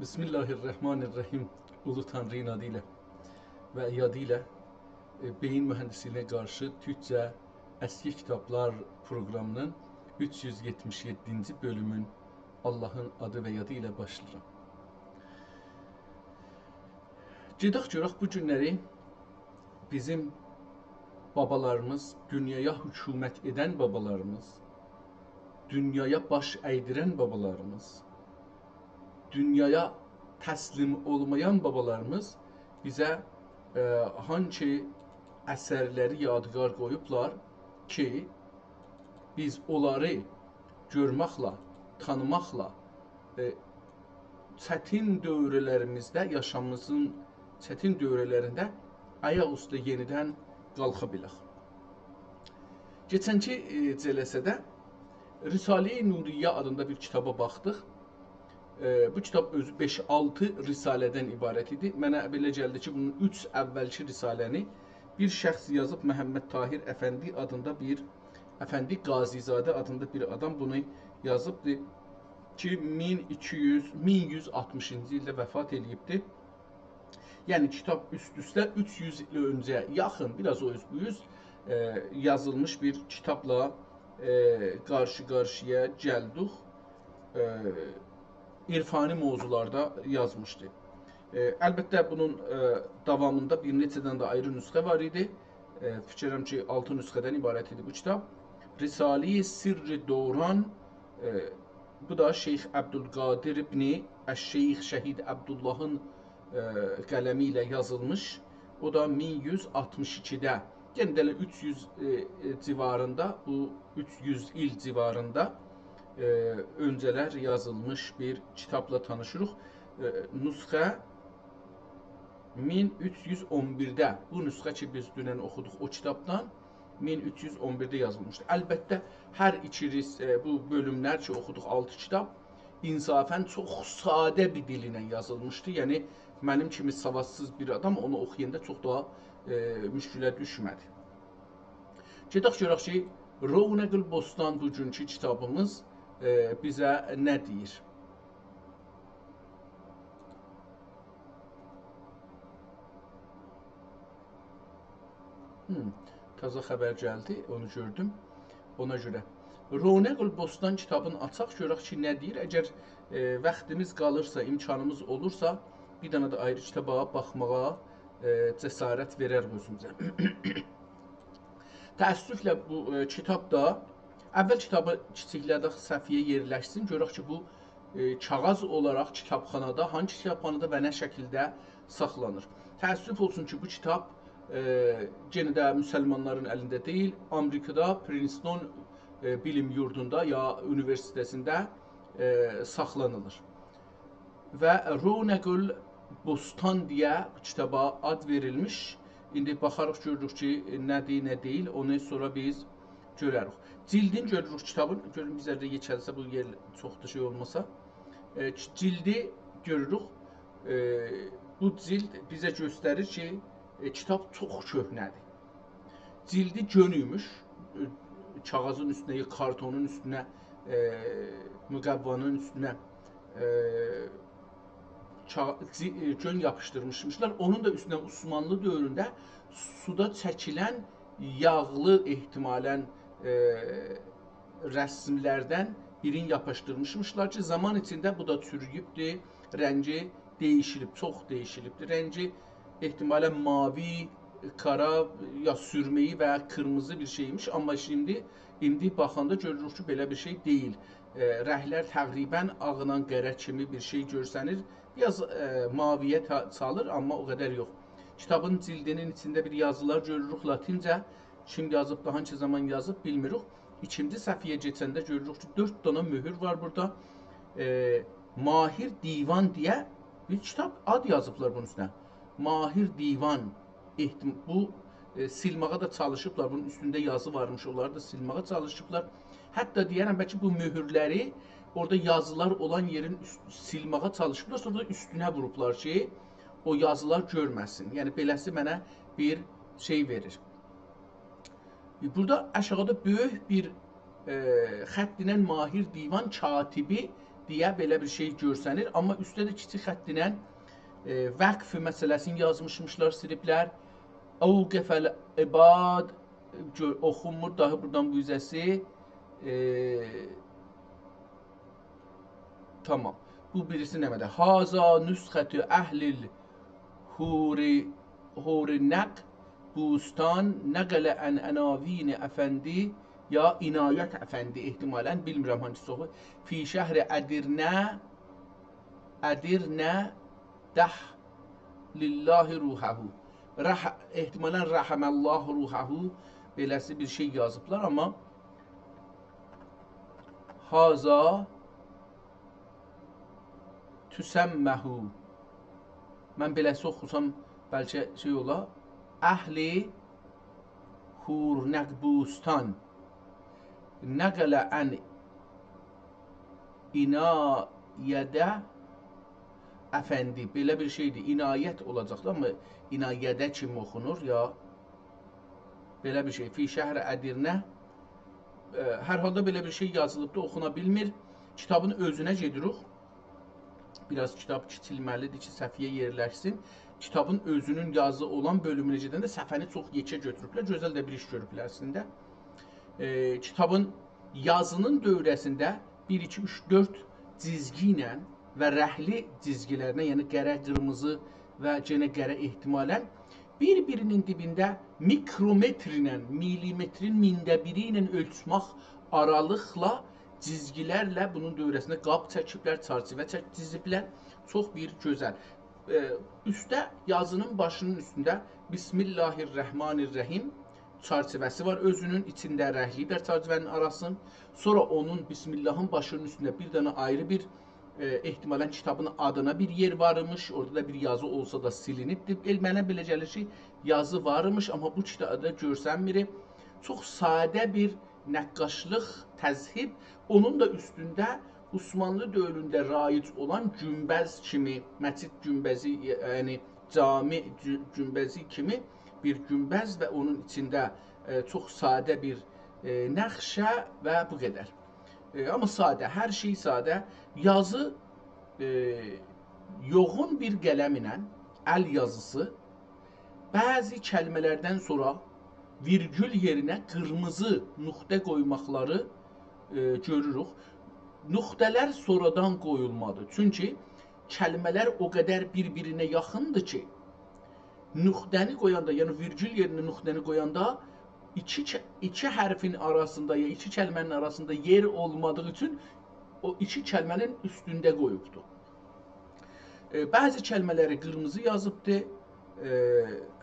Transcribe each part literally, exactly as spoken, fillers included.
بسم الله الرحمن الرحیم. اولو تانری‌نین آدی ایله و یادی ایله، ائ، بئیین موهندیسلیگینه قارشی تورکجه اسکی کیتابلار پروقرامی‌نین اوچ یوز یئتمیش یئددینجی بؤلومون آللاهین آدی و یادی ایله باشلاییرام. گئدک گؤرک بو گونلری بیزیم بابالاریمیز، دونیایا حکومت ائدن بابالاریمیز، دونیایا باش اَیدیرن بابالاریمیز، دونیایا تسلیم اولمایان بابالاریمیز بیزه، ائ، هانسی اثرلری یادگار قویوبلار کی، بیز اونلاری گؤرمکله، تانیماقلا، ائ، چتین دؤورلریمیزده، یاشامیمیزین چتین دؤورلرینده آیاق اوسته یئنیدن قالخا بیلک. کئچنکی، ائ، جلسه‌ده رساله‌ی نوریه آدیندا بیر کیتابا باخدیق. ائ، بو کیتاب اؤزو بئش-آلتی رساله‌دن عبارت ایدی. منه بئله گلدی کی، بونون اوچ اولکی رساله‌نی بیر شخص یازیب، محمدطاهر افندی آدیندا بیر، افندی قاضی‌زاده آدیندا بیر آدام بونو یازیبدی کی، مین ایکی یوز، مین یوز آلتمیشینجی ایلده وفات ائله‌ییبدی. یعنی، کیتاب اوست-اوسته اوچ یوز ایل اؤنجه یاخین، بیر آز او اوز، بو اوز، ائ، یازیلمیش بیر کیتابلا، ائ، قارشی-قارشییا گلدیک. ائ، عرفانی موضوعلاردا یازمیشدی. ائ، البته، بونون، ائ، داوامیندا بیر نئچه دنه ده آیری نسخه وار ایدی. ائ، فیکر ائدیرم کی، آلتی نسخه‌دن عبارت ایدی بو کیتاب. رساله‌ی سر دوران، ائ، بو دا شیخ عبدالقادر ابن الشیخ شهید عبداللهین، ائ، قلمی ایله یازیلمیش. او دا مین یوز آلتمیش ایکیده، یعنی ده ائله اوچ یوز، ائ، ائ، جیواریندا، بو اوچ یوز ایل جیواریندا، ائ، اؤنجه‌لر یازیلمیش بیر کیتابلا تانیشیریق. ائ، نسخه مین اوچ یوز اون بیرده، بو نسخه کی، بیز دونن اوخودوق او کیتابدان، مین اوچ یوز اون بیرده یازیلمیشدی. البته، هر ایکی رس-، ائ، بو بؤلوملر کی، اوخودوق آلتی کیتاب، انصافاً چوخ ساده بیر دیل ایله یازیلمیشدی. یعنی، منیم کیمی سوادسیز بیر آدام اونو اوخویاندا چوخ داها، ائ، مشکله دوشمه‌دی. گئدک گؤرک کی، رونق البستان بوگونکو کیتابیمیز، ائ، بیزه نه دئییر؟ هوم، تازا خبر گلدی، اونو گؤردوم. اونا گؤره رونق البستان کیتابینی آچاق، گؤرک کی، نه دئییر. اگر، ائ، واختیمیز قالیرسا، امکانیمیز اولورسا، بیر دنه ده آیری کیتابا باخماغا، ائ، جسارت وئرریک اؤزوموزه. تأسفله بو، ائ، کیتابدا، اول کیتابی کیچیکله‌دک، صفحه‌یه یئرلشسین، گؤرک کی، بو، ائ، کاغیذ اولاراق کیتابخانادا، هانسی کیتابخانادا و نه شکیلده ساخلانیر. تأسف اولسون کی، بو کیتاب، ائ، یئنه ده مسلمانلارین الینده دئییل، آمریکادا پرینستون، ائ، بیلیم یوردوندا یا اونیوئرسیته‌سینده، ائ، ساخلانیلیر. و رونق البستان دئیه بو کیتابا آد وئریلمیش. ایندی باخاریق، گؤروروک کی، نه‌دیر، نه دئییل، اونو سونرا بیز گؤرریک. جلدین گؤروروک کیتابین. گؤرون، بیزه ده یئکلسه بو یئر چوخ دا شئی اولماسا. ائ، جلدی گؤروروک. ائ، بو جلد بیزه گؤستریر کی، ائ، کیتاب چوخ کؤهنه‌دیر. جلدی گؤن ایمیش، ائ، کاغیذین اوستونه، یا کارتونون اوستونه، ائ، مقوانین اوستونه، ائ، کا-، جی-، ائ، گؤن یاپیشدیرمیشمیشلار. اونون دا اوستونه عثمانلی دؤورونده سودا چکیلن یاغلی، احتمالاً، ائ، رسملردن بیرینی یاپیشدیرمیشمیشلار کی، زامان ایچینده بو دا چورویوبدور، رنگی دییشیلیب، چوخ دییشیلیبدیر. رنگی احتمالاً ماوی، قارا، یا سورمه‌یی و قیرمیزی بیر شئیمیش، آمما شیمدی، ایندی باخاندا گؤروروک کی، بئله بیر شئی دئییل. ائ، رنگلر تقریباً آغلا قره کیمی بیر شئی گؤرسنیر. بیر آز، ائ، ماوی‌یه تا-، چالیر، آمما او قدر یوخ. کیتابین جلدینین ایچینده بیر یازیلار گؤروروک لاتینجه. کیم یازیب، دا هانسی زامان یازیب، بیلمیریک. ایکینجی صفحه‌یه کئچنده گؤروروک کی، دؤرد دانا مؤهور وار بورادا. ائ، ماهر دیوان دئیه بیر کیتاب آد یازیبلار بونون اوستونه. ماهر دیوان. احتم-، بو، ائ، سیلماغا دا چالیشیبلار. بونون اوستونده یازی وارمیش، اونلاری دا سیلماغا چالیشیبلار. حتی دئیه‌رم، بلکه بو مؤهورلری اورادا یازیلار اولان یئرین اوست-، سیلماغا چالیشیبلار، سونرا دا اوستونه ووروبلار کی، او یازیلار گؤرمه‌سین. یعنی، بئله‌سی منه بیر شئی وئریر. بورادا آشاغیدا بؤیوک بیر، ائ، خط ایله ماهر دیوان کاتبی دئیه بئله بیر شئی گؤرسنیر. آمما اوستده ده کیچیک خط ایله، ائ، وقف مسئله‌سینی یازمیشمیشلار، سیلیبلر. اوقف العباد، گؤ-، اوخونمور، داهی بورادان بو اوزه‌سی. ائ، تامام. بو بیریسی نمنه‌دیر؟ هذا نسخة اهل الحور، حورنق بوستان، نقل عن عناوین افندی یا عنایت افندی احتمالاً، بیلمیرم هانگیسی اوخو. فی شهر ادرنه، ادرنه، دح لله روحه. رح-، احتمالاً رحم الله روحه، بئله‌سی بیر شئی یازیبلار، آمما هذا تسمه. من بئله‌سی اوخوسام، بلکه شئی اولا. اهل حورنق بوستان. نقل عن عنایت افندی. بئله بیر شئیدیر. عنایت اولاجاقدی، آمما عنایده کیمی اوخونور یا بئله بیر شئی. فی شهر ادرنه. ائ، هر حالدا بئله بیر شئی یازیلیبدی، اوخونا بیلمیر. کیتابین اؤزونه گئدیریک. بیر آز کیتاب کیچیلمه‌لیدیر کی، صفحه‌یه یئرلشسین. کیتابین اؤزونون یازی اولان بؤلومونه گئدنده صفحه‌نی چوخ یئکه گؤتوروبلر. گؤزل ده بیر ایش گؤروبلر اصلینده. ائ، کیتابین یازینین دؤوره‌سینده بیر، ایکی، اوچ، دؤرد جیزگی ایله و رنگلی جیزگیلرله، یعنی قره، قیرمیزی و یئنه قره احتمالاً، بیر-بیرینین دیبینده میکرومتر ایله، میلیمترین مینده بیری ایله اؤلچمک آرالیقلا جیزگیلرله بونون دؤوره‌سینده قاب چکیبلر، چرچیوه چک-، جیزیبلر. چوخ بیر گؤزل. ائ، اوسته یازینین باشینین اوستونده بسم الله الرحمن الرحیم چرچیوه‌سی وار. اؤزونون ایچینده رنگلی‌ییبلر چرچیوه‌نین آراسین. سونرا اونون، بسم اللهین، باشینین اوستونده بیر دنه آیری بیر، ائ، احتمالاً کیتابین آدینا بیر یئر وارمیش. اورادا دا بیر یازی اولسا دا سیلینیبدیر. ائل-، منه بئله گلیر کی، یازی وارمیش، آمما بو کیتابدا گؤرسنمیر. چوخ ساده بیر نقاشلیق، تذهیب. اونون دا اوستونده عثمانلی دؤورونده رایج اولان گونبز کیمی، مسجد گونبزی، یعنی جامی گو-، گونبزی کیمی بیر گونبز و اونون ایچینده، ائ، چوخ ساده بیر، ائ، نقشه و بو قدر. ائ، آمما ساده، هر شئی ساده. یازی، ائ، یوغون بیر قلم ایله، ال یازیسی، بعضی کلمه‌لردن سونرا ویرگول یئرینه قیرمیزی نقطه قویماقلاری، ائ، گؤروروک. نقطه‌لر سونرادان قویولمادی. چونکی کلمه‌لر او قدر بیر-بیرینه یاخیندیر کی، نقطه‌نی قویاندا، یعنی ویرگول یئرینه نقطه‌نی قویاندا ایکی ک-، ایکی حرفین آراسیندا یا ایکی کلمه‌نین آراسیندا یئر اولمادیغی اوچون او ایکی کلمه‌نین اوستونده قویوبدور. ائ، بعضی کلمه‌لری قیرمیزی یازیبدی. ائ،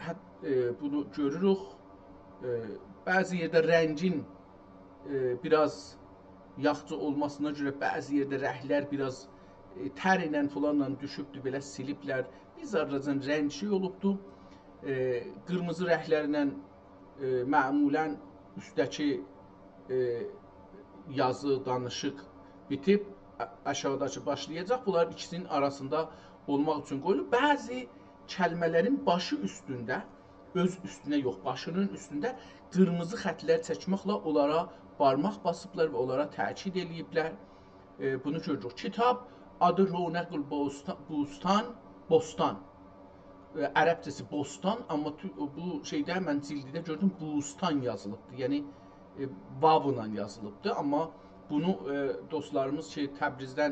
حت-، ائ، بونو گؤروروک. ائ، بعضی یئرده رنگین، ائ، بیر آز یاخشی اولماسینا گؤره بعضی یئرده رنگلر بیر آز، ائ، تر ایله فلانلا دوشوبدو، بئله سیلیبلر. بیر ذره‌جن رنگ شئی اولوبدو. ائ، قیرمیزی رنگلرله، ائ، معمولاً اوستده‌کی، ائ، یازی، دانیشیق بیتیب، آ-، آشاغیداکی باشلایاجاق. بونلار ایکیسینین آراسیندا اولماق اوچون قویولوب. بعضی کلمه‌لرین باشی اوستونده، اؤز اوستونه یوخ، باشینین اوستونده قیرمیزی خطلر چکمکله اونلارا بارماق باسیبلار و اونلارا تأکید ائله‌ییبلر. ائ، بونو گؤروروک. کیتاب آدی رونق البوستان، بوستان، بوستان. ائ، عربجه‌سی بوستان، آمما تو-، بو شئیده من جلدیده گؤردوم، بوستان یازیلیبدی. یعنی، ائ، واولا یازیلیبدی. آمما بونو، ائ، دوستلاریمیز کی، تبریزدن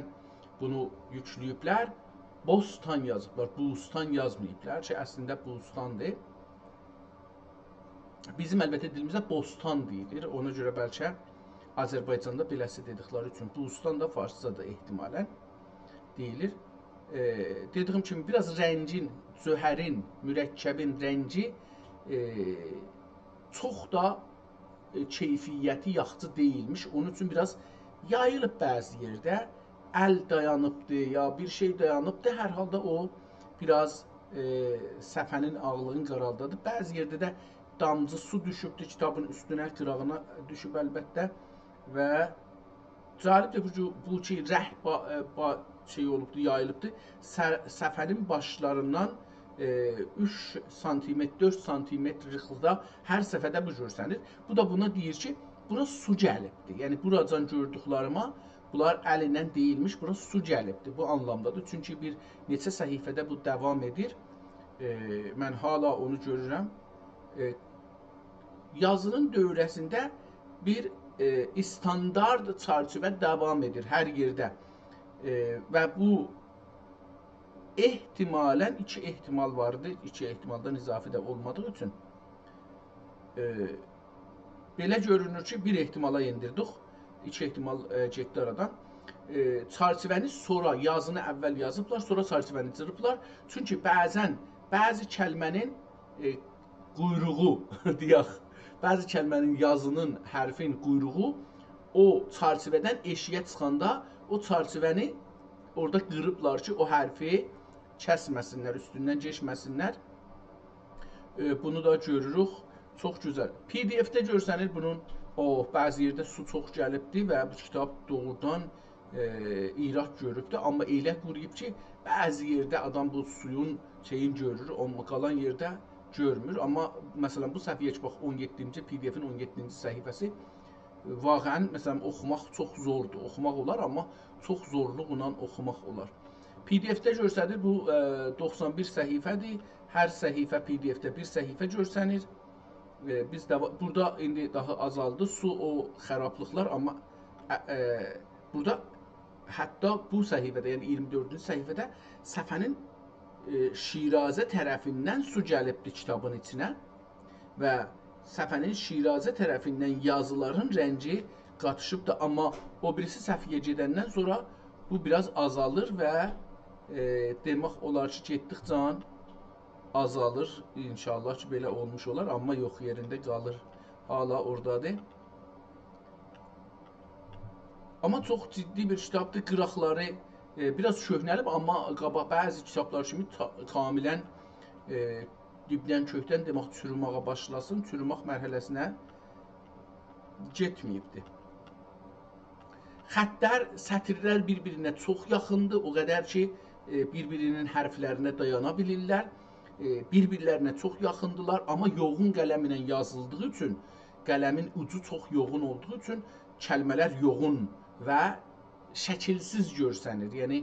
بونو یوکله‌ییبلر، بوستان یازیبلار، بوستان یازماییبلار کی، اصلینده بوستاندیر. بیزیم، البته، دیلیمیزده بوستان دئییلیر. اونا گؤره بلکه آذربایجاندا بئله‌سی دئدیکلری اوچون بوستان دا فارسجادیر احتمالاً دئییلیر. ائ، دئدیییم کیمی، بیر آز رنگین، جوهرین، مرکبین رنگی، ائ، چوخ دا، ائ، کیفیتی یاخشی دئییلمیش. اونون اوچون بیر آز یاییلیب بعضی یئرده. ال دایانیبدی، یا بیر شئی دایانیبدی. هر حالدا او بیر آز، ائ، صفحه‌نین آغلیغینی قارالدادی. بعضی یئرده ده دامجی سو دوشوبدو کیتابین اوستونه، قیراغینا دوشوب البته. و جالبدیر بو، بو کی، رنگ با-، ائ، با-، شئی اولوبدو، یاییلیبدی. سه-، صفحه‌نین باشلاریندان، ائ، اوچ سانتیمتر، دؤرد سانتیمتر ییخیلدا هر صفحه‌ده بو گؤرسنیر. بو دا بونا دئییر کی، بورا سو گلیبدی. یعنی، بوراجان گؤردوکلریمه بونلار الیندن دئییلمیش، بورا سو گلیبدیر. بو آنلامدادیر. چونکی بیر نئچه صفحه‌ده بو داوام ائدیر. ائ، من حالا اونو گؤرورم. ائ، یازی‌نین دؤوره‌سینده بیر، ائ، استاندارد چرچیوه داوام ائدیر هر یئرده. ائ، و بو احتمالاً ایکی احتمال واردی. ایکی احتمالدان اضافی ده اولمادیغی اوچون، ائ، بئله گؤرونور کی، بیر احتمالا ائندیردیک. ایکی احتمال، ائ، گئتدی آرادان. ائ، چرچیوه‌نی سونرا، یازینی اول یازیبلار، سونرا چرچیوه‌نی جیریبلار. چونکی بعضاً بعضی کلمه‌نین، ائ، قویروغو، دئیک، بعضی کلمه‌نین، یازی‌نین، حرفین قویروغو او چرچیوه‌دن ائشیگه چیخاندا او چرچیوه‌نی اورادا قیریبلار کی، او حرفی کسمه‌سینلر، اوستوندن کئچمه‌سینلر. ائ، بونو دا گؤروروک. چوخ گؤزل. پی دی اف‌ده گؤرسنیر بونون، اوه، بعضی یئرده سو چوخ گلیبدی و بو کیتاب دوغرودان، ائ، ایراد گؤروبدو. آمما ائله قورویوب کی، بعضی یئرده آدام بو سویون شئیین گؤرور، آمما قالان یئرده گؤرمور. آمما، مثلاً، بو صفحه‌یه کی، باخ، اون یئددینجی، پی دی اف‌ین اون یئددینجی صفحه‌سی. واقعاً، مثلاً، اوخوماق چوخ زوردور. اوخوماق اولار، آمما چوخ زورلوقلا اوخوماق اولار. پی دی اف‌ده گؤرسنیر، بو، ائ، دوخسان بیر صفحه‌دیر. هر صفحه پی دی اف‌ده بیر صفحه گؤرسنیر. ائ، بیز ده وا-، بورادا ایندی داها آزالدی سو، او خرابلیقلار، آمما، ائ، ائ، بورادا حتی بو صفحه‌ده، یعنی اییرمی دؤردونجو صفحه‌ده صفحه‌نین، ائ، شیرازه طرفیندن سو گلیبدی کیتابین ایچینه و صفحه‌نین شیرازه طرفیندن یازیلارین رنگی قاتیشیبدی. آمما او بیریسی صفحه‌یه گئدندن سونرا بو بیر آز آزالیر و، ائ، دئمک اولار کی، گئتدیکجه آزالیر. ان‌شاءالله کی، بئله اولموش اولار، آمما یوخ، یئرینده قالیر. حالا اورادادیر. آمما چوخ جدی بیر کیتابدیر. قیراقلاری، ائ، بیر آز کؤهنه‌لیب، آمما قابا-، بعضی کیتابلار کیمی تا-، کاملاً، ائ، دیبدن، کؤکدن، دئمک، چورومه‌یه باشلاسین، چورومک مرحله‌سینه گئتمه‌ییبدیر. خطلر، سطیرلر بیر-بیرینه چوخ یاخیندیر، او قدر کی، ائ، بیر-بیرینین حرفلرینه دایانا بیلیرلر. ائ، بیر-بیرلرینه چوخ یاخیندیلار، آمما یوغون قلم ایله یازیلدیغی اوچون، قلمین اوجو چوخ یوغون اولدوغو اوچون کلمه‌لر یوغون و شکیلسیز گؤرسنیر. یعنی،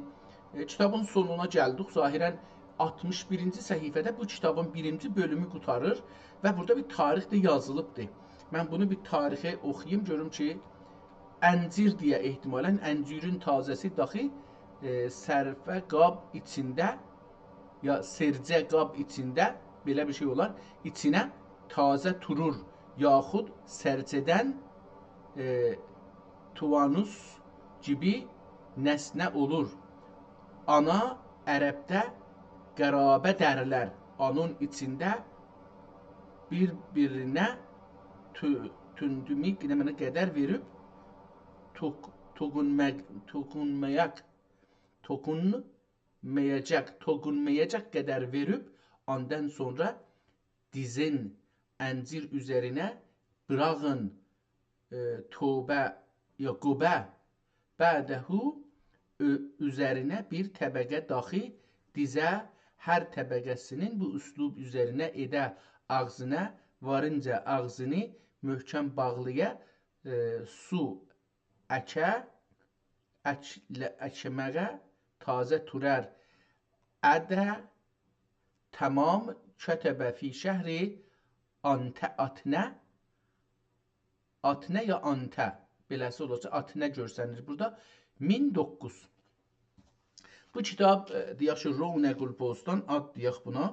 ائ، کیتابین سونونا گلدیک. ظاهراً آلتمیش بیرینجی صفحه‌ده بو کیتابین بیرینجی بؤلومو قوتاریر و بورادا بیر تاریخ ده یازیلیبدیر. من بونو بیر تاریخی اوخویوم، گؤروم کی، انجیر دئیه احتمالاً، انجیرین تازه‌سی داخی، ائ، صرفه قاب ایچینده، یا سرجه قاب ایچینده، بئله بیر شئی اولار، ایچینه تازه تورور، یاخود سرجه‌دن، ائ، توانوس گیبی نسنه اولور. آنا عربده قرابه درلر، اونون ایچینده بیر-بیرینه تو-، توندومو، نه منه، قدر وئریب، توق-، توقونماق، توقونمایاق، توقونمایاجاق، توقونمایاجاق قدر وئریب، آندان سونرا دیزین انجیر اوزرینه، بئراغین، ائ، توبه، یا، قبه، بعده، اؤ-، اوزرینه بیر طبقه داخی دیزه، هر طبقه‌سینین بو اسلوب اوزرینه ائده، آغزینا وارینجا آغزینی محکم باغلایا، ائ، سو اکه، اکله-، اکمه‌یه، تازه تورر، اده، تمام، کتب فی شهر آنته، آتنه، آتنه یا آنته، بئله‌سی اولاجاق، آتنه گؤرسنیر بورادا، مین دوققوز. بو کیتاب، ائ، دئیک کی، رونق البستان، آد دئیک بونا.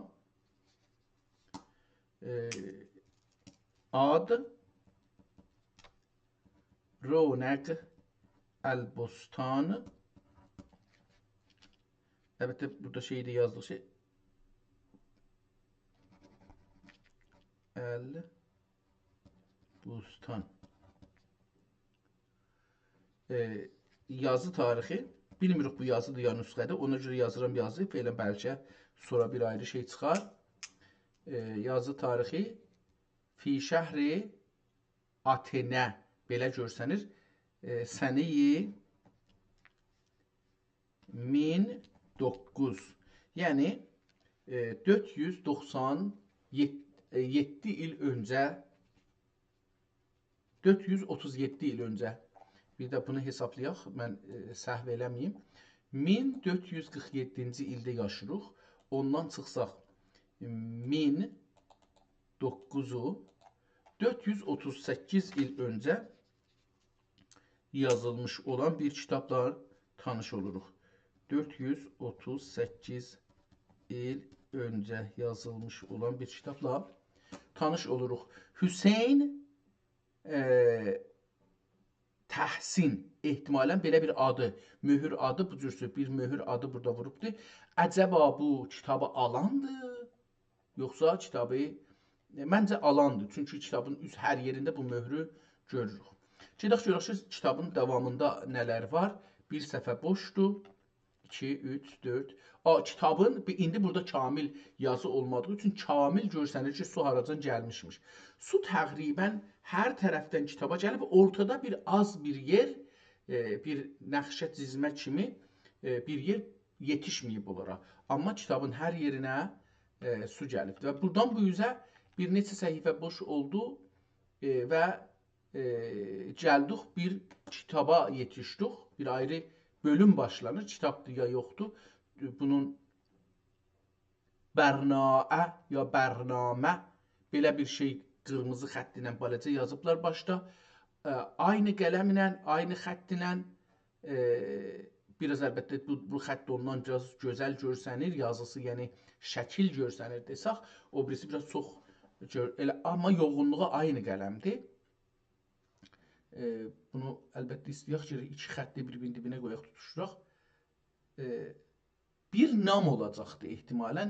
ائ، آد رونق البستان. البته، بورادا شئی ده یازدیق، شئی، البستان. ائ، یازی تاریخی، بیلمیریک بو یازیدیر یا نسخه‌دیر، اونا گؤره یازیرام یازی، فعلاً بلکه سونرا بیر آیری شئی چیخار. ائ، یازی تاریخی فی شهر آتنه، بئله گؤرسنیر. ائ، سنه‌ی مین دوققوز، یعنی، ائ، دؤرد یوز دوخسان یئددی، ائ، یئددی ایل اؤنجه، دؤرد یوز اوتوز یئددی ایل اؤنجه، بیر ده بونو حسابلایاق، من، ائ، سهو ائله‌مه‌ییم. مین دؤرد یوز قیرخ یئددینجی ایلده یاشیریق. اوندان چیخساق، مین دوققوزو دؤرد یوز اوتوز سککیز ایل اؤنجه یازیلمیش اولان بیر کیتابلا تانیش اولوروق. دؤرد یوز اوتوز سککیز ایل اؤنجه یازیلمیش اولان بیر کیتابلا تانیش اولوروق. حسین، ائ، تحسین، احتمالاً بئله بیر آدی، مؤهور آدی، بو جور سؤز، بیر مؤهور آدی بورادا ووروبدور. عجبا بو کیتابی آلاندیر، یوخسا کیتابی، ائ، منجه آلاندیر. چونکی کیتابین اوست هر یئرینده بو مؤهرو گؤروروک. گئدک گؤرک کی، کیتابین داوامیندا نه‌لر وار. بیر صفحه بوشدور. ایکی، اوچ، دؤرد. آ، کیتابین بی-، ایندی بورادا کامل یازی اولمادیغی اوچون کامل گؤرسنیر کی، سو هاراجان گلمیشمیش. سو تقریباً هر طرفدن کیتابا گلیب، اورتادا بیر آز بیر یئر، ائ، بیر نقشه چیزمه کیمی، ائ، بیر یئر یئتیشمه‌ییب اونلارا. آمما کیتابین هر یئرینه، ائ، سو گلیبدیر. و بورادان بو اوزه بیر نئچه صفحه بوش اولدو، ائ، و ائ، گلدیک بیر کیتابا یئتیشدیک. بیر آیری بؤلوم باشلانیر. کیتابدیر یا یوخدور. بونون برناعه یا برنامه، بئله بیر شئی قیرمیزی خط ایله بالاجا یازیبلار باشدا. ائ، عینی قلمله، عینی خط ایله، ائ، بیر آز البته بو، بو خط اوندان بیر آز گؤزل گؤرسنیر، یازیسی، یعنی شکیل گؤرسنیر دئسک، او بیریسی بیر آز چوخ گؤر-، ائله، آمما یوغونلوغو عینی قلمدیر. ائ، بونو البته ایسته‌یک کی، ایکی خطی بیر-بیرینین دیبینه قویاق، توتوشدوراق. ائ، بیر نام اولاجاقدی احتمالاً.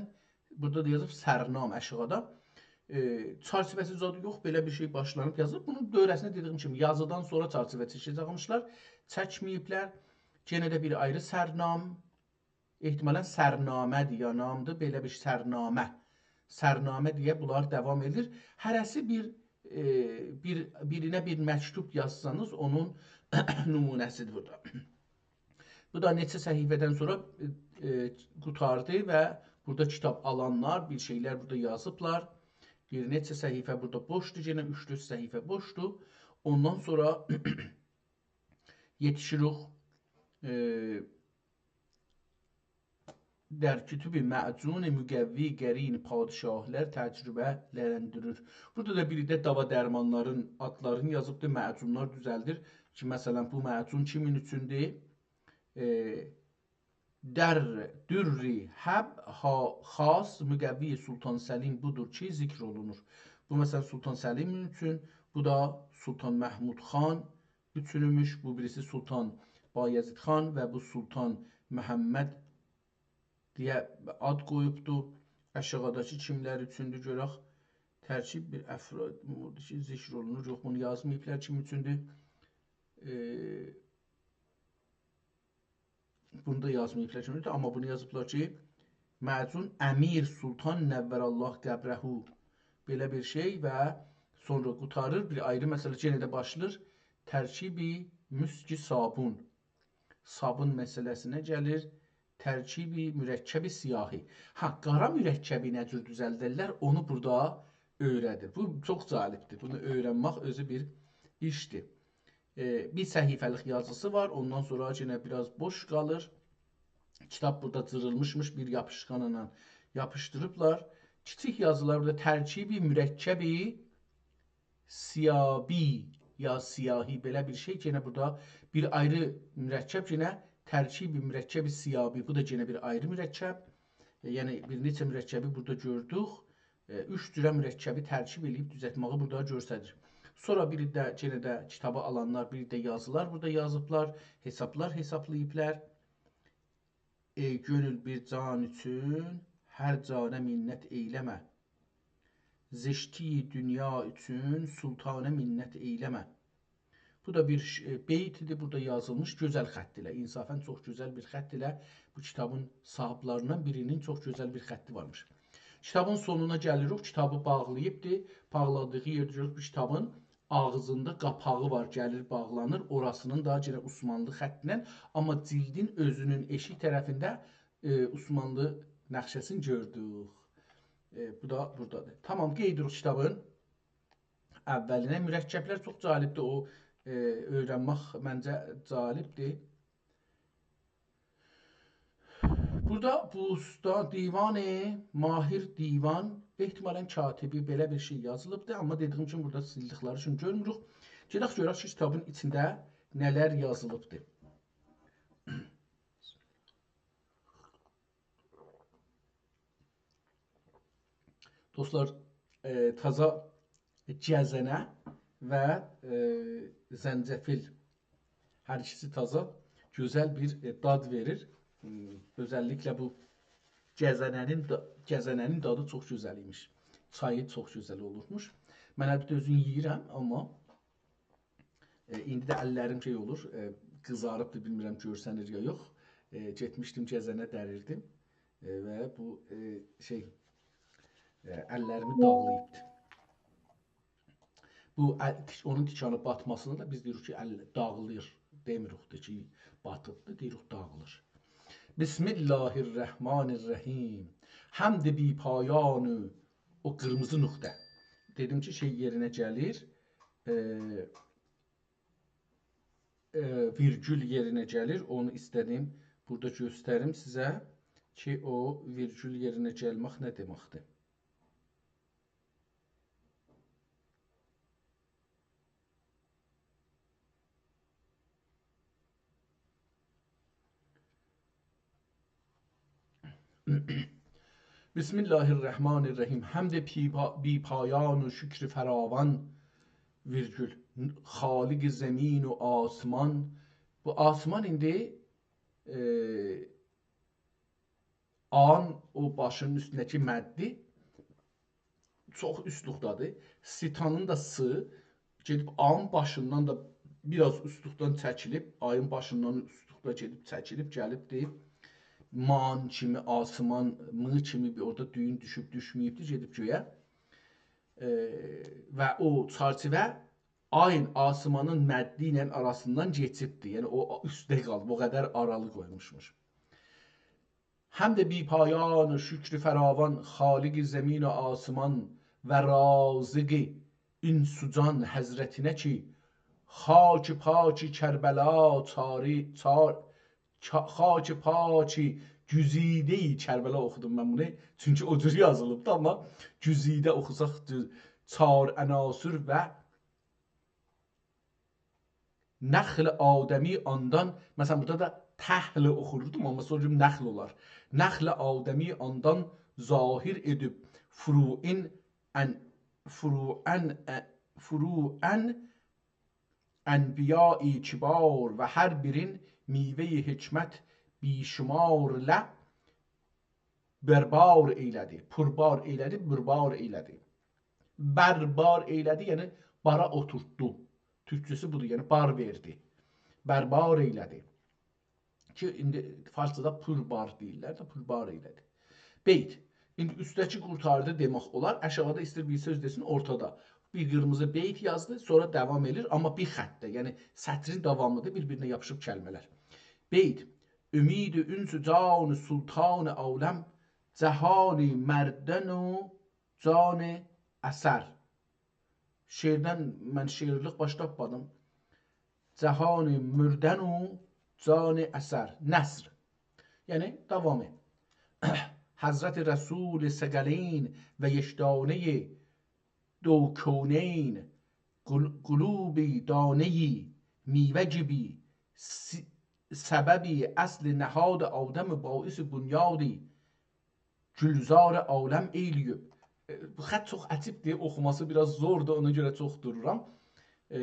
بورادا دا یازیب سرنام آشاغیدا. ائ، چرچیوه‌سی زادی یوخ، بئله بیر شئی باشلانیب یازیلیب. بونون دؤوره‌سینده دئدیگیم کیمی یازیدان سونرا چرچیوه چکه‌جکمیشلر، چکمه‌ییبلر. یئنه ده بیر آیری سرنام، احتمالاً سرنامه‌دیر یا نامدیر، بئله بیر سرنامه. سرنامه دئیه بونلار داوام ائدیر. هره‌سی بیر، ائ، بیر، بیرینه بیر مکتوب یازسانیز، اونون نمونه‌سیدیر بورادا. بو دا نئچه صفحه‌دن سونرا، ائ، ائ، قوتاردی و بورادا کیتاب آلانلار، بیر شئیلر بورادا یازیبلار. بیر نئچه صفحه بورادا بوشدور، یئنه اوچ-دؤرد صفحه بوشدور. اوندان سونرا یئتیشیریک، ائ، «در کتب معجون مقوی قرین پادشاهلر تجربه‌لندیریر». بورادا دا بیر ده داوا درمانلارین آدلارینی یازیبدیر، معجونلار دوزلدیر کی، مثلاً، بو معجون کیمین اوچوندور؟ ائ، «در در حب ها-، خاص مقوی سلطان سلیم بودور کی، ذکر اولونور». بو، مثلاً، سلطان سلیم اوچون، بو دا سلطان محمود خان اوچونموش، بو بیریسی سلطان بایزید خان و بو سلطان محمد دئیه آد قویوبدو. آشاغیداکی کیملر اوچوندور، گؤرک. «ترکیب بیر افراد بودور کی، ذکر اولونور». یوخ، بونو یازماییبلار کیم اوچوندور. ائ، بونو دا یازماییبلار کیم اوچوندور، آمما بونو یازیبلار کی، معجون امیر سلطان نور الله قبره، بئله بیر شئی و سونرا قوتاریر. بیر آیری مسئله، یئنه ده باشلاییر. «ترکیب مسک صابون». صابون مسئله‌سینه گلیر. «ترکیب مرکب سیاهی». ها، قارا مرکبی نه جور دوزلدرلر، اونو بورادا اؤیره‌دیر. بو چوخ جالبدیر. بونو اؤیرنمک اؤزو بیر ایشدیر. ائ، بیر صفحه‌لیک یازیسی وار. اوندان سونرا یئنه بیر آز بوش قالیر. کیتاب بورادا جیریلمیشمیش، بیر یاپیشقانلا یاپیشدیریبلار. کیچیک یازیلار بورادا: «ترکیب مرکب سیابی» یا سیاهی، بئله بیر شئی. یئنه بورادا بیر آیری مرکب، یئنه «ترکیب مرکب سیابی». بو دا یئنه بیر آیری مرکب. ائ، یعنی بیر نئچه مرکبی بورادا گؤردوک. ائ، اوچ جوره مرکبی ترکیب ائله‌ییب دوزلتمه‌یی بورادا گؤستریر. سونرا بیر ده، یئنه ده کیتابی آلانلار، بیر ده یازیلار بورادا یازیبلار، حسابلار حسابلاییبلار. «ای گؤنول بیر جان اوچون هر جانه منت ائیله‌مه. زشتی دونیا اوچون سلطانه منت ائیله‌مه.» بو دا بیر ش-، ائ، بیت ایدی، بورادا یازیلمیش گؤزل خط ایله. انصافاً چوخ گؤزل بیر خط ایله، بو کیتابین صاحیبلریندن بیرینین چوخ گؤزل بیر خطی وارمیش. کیتابین سونونا گلیریک، کیتابی باغلاییبدی. باغلادیغی یئرده گؤروروک، بو کیتابین آغزیندا قاپاغی وار، گلیر باغلانیر. اوراسینین دا یئنه عثمانلی خطینن، آمما جیلدین اؤزونون ائشیک طرفینده، ائ، عثمانلی نقشه‌سینی گؤردوک. ائ، بو دا بورادادیر. تامام، قئییدیریک کیتابین اوّلینه. مرکبلر چوخ جالبدیر. او ائ، اؤیرنمک منجه جالبدیر. بورادا بوستان، دیوان ماهر دیوان، احتمالاً کاتبی، بئله بیر شئی یازیلیبدیر، آمما دئدیگیم کیمی بورادا سیلدیکلری اوچون گؤرموروک. گئدک گؤرک کی، کیتابین ایچینده نه‌لر یازیلیبدیر. دوستلار، ائ، تازا گزنه و، ائ، زنجفیل، هر ایکیسی تازا، گؤزل بیر، ائ، داد وئریر. هوم، اؤزللیکله بو گزنه‌نین دا-، گزنه‌نین دادی چوخ گؤزل ایمیش. چایی چوخ گؤزل اولورموش. من البته اؤزوم یئییرم، آمما ائ، ایندی ده اللریم شئی اولور، ائ، قیزاریبدیر، بیلمیرم گؤرسنیر یا یوخ. ائ، گئتمیشدیم گزنه دریردیم، ائ، و بو، ائ، شئی، ائ، اللریمی داغلاییبدی. بو ال-، تیک-، اونون تیکانی باتماسینی دا بیز دئییریک کی، ال داغلیر. دئمیریک ده کی، باتیبدی، دئییریک داغلیر. بسم الله الرحمن الرحیم. حمد بی‌پایان، او قیرمیزی نقطه. دئدیم کی، شئی یئرینه گلیر. ائ، ائ، ویرگول یئرینه گلیر. اونو ایسته‌دیم بورادا گؤستریم سیزه کی، او ویرگول یئرینه گلمک نه دئمکدیر. بسم الله الرحمن الرحیم. حمد پی‌پا-، بی‌پایان و شکر فراوان، ویرگول، خالق زمین و آسمان. بو آسمان ایندی، ائ، آن او باشینین اوستونده‌کی مدّی چوخ اوستلوقدادیر. سیتانین دا سی گئدیب آین باشیندان دا بیر آز اوستلوقدان چکیلیب، آیین باشیندان اوستلوقدا گئدیب چکیلیب، گلیبدیر. مان کیمی، آسمان، می کیمی بیر اورادا دویون دوشوب دوشمه‌ییبدیر، گئدیب گؤیه. ائ، و او چرچیوه آیین آسمانین مدّی ایله آراسیندان کئچیبدیر. یعنی او اوسته قالیب، او قدر آرالی قویموشموش. حمد بی‌پایان و شکر فراوان، خالق زمین و آسمان و رازق انس و جان حضرتینه کی، خاک پاک کربلا چاری، چار-، چا-، خاک پاک گزیدهٔ کربلا اوخودوم من بونو. چونکی او جور یازیلیبدی، آمما گزیده اوخوساق دوز. چار عناصر و نخل آدمی آندان، مثلا، بورادا دا تهل اوخوردوم، آمما سونرا گؤروم نخل اولار. نخل آدمی آندان ظاهر ائدیب فروعین ان-، فروعن-، ا-، فروعن انبیای کبار و هر بیرین میوهٔ حکمت بی‌شمار له بربار ائیله‌دی. پربار ائیله‌دی، بربار ائیله‌دی. بربار ائیله‌دی، یعنی بارا اوتورتدو. تورکجه‌سی بودور، یعنی بار وئردی. بربار ائیله‌دی. کی، ایندی فارسجادا پربار دئییرلر ده، پربار ائیله‌دی. بیت. ایندی اوستده‌کی قورتاردی دئمک اولار، آشاغیدا ایسته‌ییر بیر سؤز دئسین، اورتادا. بیر قیرمیزی بیت یازدی، سونرا داوام ائله‌ییر، آمما بیر خطده، یعنی سطرین داوامیدیر، بیر-بیرینه یاپیشیب کلمه‌لر. بیت. امید انس و جان سلطان عالم، جهان مردن و جان اثر. شعردن من شعرلیک باش تاپمادیم. جهان مردن و جان اثر. نثر. یعنی داوامی. حضرت رسول ثقلین و یکدانهٔ دو کونین، قل-، قلوبی دانه‌یی میوه گیبی، س-، سببی اصل نهاد آدم باعث بنیادی گلزار عالم ائیله‌ییب. ائ، بو خط چوخ عجیبدیر، اوخوماسی بیر آز زوردور، اونا گؤره چوخ دورورام. ائ،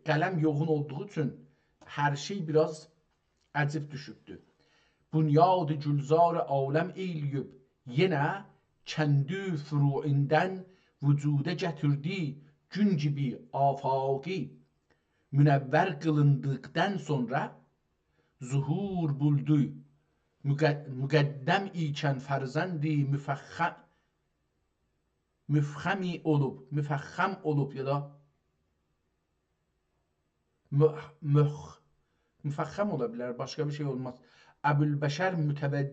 قلم یوغون اولدوغو اوچون هر شئی بیر آز عجیب دوشوبدور. بنیاد گلزار عالم ائیله‌ییب، یئنه کندی فروعیندن وجودا گتیردی گون کیمی آفاقی. منور قیلیندیقدان سونرا ظهور بولدو. مقد-، مقدم ایکن فرزندی مفخم، مفخمی اولوب، مفخم اولوب یا دا مؤ-، مؤخ-، مفخم اولا بیلر، باشقا بیر شئی اولماز. ابوالبشر متو-،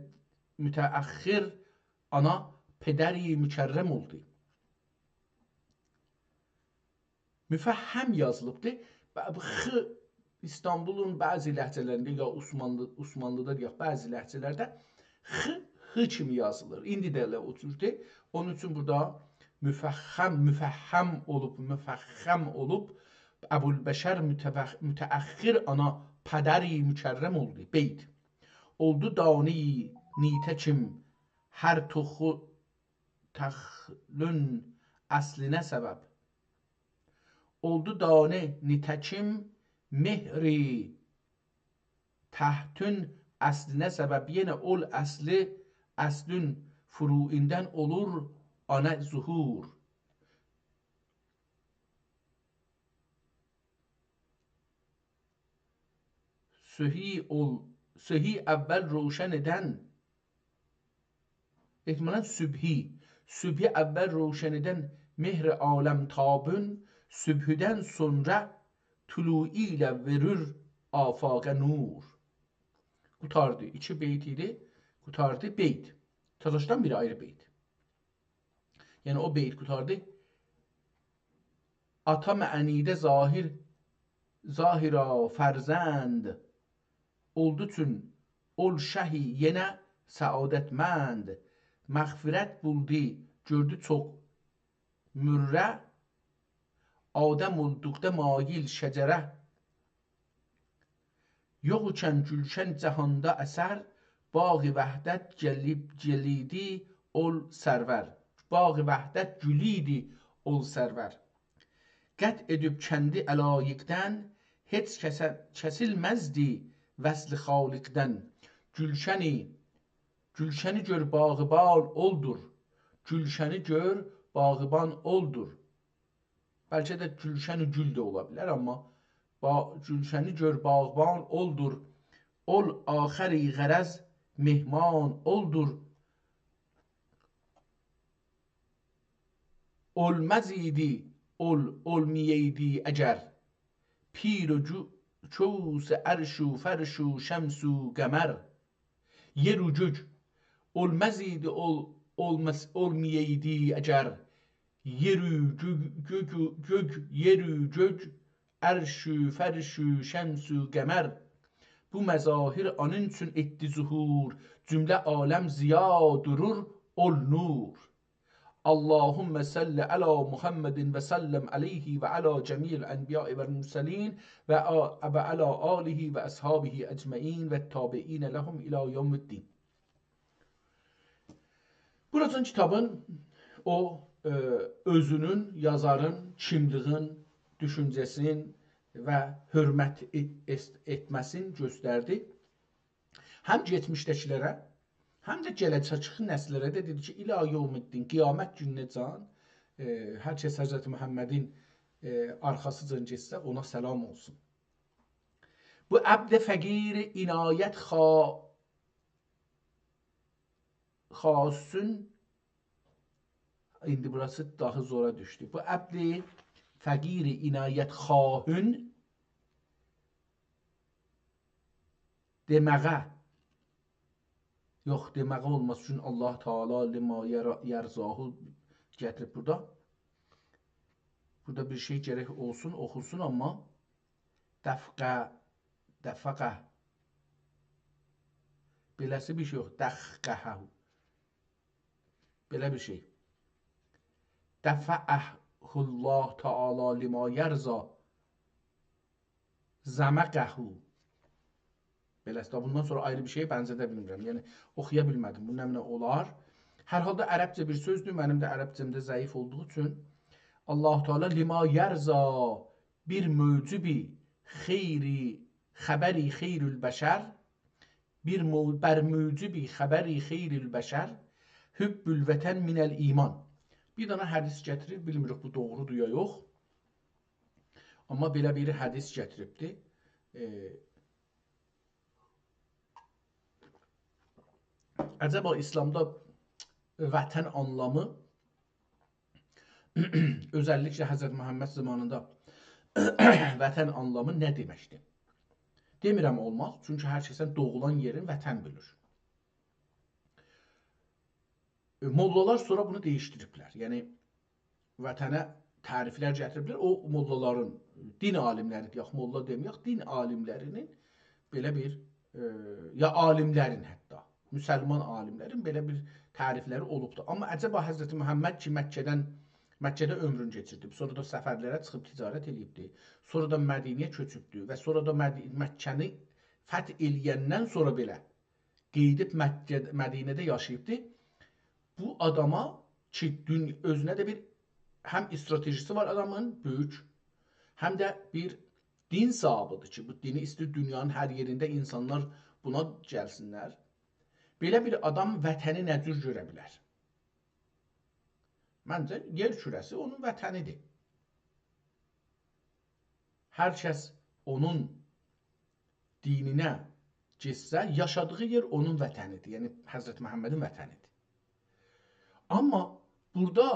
متأخر آنا پدری مکرم اولدو. مفهم یازیلیبدیر. خ ایستانبولون بعضی لهجه‌لرینده، یا عثمانلی، عثمانلی‌دا دئیک، بعضی لهجه‌لرده خ، ح کیمی یازیلیر. ایندی ده ائله او جوردور. اونون اوچون بورادا مفخم، مفخم اولوب، مفخم اولوب. ابوالبشر متوخ-، متأخر آنا پدری مکرم اولدو. بیت. اولدو دانه نیتکیم هر تخو تخلون اصلینه سبب. اولدو دانه نیتکیم مهری تحتون اصلینه سبب. یئنه اول اصلی، اصلون فروعوندن اولور آنا ظهور. صحی اول، صحی اول روشن ائدن، احتمالاً صبحی، صبحی اول روشن ائدن مهر عالم‌تابون، صبحدن سونرا طلوعو ایله وئریر آفاقه نور. قوتاردی، ایکی بیت ایدی، قوتاردی بیت. تازاشدان بیر آیری بیت. یعنی او بیت قوتاردی. آتا معنیده ظاهر، ظاهرا فرزند اولدو چون اول شهی یئنه سعادتمند. مغفرت بولدو، گؤردو چوخ مره، آدم اولدوقدا مایل شجره. یوخ ایکن گولشن جهاندا اثر، باغ وحدت گلیب گلیدی اول سرور. باغ وحدت گولیدی اول سرور. قطع ائدیب کندی علایقدن، هئچ کسه، کسیلمزدی وصل خالقدن. گولشنی، گولشنی گؤر باغبان اولدور. گولشنی گؤر باغبان اولدور. بلکه ده گولشن گول ده اولا بیلر، آمما با-، گولشنی گؤر باغبان اولدور. اول آخری غرض مهمان اولدور. اولماز ایدی، اول، اولمایایدی اگر، پیر و جو-، کوس عرش و فرش و شمس و قمر. یئر و گؤک اولماز ایدی، اول-، اولماز، اولمایایدی اگر، یئر و گؤک، گؤک و، گؤک، یئر و گؤک، عرش و فرش و شمس و قمر. بو مظاهر آنین اوچون ائتدی ظهور، جمله عالم ضیا دورور، اول نور. اللهم صل علی محمد و سلم علیه و علی جمیع الانبیاء و المرسلین و آ-، و علی آله و اصحابه اجمعین و التابعین لهم الی یوم الدین. بوراجان کیتابین او، ائ، اؤزونون، یازارین کیملیگین، دوشونجه‌سین و حؤرمت ائ-، ائت-، ائتمه‌سین گؤستردی. هم کئچمیشده‌کیلره، هم ده گله‌جک نسللره ده دئدی کی، الی یوم الدین، قیامت گونونه‌جن، ائ، هر کس حضرت محمدین، ائ، آرخاسیجان گئتسه، اونا سلام اولسون. بو عبد فقیر عنایت خوا-، خواهون، ایندی بوراسی داها زورا دوشدو. بو عبد فقیر عنایت خواهون دئمه‌یه، یوخ، دئمه‌یه اولماز، چونکی الله تعالی لما یرا-، یرضاهو گتیریب بورادا. بورادا بیر شئی گرک اولسون، اوخوسون، آمما دفقه، دفقه. بئله‌سی بیر شئی یوخ، دخقهه. بئله بیر شئی. دفعه الله تعالی لما یرضی زمقه. بئله‌سی ده، بوندان سونرا آیری بیر شئیه بنزه‌ده بیلمیرم. یعنی، اوخویا بیلمه‌دیم. بو نمنه اولار؟ هر حالدا عربجه بیر سؤزدور. منیم ده عربجه‌م ده ضعیف اولدوغو اوچون. الله تعالی لما یرضی بیر موجب خیری خبری خیر البشر، بیر مو-، بر موجب خبری خیر البشر، حب الوطن من الایمان. بیر دنه حدیث گتیریر، بیلمیریک بو دوغرودور یا یوخ. آمما بئله بیر حدیث گتیریبدی. ائ، عجبا ایسلامدا وطن آنلامی، اؤزللیکله حضرت محمد زامانیندا وطن آنلامی نه دئمکدیر؟ دئمیرم اولماز، چونکی هر کس دوغولان یئرین وطن بیلیر. ائ، موللالار سونرا بونو دییشدیریبلر. یعنی، وطنه تعریفلر گتیریبلر. او موللالارین دین عالیملری دئیک، موللا دئمه‌یک، دین عالیملری‌نین بئله بیر، ائ، یا عالیملرین حتی، مسلمان عالیملرین بئله بیر تعریفلری اولوبدور. آمما عجبا حضرت محمد کی، مکه‌دن، مکه‌ده عؤمرونو کئچیردیب، سونرا دا سفرلره چیخیب تجارت ائله‌ییبدی، سونرا دا مدینه‌یه کؤچوبدو و سونرا دا مدی-، مکه‌نی فتح ائله‌یندن سونرا بئله قئییدیب مکه، مدینه‌ده یاشاییبدی. بو آداما کی، دون-، اؤزونه ده بیر هم استراتژی‌سی وار آدامین، بؤیوک، هم ده بیر دین صاحیبی‌دیر کی، بو دینی ایسته‌ییر دونیانین هر یئرینده اینسانلار بونا گلسینلر. بئله بیر آدام وطنی نه جور گؤره بیلر؟ منجه، یئر کوره‌سی اونون وطنی‌دیر. هر کس اونون دینینه گئتسه، یاشادیغی یئر اونون وطنی‌دیر. یعنی، حضرت محمدین وطنی‌دیر. آمما بورادا،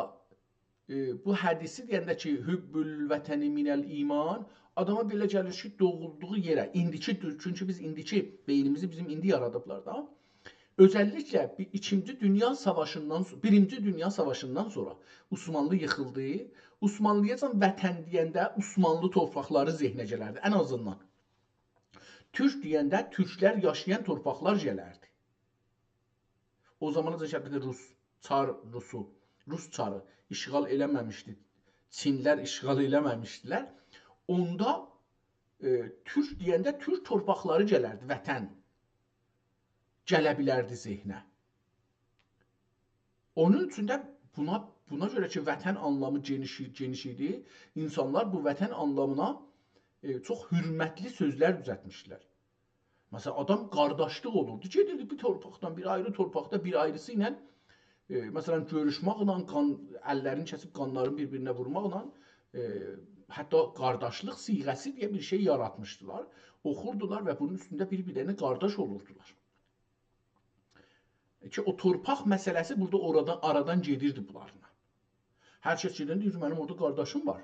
ائ، بو حدیثی دئینده کی، «حب الوطن من الایمان»، آداما بئله گلیر کی، دوغولدوغو یئره، ایندیکی دو-، چونکی بیز ایندیکی بئینیمیزی بیزیم ایندی یارادیبلار دا. اؤزللیکله بیر، ایکینجی دونیا ساواشیندان سو-، بیرینجی دونیا ساواشیندان سونرا عثمانلی ییخیلدی. عثمانلی‌یاجان وطن دئینده عثمانلی تورپاقلاری ذهنه گلردی، ان آزیندان. تورک دئینده تورکلر یاشایان تورپاقلار گلردی. او زامانا چاتدی روس، چار روسو، روس چاری اشغال ائله‌مه‌میشدی. چینلر اشغال ائله‌مه‌میشدیلر. اوندا، ائ، تورک دئینده تورک تورپاقلاری گلردی، وطن گله بیلردی ذهنه. اونون اوچون ده بونا، بونا گؤره کی، وطن آنلامی گئنیش، گئنیش ایدی، اینسانلار بو وطن آنلامینا، ائ، چوخ حؤرمتلی سؤزلر دوزلتمیشدیلر. مثلا، آدام قارداشلیق اولوردو. گئدیردی بیر تورپاقدان، بیر آیری تورپاقدا بیر آیریسی ایله، ائ، مثلا، گؤروشمکله، قان، اللرینی کسیب قانلارینی بیر-بیرینه وورماقلا، ائ، حتی قارداشلیق صیغه‌سی دئیه بیر شئی یاراتمیشدیلار. اوخوردولار و بونون اوستونده بیر-بیرلرینه قارداش اولوردولار. کی، او تورپاق مسئله‌سی بورادا اورادان، آرادان گئدیردی بونلارلا. هر کس گئدنده دئییر: «منیم اورادا قارداشیم وار.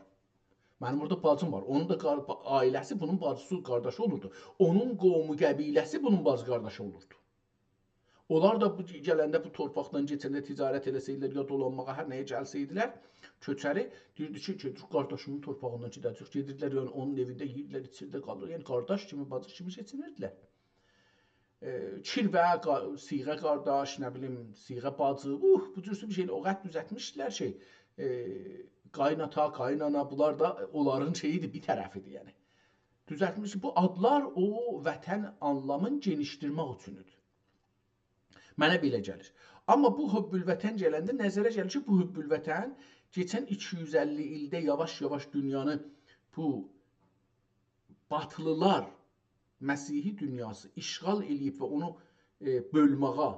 منیم اورادا باجیم وار.» اونون دا قار-، با-، عائله‌سی بونون باجیسی، قارداشی اولوردو. اونون قومو، قبیله‌سی بونون باجی، قارداشی اولوردو. اونلار دا بو گلنده، بو تورپاقدان کئچنده، تجارت ائله‌سه‌یدیلر، یا دولانماغا، هر نه‌یه گلسه‌یدیلر، کؤچری، دئییردی کی، «گئدیریک قارداشیمین تورپاغیندان گئده‌جک.» گئدیردیلر، یعنی اونون ائوینده یئییرلر، ایچیرلر، قالیر. یعنی قارداش کیمی، باجی کیمی کئچینیردیلر. ائ، کیروه قا-، صیغه قارداش، نه بیلیم، صیغه باجی، اوه، بو جور بیر شئی، او قدر دوزلتمیشدیلر کی، ائ، قایناتا، قاینانا، بونلار دا اونلارین شئیی‌دیر، بیر طرفی‌دیر، یعنی. دوزلتمیش، بو آدلار او وطن آنلامینی گئنیشدیرمک اوچونودور. منه بئله گلیر. آمما بو حب الوطن گلنده نظره گلیر کی، بو حب الوطن کئچن ایکی یوز اللی ایلده یاواش-یاواش دونیانی بو باتیلیلار، مسیحی دونیاسی اشغال ائله‌ییب و اونو، ائ، بؤلمه‌یه،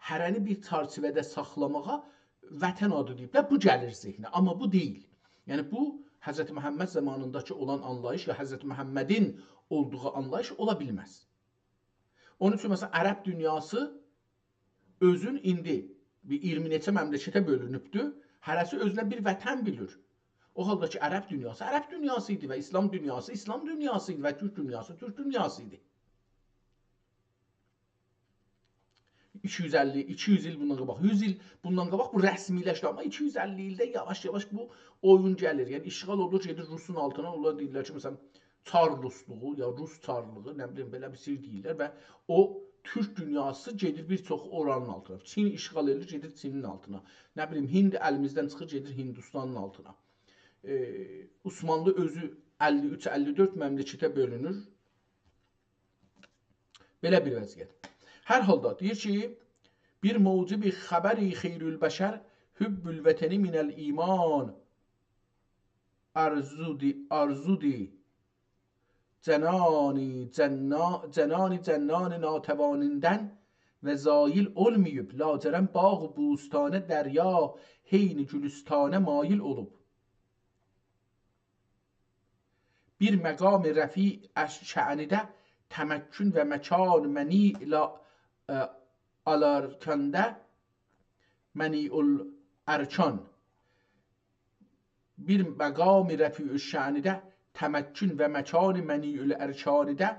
هره‌نی بیر چرچیوه‌ده ساخلاماغا وطن آدی دئییبلر. بو گلیر ذهنه، آمما بو دئییل. یعنی، بو حضرت محمد زامانینداکی اولان آنلاییش یا حضرت محمدین اولدوغو آنلاییش اولا بیلمز. اونون اوچون، مثلا، عرب دونیاسی اؤزون ایندی بیر اییرمی نئچه مملکته بؤلونوبدور. هره‌سی اؤزونه بیر وطن بیلیر. او حالدا کی، عرب دونیاسی عرب دونیاسی ایدی و اسلام دونیاسی اسلام دونیاسی ایدی و تورک دونیاسی تورک دونیاسی ایدی. ایکی یوز اللی، ایکی یوز ایل بوندان قاباق، یوز ایل بوندان قاباق بو رسمی‌لشدی. آمما ایکی یوز اللی ایلده یاواش-یاواش بو اویون گلیر. یعنی، اشغال اولور، گئدیر روسون آلتینا، اونلار دئییرلر کی، مثلا، چار روسلوغو، یا روس چارلیغی، نه بیلیم، بئله بیر شئی دئییرلر و او تورک دونیاسی گئدیر بیر چوخ اورانین آلتینا. چین اشغال ائدیر، گئدیر چینین آلتینا. نه بیلیم، هند الیمیزدن چیخیر، گئدیر هندوستانین آلتینا. ائ، عثمانلی اؤزو اللی اوچ، اللی دؤرد مملکته بؤلونور. بئله بیر وضعیت. هر حالدا دئییر کی، «بیر موجب خبری خیر البشر، حب الوطن من الایمان. آرزودی، آرزودی جنانی جنا-، جنانی جنان ناتوانیندن و زایل اولماییب، لاجرم باغ و بوستانه، دریا حین گلستانه مایل اولوب.» بیر مقام رفیع اش-، شأنده تمکن و مکان منیع لا-، اه، آلارکانده منیع الارکان. بیر مقام رفیع شأنده تمکن و مکان منیع الارکانده،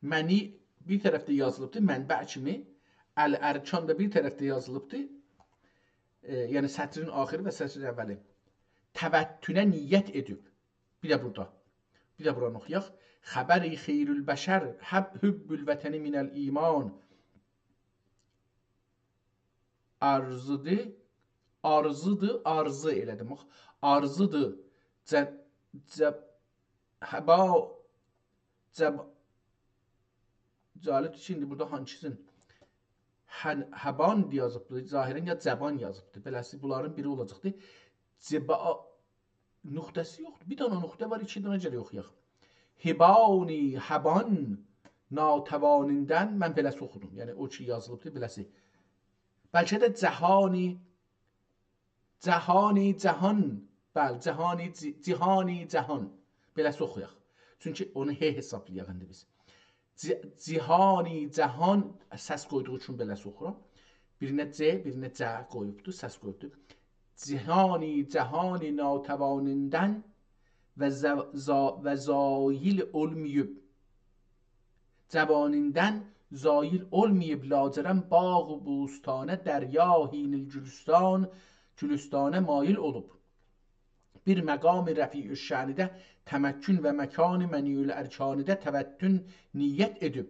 منیع بیر طرفده یازیلیبدیر، منبع کیمی، الارکان دا بیر طرفده یازیلیبدیر. ائ، یعنی سطرین آخیری و سطرین اولی. توطنه نیت ائدیب. بیر ده بورادا. بیر ده بورانی اوخویاق. «خبری خیر البشر، حب، حب الوطن من الایمان.» آرزیدی، آرزیدی، آرزی ائله‌دیم. باخ، آرزیدی. جه-، جه-، هبا، جب-، جالبدیر کی، ایندی بورادا هانسی‌سین؟ هن-، هبان دئیه یازیبدی، ظاهراً یا جبان یازیبدی. بئله‌سی بونلارین بیری اولاجاقدی. جبا-، نقطه‌سی یوخدور. بیر دنه نقطه وار، ایکی دنه گرک اوخویاق. هبانی، هبان، ناتوانیندن، من بئله‌سی اوخودوم. یعنی او کی یازیلیبدیر، بئله‌سی. بلکه ده جهانی، جهانی، جهان. بلی، جهانی، جی-، جهانی، جهان. بئله‌سی اوخویاق. چونکی اونو ه حسابلایاق ایندی بیز. جی-، جهانی، جهان، سس قویدوغو اوچون بئله‌سی اوخورام. بیرینه ج، بیرینه ج قویوبدو، سس قویوبدو. جهانی، جهانی ناتوانیندن و ز-، زا-، و زایل اولماییب. جوانیندن زایل اولماییب لاجرم باغ و بوستانه، دریا حین الگلستان، گلستانه مایل اولوب. بیر مقام رفیع الشأنده تمکن و مکان منیع الارکانده توطن نیت ائدیب.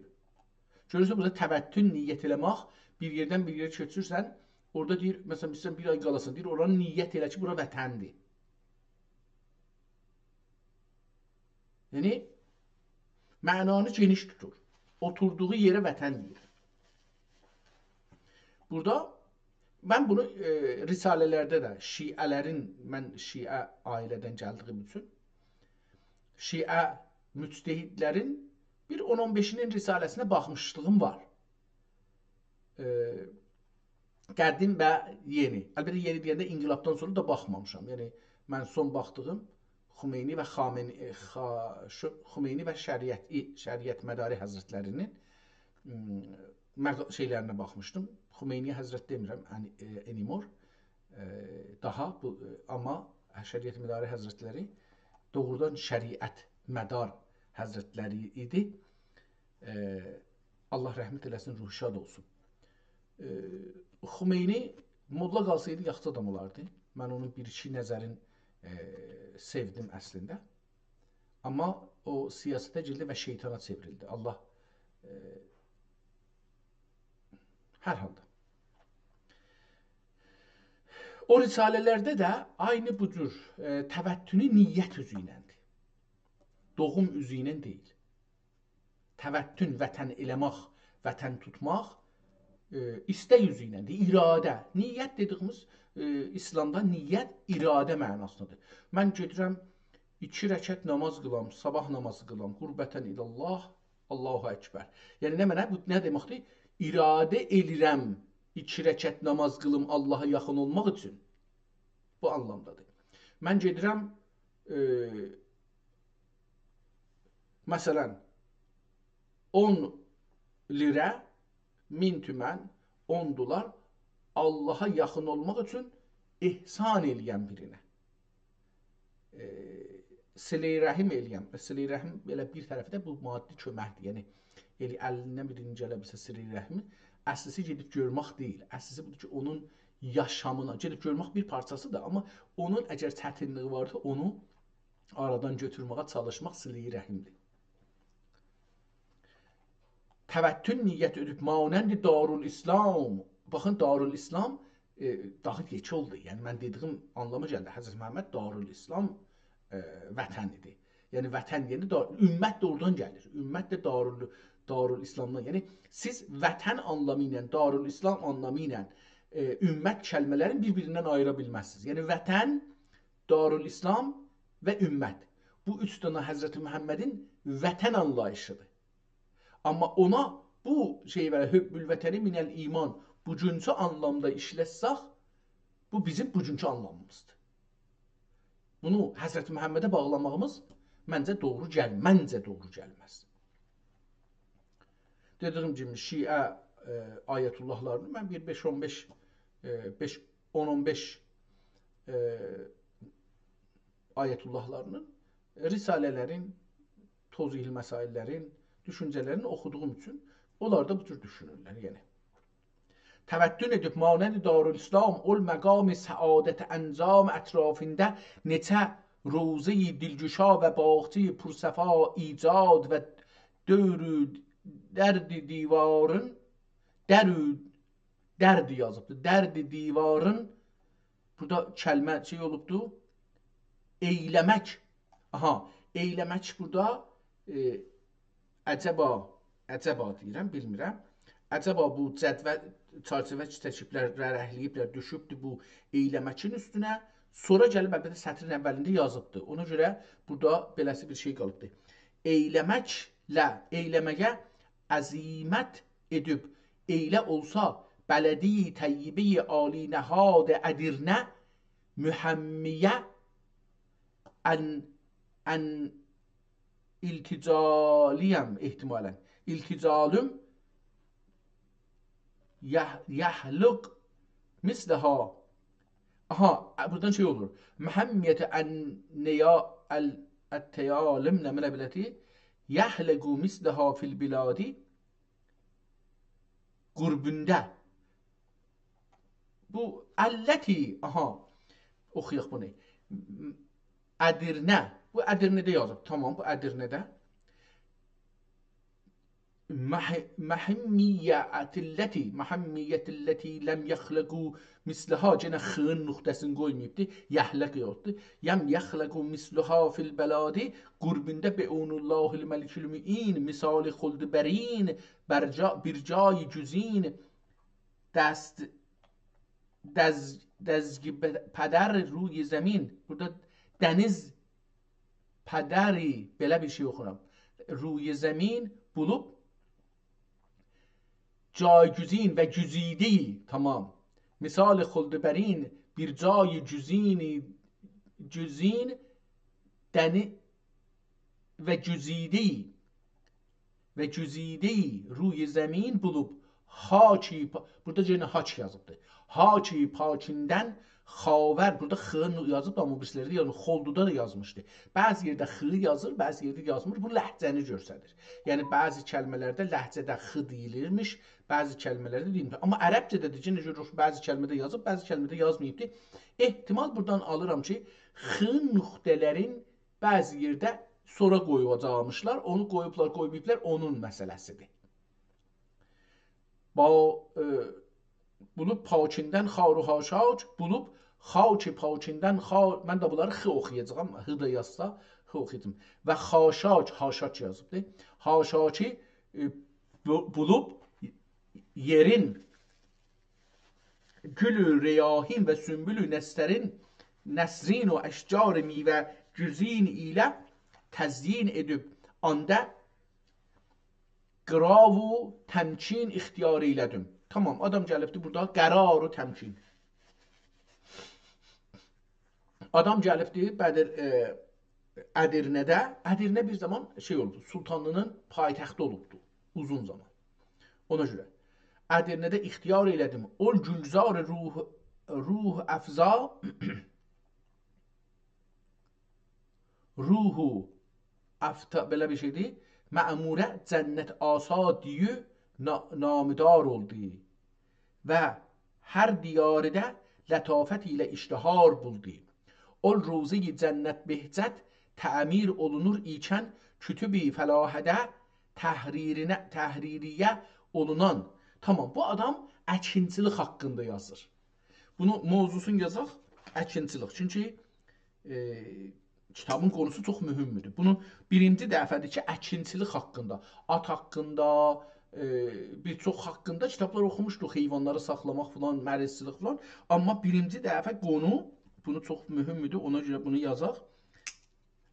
گؤرورسن، بورادا توطن نیت ائله‌مک، بیر یئردن بیر یئره کؤچورسن، اورادا دئییر، مثلا، ایسته‌ییرسن بیر آی قالاسان، دئییر، اورانی نیت ائله کی، بورا وطن‌دیر. یعنی، معنانی گئنیش توتور. اوتوردوغو یئره وطن دئییر. بورادا من بونو، ائ، رساله‌لرده ده شیعه‌لرین، من شیعه عائله‌دن گلدیگیم اوچون، شیعه مجتهدلرین بیر اون اون بئشینین رساله‌سینه باخمیشلیغیم وار. ائ، قدیم و یئنی. البته، یئنی دئینده انقلابدان سونرا دا باخمامیشام. یعنی، من سون باخدیغیم خمینی و خامنه‌ای، خا-، شو-، خمینی و شریعت، شریعتمداری حضرتلری‌نین، م، مق-، شئیلرینه باخمیشدیم. خمینی حضرت دئمیرم، انی-، ائ، anymore. ائ، داها بو، ائ، آمما شریعتمداری حضرتلری دوغرودان شریعتمدار حضرتلری ایدی. ائ، الله رحمت ائله‌سین، روحو شاد اولسون. ائ، خمینی موللا قالسایدی، یاخشی آدام اولاردی. من اونون بیر-ایکی نظرین، ائ، سئودیم اصلینده. آمما او سیاسته گیردی و شیطانا چئوریلدی. الله، ائ، هر حالدا. او رساله‌لرده ده عینی بو جور، ائ، توطنی نیت اوزو ایلندیر. دوغوم اوزو ایله دئییل. توطن، وطن ائله‌مک، وطن توتماق، ائ، ایستک اوزو ایلندیر، اراده. نیت دئدیگیمیز، ائ، ایسلامدا نیت اراده معناسیندادیر. من گئدیرم، ایکی رکعت نماز قیلام، صاباح نمازی قیلام، قربةً الی الله، الله اکبر. یعنی نمنه؟ بو نه دئمکدیر؟ اراده ائلیرم، ایکی رکعت نماز قیلیم اللها یاخین اولماق اوچون. بو آنلامدادیر. من گئدیرم، ائ، مثلا، اون لیره، مین تومن، اون دلار اللها یاخین اولماق اوچون احسان ائله‌یم بیرینه. ائ، صله‌ی رحم ائله‌یم. صله‌ی رحم بئله بیر طرفی ده بو مادی کؤمکدیر. یعنی، ائله الیندن بیرینین گله بیلسه صله‌ی رحمی، اصلیسی گئدیب گؤرمک دئییل. اصلیسی بودور کی، اونون یاشامینا، گئدیب گؤرمک بیر پارچاسیدیر، آمما اونون اگر چتینلیگی واردی، اونو آرادان گؤتورمه‌یه چالیشماق صله‌ی رحمدیر. توطن نیت ائدیب مانند دارالاسلام. باخین، دارالاسلام، ائ، داها یئکه اولدو. یعنی، من دئدیگیم آنلاما گلدی. حضرت محمد دارالاسلام، ائ، وطنی‌دیر. یعنی، وطن، یعنی دار-، امت ده اورادان گلیر. امت ده دارال-، دارالاسلامدان. یعنی، سیز وطن آنلامی ایله، دارالاسلام آنلامی ایله، ائ، امت کلمه‌لرین بیر-بیریندن آییرا بیلمزسینیز. یعنی، وطن، دارالاسلام و امت. بو اوچ دنه حضرت محمدین وطن آنلاییشی‌دیر. آمما اونا بو شئی وئره، حب الوطن من الایمان، بوگونکو آنلامدا ایشلتسک، بو بیزیم بوگونکو آنلامیمیزدیر. بونو حضرت محمده باغلاماغیمیز منجه دوغرو گل-، منجه دوغرو گلمز. دئدیگیم کیمی، شیعه، ائ، آیت‌الله‌لارینی من بیر بئش اون بئش، ائ، بئش، اون اون بئش، ائ، آیت‌الله‌لارینین رساله‌لرین، توضیح المسائل‌لرین، دوشونجه‌لرینی اوخودوغوم اوچون اونلار دا بو جور دوشونورلر، یعنی. توطن ائدیب مانند دارالاسلام، اول مقام سعادت انظام اطرافیندا نئچه روضهٔ دلگشا و باغچهٔ پرصفا ایجاد و دور و درد دیوارین، در و درد یازیبدیر. درد دیوارین، بورادا کلمه شئی اولوبدو. ائیله‌مک. آها، ائیله‌مک بورادا، ائ، عجبا، عجبا دئییرم، بیلمیرم. عجبا بو جدول، چرچیوه کی چکیبلر، ورقله‌ییبلر، دوشوبدور بو ائیله‌مکین اوستونه. سونرا گلیب، البته، سطرین اولینده یازیبدیر. اونا گؤره بورادا بئله‌سی بیر شئی قالیبدیر. ائیله‌مکله، ائیله‌مه‌یه عزیمت ائدیب، ائله اولسا، بلدی طیبهٔ عالی‌نهاد ادرنه، محمیه ان، ان التجالی‌یم احتمالاً. التجالیم یح-، یحلق مثلها. آها، بورادان شئی اولور. محمیت ان نیا ال-، التیالیم نمنه بیله‌دی؟ یحلق مثلها فی البلادی. قربونده. بو التی، آها، اوخویاق بونو. ادرنه. بو ادرنه‌ده یازیب. تامام، بو ادرنه‌ده. مح-، محمیة التی، محمیة التی لم یخلقوا مثلها، یئنه خ-ین نقطه‌سینی قویماییبدی، یحلق یوخدور. لم یخلقوا مثلها فی البلادی، قربونده بعون الله الملک المعین، مثال خلد برین، برجا-، بیر جای جزین، دست، دز-، دزگ ب-، پدر روی زمین. بورادا دنیز پدری، بئله بیر شئی اوخونور. روی زمین بولوب، جایگزین و گزیده‌ای، تامام. مثال خلد برین، بیر جای جزین، جزین، دنی-، و گزیده‌ای، و گزیده‌ای روی زمین بولوب، خاکی پا-، بورادا یئنه خاک یازیبدیر. خاکی پاکیندن خاور، بورادا خ-نی یازیب، آمما بیریسی‌لری ده، یعنی خلدودا دا یازمیشدی. بعضی یئرده خ یازیر، بعضی یئرده یازمیر. بو لهجه‌نی گؤستریر. یعنی بعضی کلمه‌لرده لهجه‌ده خ دئییلیرمیش، بعضی کلمه‌لرده دئییلمیر. آمما عربجه‌ده ده یئنه گؤروروک، بعضی کلمه‌ده یازیب، بعضی کلمه‌ده یازماییبدی. احتمال بورادان آلیرام کی، خ نقطه‌لرین بعضی یئرده سونرا قویاجاقمیشلار، اونو قویوبلار، قویماییبلار، اونون مسئله‌سی‌دیر. با، ائ، بولوب پاکیندن خار و خاشاک، بولوب خاک پاکیندن خار، من ده بونلاری خ اوخویاجاغام، ه دا یازسا، خ اوخویاجاغام. و خاشاک، خاشاک یازیبدیر. خاشاکی، ائ، بو-، بولوب یئرین گل و ریاحین و سنبل و نسترین، نسرین و اشجار میوه‌گزین ایله تزیین ائدیب، آندا قرار و تمکین اختیار ائیله‌دیم. تامام، آدام گلیبدی بورادا قرار و تمکین. آدام گلیبدی بدر، ائ، ادرنه‌ده. ادرنه بیر زامان شئی اولوبدو، سلطانلیغین پایتختی اولوبدو اوزون زامان. اونا گؤره ادرنه‌ده اختیار ائیله‌دیم. اول گلزار روح، روح افزا، روح افتا-، بئله بیر شئی‌دیر. معموره جنت‌آسا دئییب نا-، نامدار اولدو و هر دیارده لطافت ایله اشتهار بولدو. اول روضه‌ی جنت بهجت تعمیر اولونور ایکن، کتب فلاحده تحریرینه، تحریریه اولونان. تامام، بو آدام اکینچیلیک حاقیندا یازیر. بونو موضوعسونو یازاق، اکینچیلیک. چونکی، ائ، کیتابین قونوسو چوخ مهمدور. بونو بیرینجی دفعه‌دیر کی، اکینچیلیک حاقیندا، آت حاقیندا، ائ، بیر چوخ حاقیندا کیتابلار اوخوموشدوق. حیوانلاری ساخلاماق فلان، مریضچیلیک فلان. آمما بیرینجی دفعه قونو، بونو چوخ مهمدور، اونا گؤره بونو یازاق.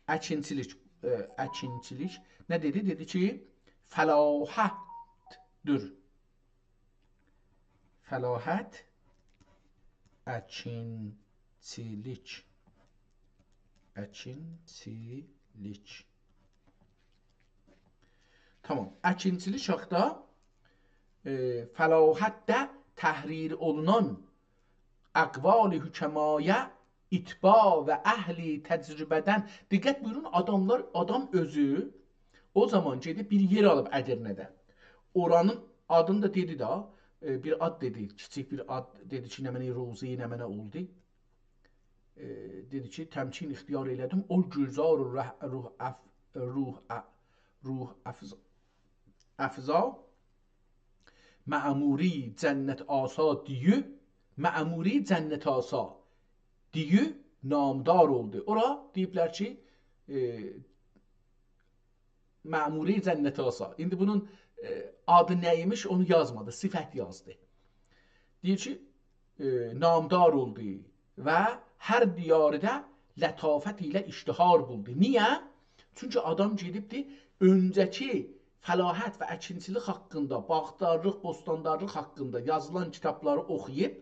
اکینچیلیک، ائ، اکینچیلیک. نه دئدی؟ دئدی کی، فلاحت‌دیر. فلاحت، اکینچیلیک. اکینچیلیک. تامام. اکینچیلیک حاقدا، ائ، فلاحتده تحریر اولونان اقوال حکمایا اتباع و اهل تجربه‌دن. دقت بویورون، آداملار، آدام اؤزو او زامان گئدیب بیر یئر آلیب ادرنه‌ده. اورانین آدینی دا دئدی ده، ائ، بیر آد دئدی، کیچیک بیر آد دئدی کی، نمنه روضه‌ی، نمنه اولدو. ائ، دئدی کی، تمکین اختیار ائله‌دیم، اول گلزار روح، روح اف-، روح ا-، روح افز-، افزا، معموری جنت‌آسا دیو، معموری جنت‌آسا دیو نامدار اولدو. اورا دئییبلر کی، ائ، معموری جنت‌آسا. ایندی بونون، ائ، آدی نه ایمیش، اونو یازمادی، صفت یازدی. دئییر کی، ائ، نامدار اولدو و هر دیارده لطافت ایله اشتهار بولدو. نییه؟ چونکی آدام گئدیبدی، اؤنجه‌کی فلاحت و اکینچیلیک حاقیندا، باغدارلیق، بوستاندارلیق حاقیندا یازیلان کیتابلاری اوخویوب،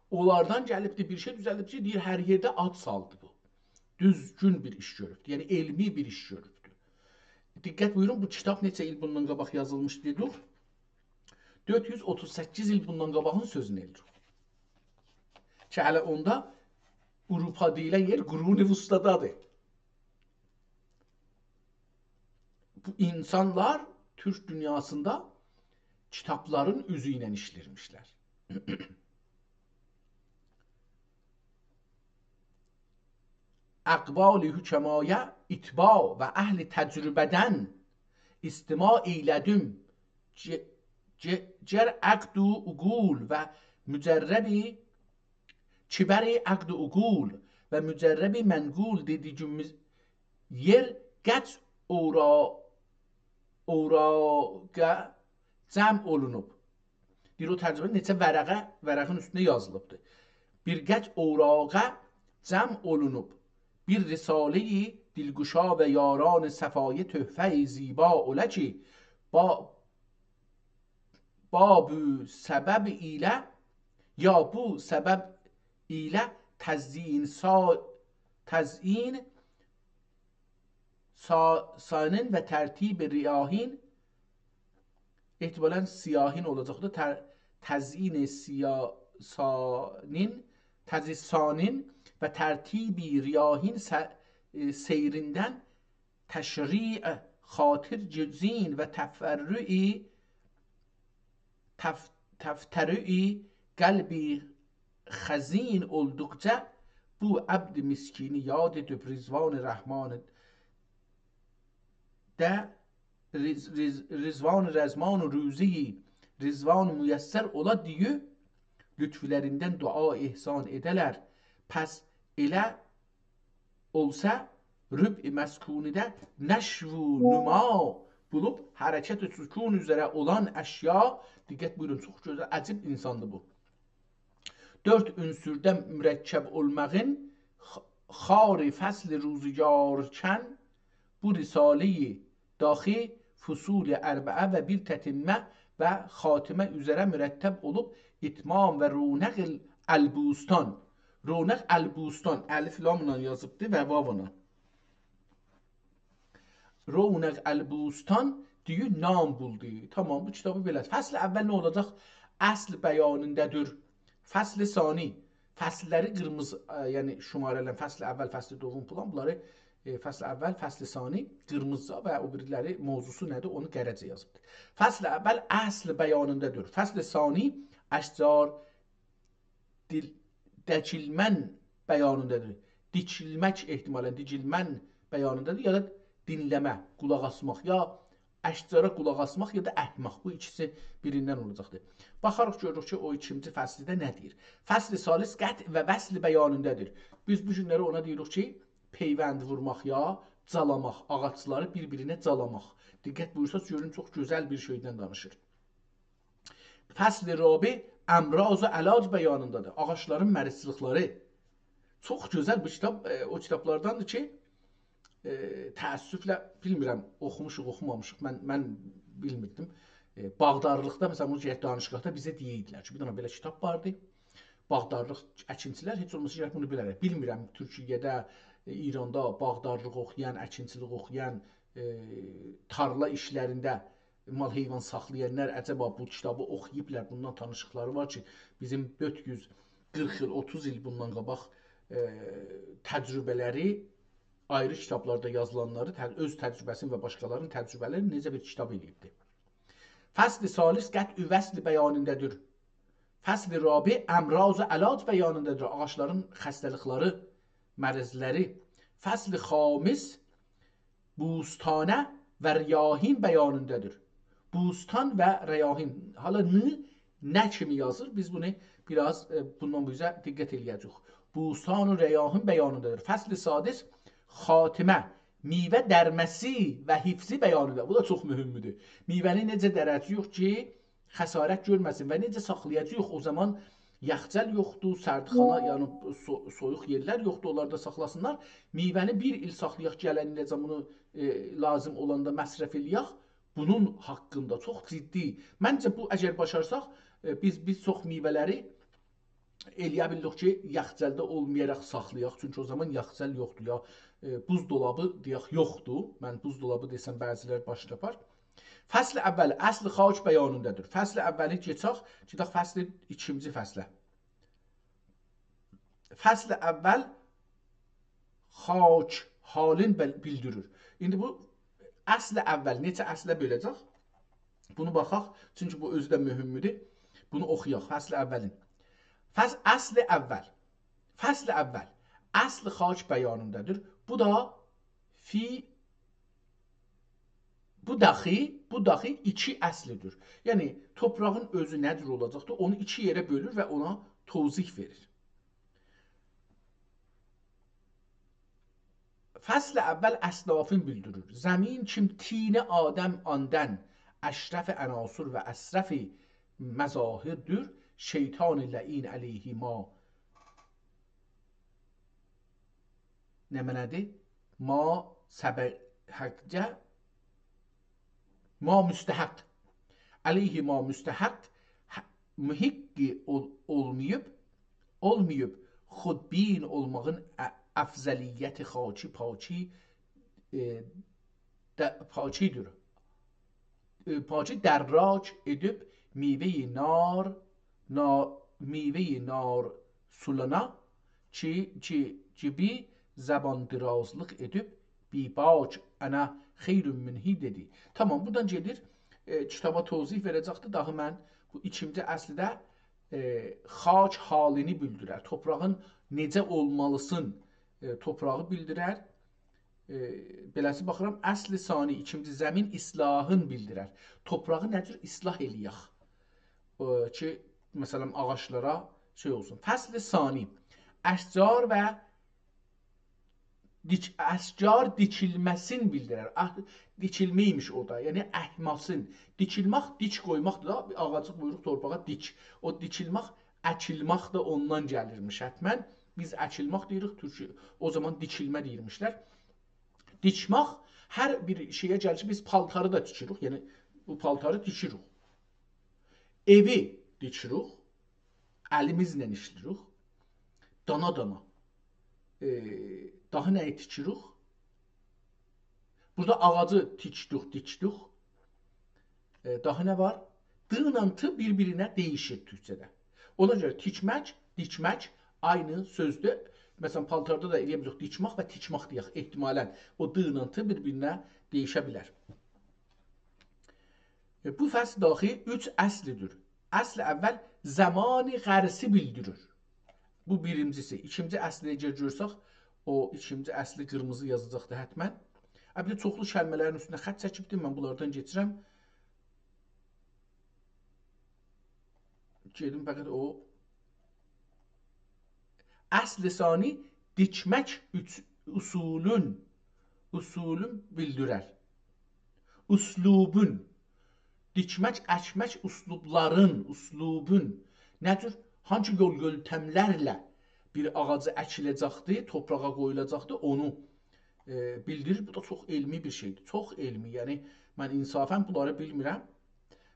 اونلاردان گلیبدی، بیر شئی دوزلدیب کی، دئییر، هر یئرده آد سالدی بو. دوزگون بیر ایش گؤروبدو، یعنی علمی بیر ایش گؤروبدو. دقت بویورون، بو کیتاب نئچه ایل بوندان قاباق یازیلمیشدی، دئدیک؟ دؤرد یوز اوتوز سککیز ایل بوندان قاباغین سؤزونو ائله‌ییر. کی، هله اوندا آوروپا دئییلن یئر قرون وسطادادیر. بو اینسانلار تورک دونیاسیندا کیتابلارین اوزو ایله ایشله‌ییرمیشلر. اقوال حکمایا اتباع و اهل تجربه‌دن استماع ائیله‌دیم. ج-، ج-، جر عقد و عقول و مجربی کبر عقد و عقول و مجرب منقول دئدیگیمیز یئر قج اورا-، اوراقه جمع اولونوب. دئییر، او تجربه نئچه ورقه، ورقین اوستونده یازیلیبدیر. بیر قج اوراقه جمع اولونوب، بیر رساله‌ی دلگشا و یاران صفای تحفه‌ی زیبا اوله کی، با با بو سبب ایله، یا بو سبب ایله تزیین سا-، تزیین سا-، سانین و ترتیب ریاحین، احتمالاً سیاحین اولاجاقدیر. تر-، تزیین سیا-، سانین، تزیین سانین و ترتیب ریاحین س-، ائ، سیریندن تشریع خاطر گزین و تفرعی، تف-، تفترعی قلبی خزین اولدوقجا بو عبد مسکینی یاد ائدیب رضوان رحمان ده رض-، رض-، رضوان رضمان و روزی رضوان میسر اولا دئییب لطفلریندن دعا احسان ائده‌لر. پس ائله اولسا، ربع مسکونی‌ده نشو و نما بولوب حرکت و سکون اوزره اولان اشیا، دقت بویورون، چوخ گؤزل، عجیب اینساندیر بو. دؤرد عنصرده مرکب اولماغین خ-، خار فصل روزگارکن بو رساله‌ی داخی فصول اربعه و بیر تتمه و خاتمه اوزره مرتب اولوب اتمام و رونق ال-، البوستان. رونق البوستان، الف لاملا یازیبدی و واولا. رونق البوستان دئییر نام بولدو. تامام، بو کیتابی بئله. فصل اول نه اولاجاق؟ اصل بیانینده‌دیر. فصل ثانی، فصللری قیرمیزی، ائ، یعنی شماره‌لر، فصل اول، فصل دوم فلان، بونلاری، ائ، فصل اول، فصل ثانی قیرمیزیجا و او بیریلری موضوعسو نه‌دیر، اونو قره‌جه یازیبدیر. فصل اول اصل بیانینده‌دیر. فصل ثانی اشجار دیل-، دکیلمن بیانینده‌دیر. دیکیلمک احتمالاً، دیکیلمن بیانینده‌دیر، یا دا دینله‌مه، قولاق آسماق، یا اشجارا قولاق آسماق، یا دا اکماق. بو ایکیسی بیریندن اولاجاقدیر. باخاریق، گؤروروک کی، او ایکینجی فصلده نه دئییر. فصل ثالث قطع و وصل بیانینده‌دیر. بیز بو گونلری اونا دئییریک کی، پیوند وورماق یا جالاماق، آغاجلاری بیر-بیرینه جالاماق. دقت بویورساز، گؤرون، چوخ گؤزل بیر شئیدن دانیشیر. فصل رابع امراض و علاج بیانیندادیر. آغاجلارین مریضلیقلاری. چوخ گؤزل بو کیتاب، ائ، او کیتابلارداندیر کی، ائ، تأسفله بیلمیرم، اوخوموشوق، اوخومامیشیق. من، من بیلمیردیم. ائ، باغدارلیقدا، مثلاً، بونو گرک دانشگاهدا بیزه دئییردیلر کی، بیر دنه بئله کیتاب واردی. باغدارلیق، اکینچیلر هئچ اولماسا گرک بونو بیله‌لر. بیلمیرم، تورکیه‌ده، ائ، ایراندا باغدارلیق اوخویان، اکینچیلیک اوخویان، ائ، تارلا ایشلرینده مال حیوان ساخلایانلار عجبا بو کیتابی اوخویوبلار، بوندان تانیشلیقلاری وار کی، بیزیم دؤرد یوز قیرخ ایل، اوتوز ایل بوندان قاباق، ائ، تجربه‌لری، آیری کیتابلاردا یازیلانلاری، ته-، اؤز تجربه‌سینی و باشقالارینین تجربه‌لرینی نئجه بیر کیتاب ائله‌ییبدی. فصل ثالث قطع و وصل بیانینده‌دیر. فصل رابع امراض و علاج بیانینده‌دیر. آغاجلارین خسته‌لیقلاری، مرضلری. فصل خامس بوستانه و ریاحین بیانیندادیر. بوستان و ریاحین. حالا ن، نه کیمی یازیر؟ بیز بونو بیر آز، ائ، بوندان بو اوزه دقت ائله‌یه‌جه‌ییک. بوستان و ریاحین بیانیندادیر. فصل سادس خاتمه، میوه درمسی و حفظی بیانیندا. بو دا چوخ مهمدور. میوه‌نی نئجه دره‌جه‌ییک کی، خسارت گؤرمه‌سین و نئجه ساخلایاجاغیق؟ او زامان یخچال یوخدور، سردخانا، یعنی سو-، سویوق یئرلر یوخدور، اونلاردا ساخلاسینلار. میوه‌نی بیر ایل ساخلایاق، گلن ایله‌جن بونو، ائ، لازیم اولاندا مصرف ائله‌یک. بونون حاقیندا چوخ جدی. منجه بو، اگر باشارساق، ائ، بیز، بیز چوخ میوه‌لری ائله‌یه بیلریک کی، یخچالدا اولمایاراق ساخلایاق. چونکی او زامان یخچال یوخدور، یا، ائ، بوزدولابی دئیک یوخدور. من بوزدولابی دئسم، بعضی‌لر باش تاپار. فصل اول، اصل خاک بیانیندادیر. فصل اولی کئچک، گئدک فصل، ایکینجی فصله. فصل اول خاک حالین بل-، بیلدیریر. ایندی بو اصل اول، نئچه اصله بؤله‌جک؟ بونو باخاق، چونکی بو اؤزو ده مهمدور. بونو اوخویاق، فصل اولین. فص-، اصل اول. فصل اول. اصل خاک بیانیندادیر. بو دا فی، بو داخی، بو داخی ایکی اصلدیر. یعنی، توپراغین اؤزو نه جور اولاجاقدیر، اونو ایکی یئره بؤلور و اونا توضیح وئریر. فصل اول اصنافین بیلدیریر. زمین کیم طین آدم آندن اشرف عناصر و اشرف مظاهردیر، شیطان لعین علیه ما، نه معنادیر؟ ما سبق حقه، ما مستحق. علیه ما مستحق، ح-، محقی اول-، اولماییب، اولماییب خودبین اولماغین ا-، افضلیت خاکی پاکی، ائ، ده-، پاکی‌دیر. ائ، پاکی دراک ائدیب میوه‌ی نار، نا-، میوه‌ی نار سولانا کی، کی، کی بی زبان درازلیق ائدیب، بی باک انا خیر منهی دئدی. تامام، بورادان گئدیر، ائ، کیتابا توضیح وئره‌جکدیر. داها من بو ایکینجی اصلده، ائ، خاک حالینی بیلدیرر. توپراغین نئجه اولمالیسین، ائ، توپراغی بیلدیرر. ائ، بئله‌سی باخیرام، اصل ثانی، ایکینجی زمین اصلاحین بیلدیرر. توپراغی نه جور اصلاح ائله‌یک؟ ائ، کی، مثلا، آغاجلارا شئی اولسون. فصل ثانی، اشجار و دیک-، اشجار دیکیلمه‌سین بیلدیرر. آه، دیکیلمه ایمیش او دا، یعنی اکمه‌سین. دیکیلمک، دیک قویماق دا، بیر آغاجی قویوروق تورپاغا دیک. او دیکیلمک، اکیلمک ده اوندان گلیرمیش حتما. بیز اکیلمک دئییریک، تورکو، او زامان دیکیلمه دئییرمیشلر. دیکمک، هر بیر شئیه گلیر کی، بیز پالتاری دا تیکیریک، یعنی بو پالتاری تیکیریک. ائوی تیکیریک، الیمیزله ایشله‌ییریک، دانا-دانا. ائ، داها نه‌یی تیکیریک؟ بورادا آغاجی تیکدوق، دیکدوق. ائ، داها نه وار؟ د ایله ت بیر-بیرینه دییشیر تورکجه‌ده. اونا گؤره تیکمک، دیکمک عینی سؤزدور. مثلا، پالتاردا دا ائله‌یه بیلیریک دیکمک و تیکمک دئیک. احتمالا او د ایله ت بیر-بیرینه دییشه بیلر. ائ، بو فصل داخی اوچ اصلدیر. اصل اول زمان غرسی بیلدیریر. بو بیرینجیسی. ایکینجی اصلی اگر گؤرسک، او ایکینجی اصلی قیرمیزی یازاجاقدی حتما. ها، بیر ده چوخلو کلمه‌لرین اوستونه خط چکیبدیم. من بونلاردان کئچیرم. گئدیم فقط او اصل ثانی دیکمک اوچ-، اصولون، اصولون بیلدیرر. اسلوبون، دیکمک، اکمک اسلوبلارین، اسلوبون، نه جور، هانسی یول یؤنتملرله بیر آغاجی اکیله‌جکدی، توپراغا قویولاجاقدی، اونو، ائ، بیلدیریر. بو دا چوخ علمی بیر شئیدیر، چوخ علمی. یعنی، من انصافا بونلاری بیلمیرم.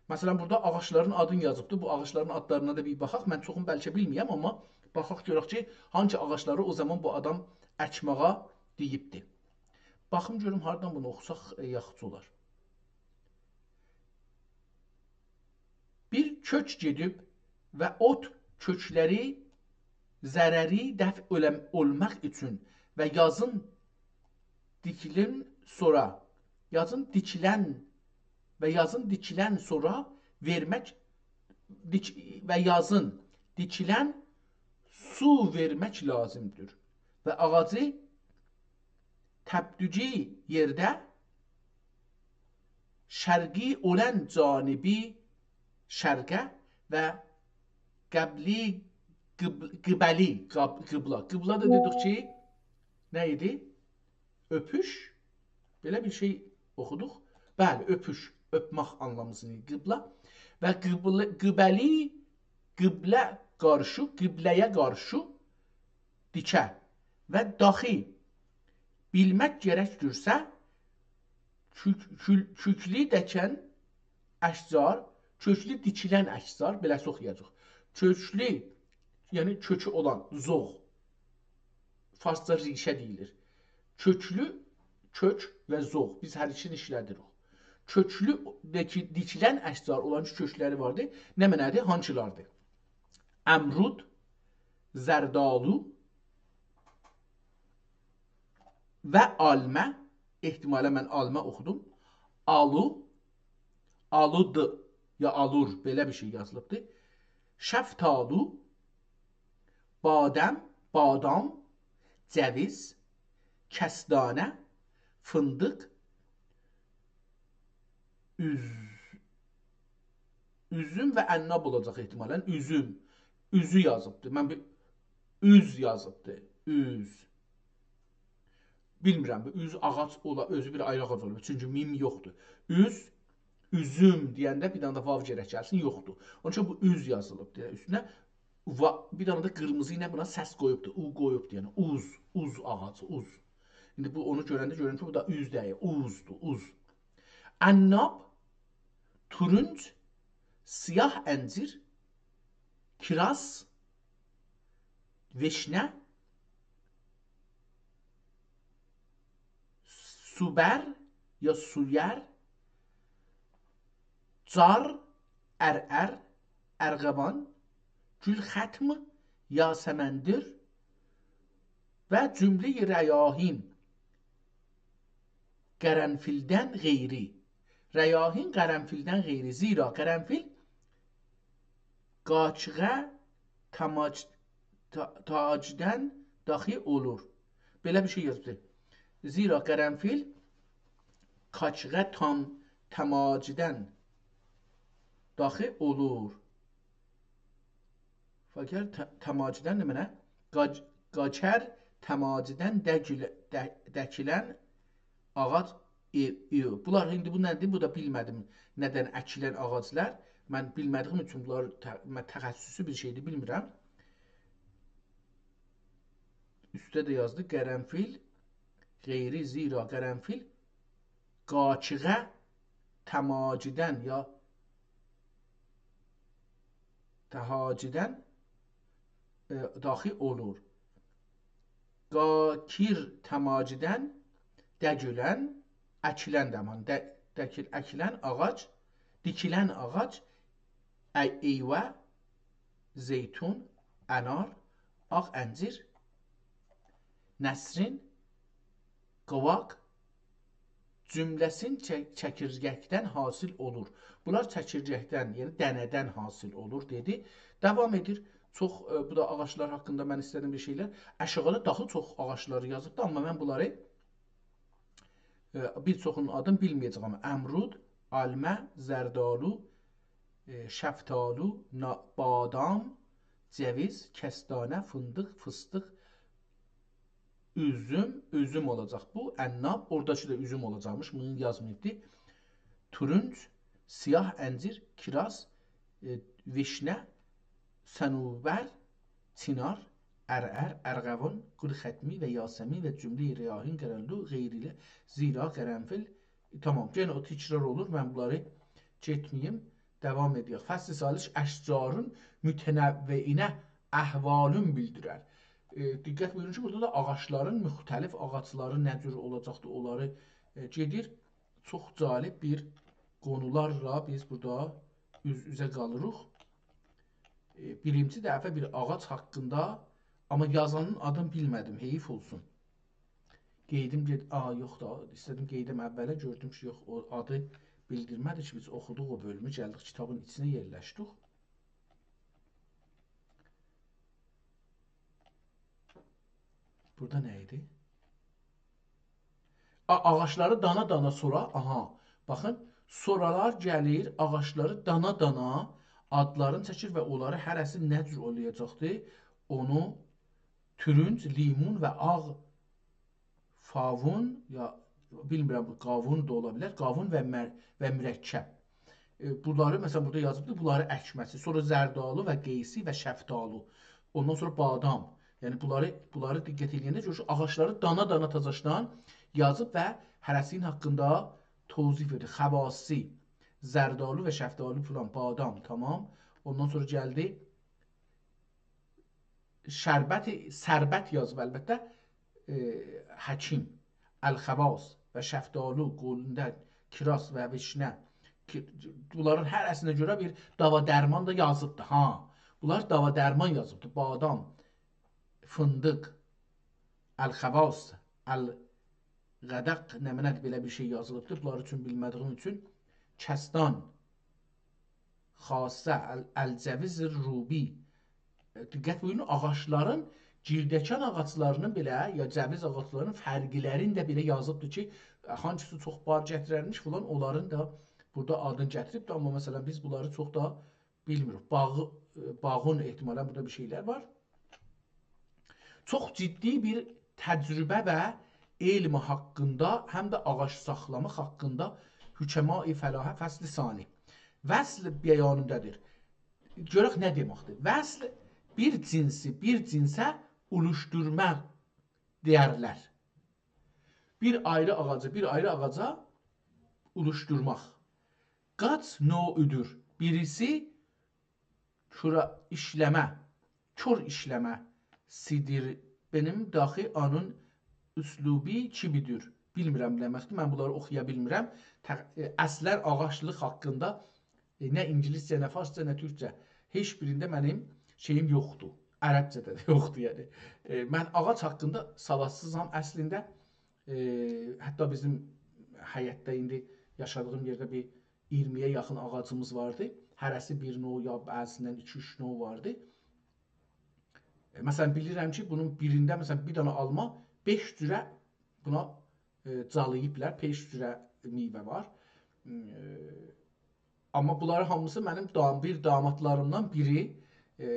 مثلا، بورادا آغاجلارین آدینی یازیبدی. بو آغاجلارین آدلارینا دا بیر باخاق. من چوخون بلکه بیلمه‌یم، آمما باخاق گؤرک کی، هانسی آغاجلاری او زامان بو آدام اکمه‌یه دئییبدی. باخیم گؤروم هاردان بونو اوخوساق، ائ، یاخشی اولار. بیر کؤک گئدیب و اوت کؤکلری ضرری دفع اؤلم-، اولماق اوچون و یازین دیکیلن سونرا، یازین دیکیلن و یازین دیکیلن سونرا وئرمک، دیک-، و یازین دیکیلن سو وئرمک لازیمدیر. آغاجی تپدوگی یئرده، شرقی اولان جانبی شرقه و قبلی قیب-، قبلی، قاب-، قیبله. قیبله ده دئدیک کی، نه ایدی؟ اؤپوش. بئله بیر شئی اوخودوق. بلی، اؤپوش، اؤپمک آنلامینی قیبله. و قیبله، قبلی، قبله قارشی، قبله‌یه قارشی دیکه. و داخی بیلمک گرکدیرسه، کؤک-، کؤل-، کؤکلو دیکن اشجار، کؤکلو دیکیلن اشجار، بئله چوخ یازیق. کؤکلو، یعنی کؤکو اولان، زوغ. فارسجا ریشه دئییلیر. کؤکلو، کؤک و زوغ. بیز هر ایکیسینی ایشله‌دیریک. کؤکلو دیکی-، دیکیلن اشجار اولان کی، کؤکلری واردی. نمنه‌دیر؟ هانسیلاردیر؟ امرود، زردآلو و آلما. احتمالا من آلما اوخودوم. آلو، آلودو، یا آلور، بئله بیر شئی یازیلیبدیر. شفتالو، بادام، بادام، جویز، کستانه، فیندیق، اوز-، اوزوم و عناب اولاجاق احتمالا. اوزوم. اوزو یازیبدی. من بیر اوز یازیبدی. اوز. بیلمیرم، بو اوز آغاج اولا، اؤزو بیر آیری آغاج اولا. چونکی میم یوخدور. اوز، اوزوم دئینده بیر دنه ده واو گرک گلسین، یوخدور. اونون اوچون بو اوز یازیلیبدیر اوستونه. وا-، بیر دنه ده قیرمیزی ایله بونا سس قویوبدور. او قویوبدور، یعنی اوز، اوز آغاجی، اوز. ایندی بو اونو گؤرنده گؤرورم کی، بو دا اوز دئییل، اوزدور، اوز. عناب، تورونج، سیاه انجیر، کیراز، ویشنه، سوبر یا سویر، جار، ارعر، ارغوان، گول‌ختم، یاسمندر و جمله‌ی ریاحین، قرنفیلدن غیری. ریاحین قرنفیلدن غیری. زیرا قرنفیل قاچیغا تاماج-، تا-، تاجدن داخی اولور. بئله بیر شئی یازیبدیر. زیرا قرنفیل قاچیغا تام-، تاماجدن داخی اولور. فاکر ت-، تاماجدن نمنه؟ قاچ-، قاچر تاماجدن دکیله-، ده-، دکیلن آغاج ائو، ائو. بونلار ایندی بو نه‌دیر؟ بو دا بیلمه‌دیم. ندن اکیلن آغاجلار؟ من بیلمه‌دیییم اوچون بونلار ت-، من تخصصی بیر شئیدیر، بیلمیرم. اوسته ده یازدی، قرنفیل غیری، زیرا قرنفیل قاچیغا تاماجدن یا تهاجدن، ائ، داخی اولور. قاچیر تاماجدن دکیلن، اکیلن ده همان، ده-، دکیل-، اکیلن آغاج، دیکیلن آغاج، ای-، ایوا، زیتون، انار، آغ انجیر، نسرین، قاواق، جمله‌سین چه-، چکیرگکدن حاصل اولور. بونلار چکیرگکدن، یعنی دنه‌دن حاصل اولور، دئدی. داوام ائدیر. چوخ، ائ، بو دا آغاجلار حاقیندا من ایسته‌دیم بیر شئیلر. آشاغیدا داها چوخ آغاجلاری یازیبدی، آمما من بونلاری، ائ، بیر چوخونون آدینی بیلمه‌یه‌جم. آمما امرود، آلما، زردآلو، ائ، شفتالو، نا-، بادام، جویز، کستانه، فیندیق، فیستیق، اوزوم، اوزوم اولاجاق بو، عناب، اوراداکی دا اوزوم اولاجاقمیش، بونو یازماییبدی. تورونج، سیاه انجیر، کیراز، ائ، ویشنه، صنوبر، چینار، ارعر، ارغوان، گول‌ختمی و یاسمین و جمله‌ی ریاحین، قرنفیل، غیری ایله، زیرا قرنفیل، تامام، یئنه او تکرار اولور، من بونلاری گئتمه‌ییم، داوام ائدک. فصل سالس اشجارین متنوعینه احوالین بیلدیرر. ائ، دقت بویورون کی، بورادا دا آغاجلارین، مختلف آغاجلارین نه جور اولاجاقدیر، اونلاری، ائ، گئدیر. چوخ جالب بیر قونولارلا بیز بورادا اوز-اوزه قالیریق. ائ، بیرینجی دفعه بیر آغاج حاقیندا، آمما یازانین آدینی بیلمه‌دیم، حئیف اولسون. قئیدیم گئت-، آ، یوخ دا، ایسته‌دیم قئیدیم اوّله، گؤردوم کی، یوخ، او آدی بیلدیرمه‌دی کی، بیز اوخودوق او بؤلومو، گلدیک کیتابین ایچینه یئرلشدیک. بورادا نه ایدی؟ آ، آغاجلاری دانا-دانا سورا، آها، باخین، سورالار گلیر، آغاجلاری دانا-دانا آدلارینی چکیر و اونلاری هره‌سی نه جور اولاجاقدی، اونو تورونج، لیمون و آغ فاوون، یا بیلمیرم، بو قاوون دا اولا بیلر، قاوون و مر-، و مرکب. ائ، بونلاری، مثلا، بورادا یازیبدیر، بونلاری اکمه‌سی، سونرا زردآلو و قیسی و شفتالو، اوندان سونرا بادام. یعنی بونلاری، بونلاری دقت ائله‌ینده گؤرورسونوز، آغاجلاری دانا-دانا تازاشدان یازیب و هره‌سینین حاقیندا توضیح وئردی. خواصی، زردآلو و شفتالو فلان، بادام، تامام. اوندان سونرا گلدی شربت، شربت یازیب البته، ائ، حکیم، الخواص و شفتالو، گلدن، کیراز و ویشنه. کی-، بونلارین هره‌سینه گؤره بیر داوا درمان دا یازیبدی، ها. بونلار داوا درمان یازیبدی. بادام، فیندیق، الخواص، الغدق، نمنه‌دیر، بئله بیر شئی یازیلیبدیر. بونلار اوچون بیلمه‌دیگیم اوچون کستان، خاصه، ال-، الجوز روبی. ائ، دقت بویورون، آغاجلارین، گیردکان آغاجلارینین بئله، یا جویز آغاجلارینین فرقلرینی ده بئله یازیبدیر کی، هانسیسی چوخ بار گتیررمیش فلان، اونلارین دا بورادا آدینی گتیریبدیر. آمما، مثلا، بیز بونلاری چوخ دا بیلمیریک. باغی-، ائ، باغون احتمالا بورادا بیر شئیلر وار. چوخ جدی بیر تجربه و علم حاقیندا، هم ده آغاج ساخلاماق حاقیندا حکمای فلاحه، فصل ثانی. وصل بیانینده‌دیر. گؤرک نه دئمکدیر؟ وصل بیر جنسی بیر جنسه اولوشدورما دئیرلر. بیر آیری آغاجی بیر آیری آغاجا اولوشدورماق. قاچ نوعودور. بیریسی کورا ایشله‌مه، کور ایشله‌مه‌سیدیر. بنیم داخی آنین اسلوبی کیمیدیر. بیلمیرم نه دئمکدیر، من بونلاری اوخویا بیلمیرم. تق-، ائ، اصلا آغاجلیق حاقیندا، ائ، نه اینگیلیسجه، نه فارسجا، نه تورکجه، هئچ بیرینده منیم شئییم یوخدور. عربجه‌ده ده یوخدور، یعنی. ائ، من آغاج حاقیندا سوادسیزام اصلینده. ائ، حتی بیزیم حیطده ایندی یاشادیغیم یئرده بیر اییرمی‌یه یاخین آغاجیمیز واردی. هره‌سی بیر نوع، یا بعضیسیندن ایکی-اوچ نوع واردی. ائ، مثلا، بیلیرم کی، بونون بیرینده، مثلا، بیر دنه آلما بئش جوره بونا، ائ، جالاییبلار، بئش جوره میوه وار. ائ، آمما بونلاری هامیسی منیم دام-، بیر دامادلاریمدان بیری، ائ،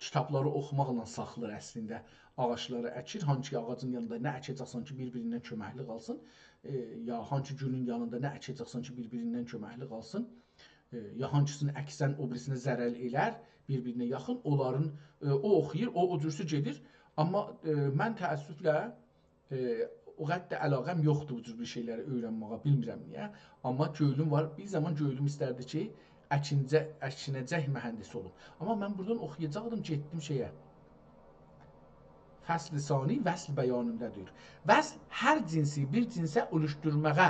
کیتابلاری اوخوماقلا ساخلیر اصلینده. آغاجلاری اکیر، هانسی آغاجین یانیندا نه اکه‌جکسن کی، بیر-بیریندن کؤمکلی قالسین، ائ، یا هانسی گولون یانیندا نه اکه‌جکسن کی، بیر-بیریندن کؤمکلی قالسین، ائ، یا هانسینی اکسن او بیریسینه ضرر ائلر، بیر-بیرینه یاخین، اونلارین، ائ، او اوخویور، او، او جورسو گئدیر. آمما، ائ، من تأسفله ائ، او قدر ده علاقه‌م یوخدور بو جور بیر شئیلری اؤیرنمه‌یه، بیلمیرم نییه. آمما گؤیلوم وار. بیر زامان گؤیلوم ایستردی کی، اکینجه-، اکینه‌جک مهندس اولوم. آمما من بورادان اوخویاجاقدیم، گئتدیم شئیه. فصل ثانی، وصل بیانینده‌دیر. وصل هر جنسی بیر جنسه اولوشدورماغا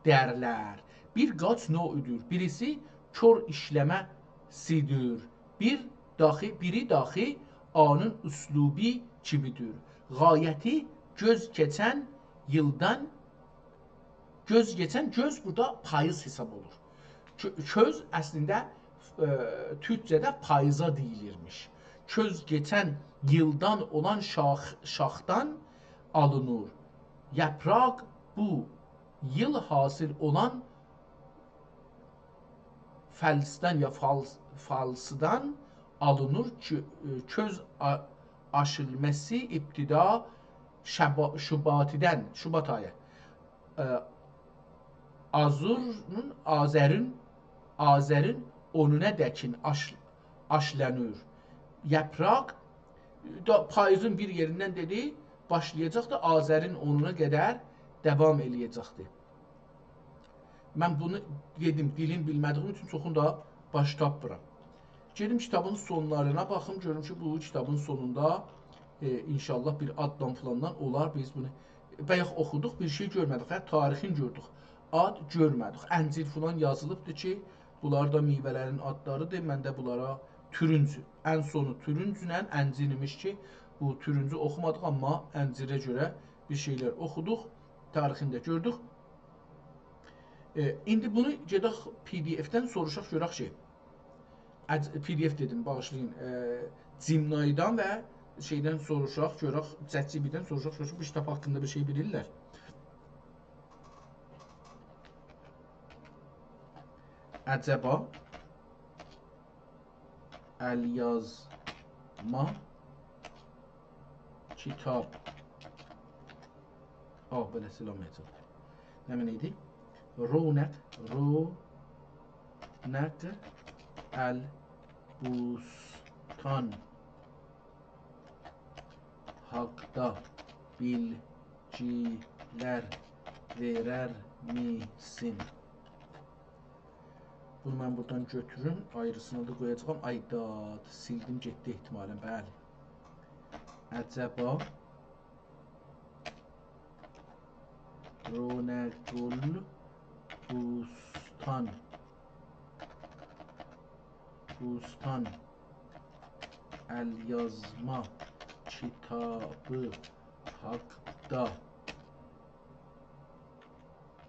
دئیرلر. بیر قاچ نوعودور. بیریسی کور ایشله‌مه‌سیدیر. بیر داخی، بیری داخی آنین اسلوبی کیمیدیر. غایتی گؤز کئچن ییلدان، گؤز کئچن، گؤز بورادا پاییز حساب اولور. کؤ-، کؤز اصلینده، ائ، تورکجه‌ده پاییزا دئییلیرمیش. کؤز کئچن ییلدان اولان شاخ-، شاخدان آلینیر. یاپراق بو ییل حاصل اولان فلسدن یا فالس-، فالسدان آلینیر. کؤ-، کؤز آ-، آشیلماسی ابتدا شبا-، شباتیدن، شبات آیی، ائ، آزورون، آذرین، آذرین اونونا دکین آش-، آشلانیر. یاپراق دا پاییزین بیر یئریندن دئدی، باشلایاجاقدی، آذرین اونونا قدر داوام ائله‌یه‌جکدی. من بونو دئدیم، دیلین بیلمه‌دیگیم اوچون چوخونو دا باش تاپمیرام. گئدیم کیتابین سونلارینا باخیم، گؤروم کی، بو کیتابین سونوندا، ائ، انشاءالله بیر آددان فلاندان اولار. بیز بونو بایاق اوخودوق، بیر شئی گؤرمه‌دیک. فقط تاریخین گؤردوک. آد گؤرمه‌دیک. انجیر فلان یازیلیبدیر کی، بونلار دا میوه‌لرین آدلاریدیر. من ده بونلارا تورونج، ان سونو تورونجله انجیر ایمیش کی، بو تورونجو اوخومادیق، آمما انجیره گؤره بیر شئیلر اوخودوق، تاریخینی ده گؤردوک. ائ، ایندی بونو گئدک پی دی اف‌دن سوروشاق، گؤرک کی، اج-، پی دی اف دئدیم، باغیشلایین، ائ، جیمنایدان و شئیدن سوروشاق، گؤرک، ChatGPT-دن سوروشاق، گؤرک بو کیتاب حاقیندا بیر شئی بیلیرلر. عجبا الیازما کیتاب. آه، بئله سلام یازیب. نمنه ایدی؟ رونق، رونق البوستان حاقدا بیلگیلر وئررمیسین؟ بونو من بورادان گؤتوروم، آیریسینی دا قویاجاغام. آی داد، سیلدیم گئتدی احتمالاً، بلی. عجبا رونق‌البوستان، بوستان الیازما کیتابی حاقدا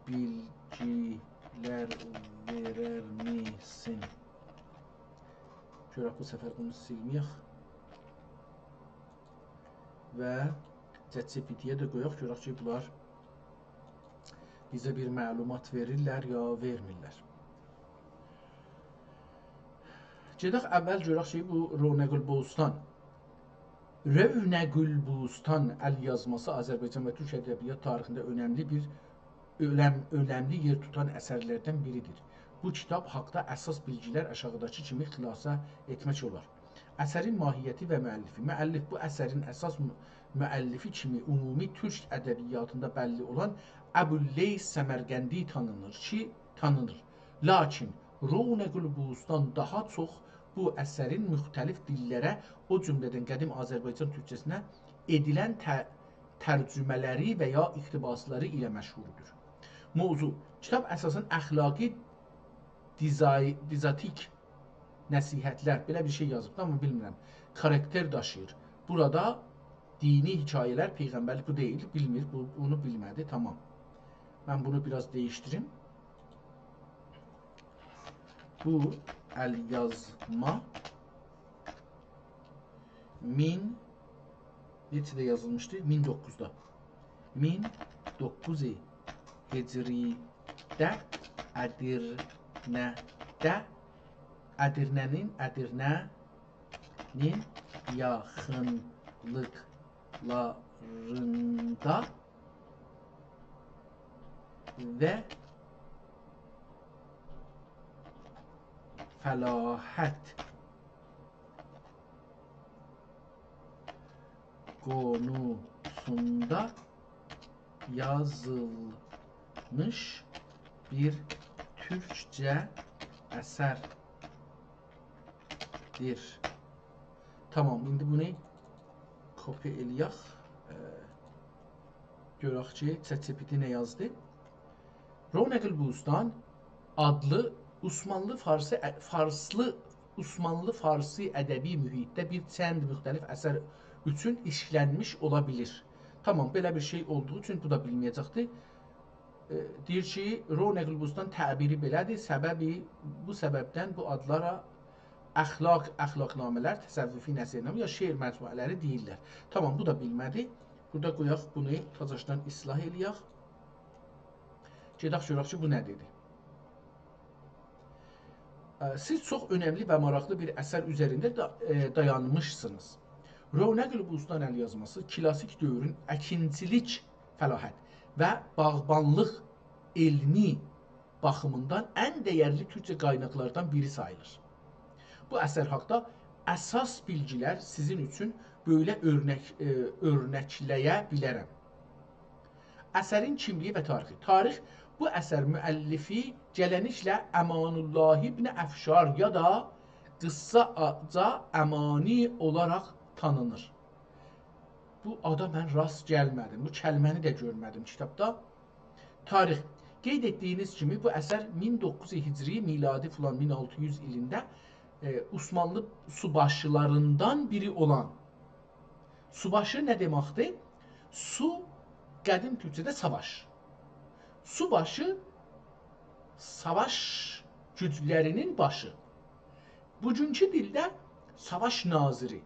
بیلگیلر وئررمیسین؟ گؤرک بو سفر بونو سیلمه‌یک. و ChatGPT-یه ده قویاق، گؤرک کی، بونلار بیزه بیر معلومات وئریرلر یا وئرمیرلر. گئدک اول گؤرک کی، بو رونق‌البوستان، رونق‌البوستان الیازماسی آذربایجان و تورک ادبیات تاریخینده اؤنملی بیر، اؤنم-، اؤنملی یئر توتان اثرلردن بیریدیر. بو کیتاب حاقدا اساس بیلگیلر آشاغیداکی کیمی خلاصه ائتمک اولار. اثرین ماهیتی و مؤلفی. مؤلف، بو اثرین اساس مو-، مؤلفی کیمی عمومی تورک ادبیاتیندا بللی اولان ابواللیث سمرقندی تانینیر کی، تانینیر. لاکین رونق‌البوستان داها چوخ بو اثرین مختلف دیللره، او جمله‌دن قدیم آذربایجان تورکجه‌سینه ائدیلن ت-، ترجمه‌لری و یا اقتباسلاری ایله مشهوردور. موضوع: کیتاب اساساً اخلاقی دیزای-، دیداکتیک نصیحتلر، بئله بیر شئی یازیب دا، آمما بیلمیرم. کاراکتر داشیییر. بورادا دینی حکایه‌لر، پیغمبرلیک، بو دئییل، بیلمیر، بو، بونو بیلمه‌دی، تامام. من بونو بیر آز دییشدیریم. بو الیازما مین، نئچه‌ده یازیلمیشدی؟ مین دوققوزدا. مین دوققوز هجریده ادیرنه‌ده، ادیرنه‌نین، ادیرنه‌نین یاخینلیقلاریندا و فلاحت قونوسوندا یازیلمیش بیر تورکجه اثردیر. تامام، ایندی بونو کپی ائله‌یک. ائ، گؤرک کی، ChatGPT نه یازدی. رونق‌البوستان آدلی عثمانلی فارسی، فارسلی، عثمانلی فارسی ادبی محیطده بیر چند مختلف اثر اوچون ایشلنمیش اولا بیلیر. تامام، بئله بیر شئی اولدوغو اوچون بو دا بیلمه‌یه‌جکدی. ائ، دئییر کی، رونق‌البوستان تعبیری بئله‌دیر، سببی، بو سببدن بو آدلارا اخلاق، اخلاقنامه‌لر، تصوفی نصیحتنامه یا شعر مجموعه‌لری دئییرلر. تامام، بو دا بیلمه‌دی. بورادا قویاق بونو تازاشدان اصلاح ائله‌یک. گئدک گؤرک کی، بو نه دئدی. ائ، سیز چوخ اؤنملی و ماراقلی بیر اثر اوزرینده دا-، ائ، دایانمیشسینیز. رونق‌البوستان الیازماسی کلاسیک دؤورون اکینچیلیک، فلاحت و باغبانلیق علمی باخیمیندان ان دَیرلی تورکجه قایناقلاردان بیری ساییلیر. بو اثر حاقدا اساس بیلگیلر سیزین اوچون بئله اؤرنک-، ائ، اؤرنکله‌یه بیلرم. اثرین کیملیگی و تاریخی. تاریخ: بو اثر مؤلفی گله‌نکله امان‌الله ابن افشار یا دا قیسساجا امانی اولاراق تانینیر. بو آدا من راست گلمه‌دیم. بو کلمه‌نی ده گؤرمه‌دیم کیتابدا. تاریخ: قید ائتدیگینیز کیمی، بو اثر مین دوققوز یوز هجری، میلادی فلان مین آلتی یوز ایلینده، ائ، عثمانلی سوباشیلاریندان بیری اولان، سوباشی نه دئمکدیر؟ سو، قدیم تورکجه‌ده ساواش. سوباشی، ساواش گوجلرینین باشی. بوگونکو دیلده ساواش ناظری.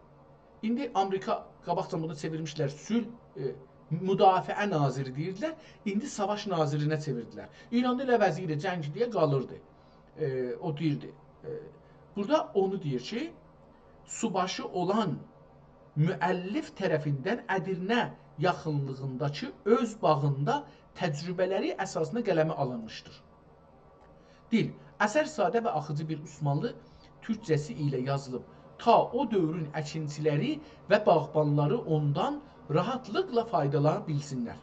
ایندی آمریکا، قاباقجا بونو چئویرمیشلر، صلح، ائ، مدافعه ناظری دئییردیلر، ایندی ساواش ناظرینه چئویردیلر. ایراندا ائله وزیر جنگ دئیه قالیردی. ائ، او دئییردی. ائ، بورادا اونو دئییر کی، سوباشی اولان مؤلف طرفیندن ادرنه یاخینلیغینداکی اؤز باغیندا تجربه‌لری اساسیندا قلمه آلینمیشدیر. دیل. اثر ساده و آخیجی بیر عثمانلی تورکجه‌سی ایله یازیلیب. تا او دؤورون اکینچیلری و باغبانلاری اوندان راحاتلیقلا فایدالانا بیلسینلر.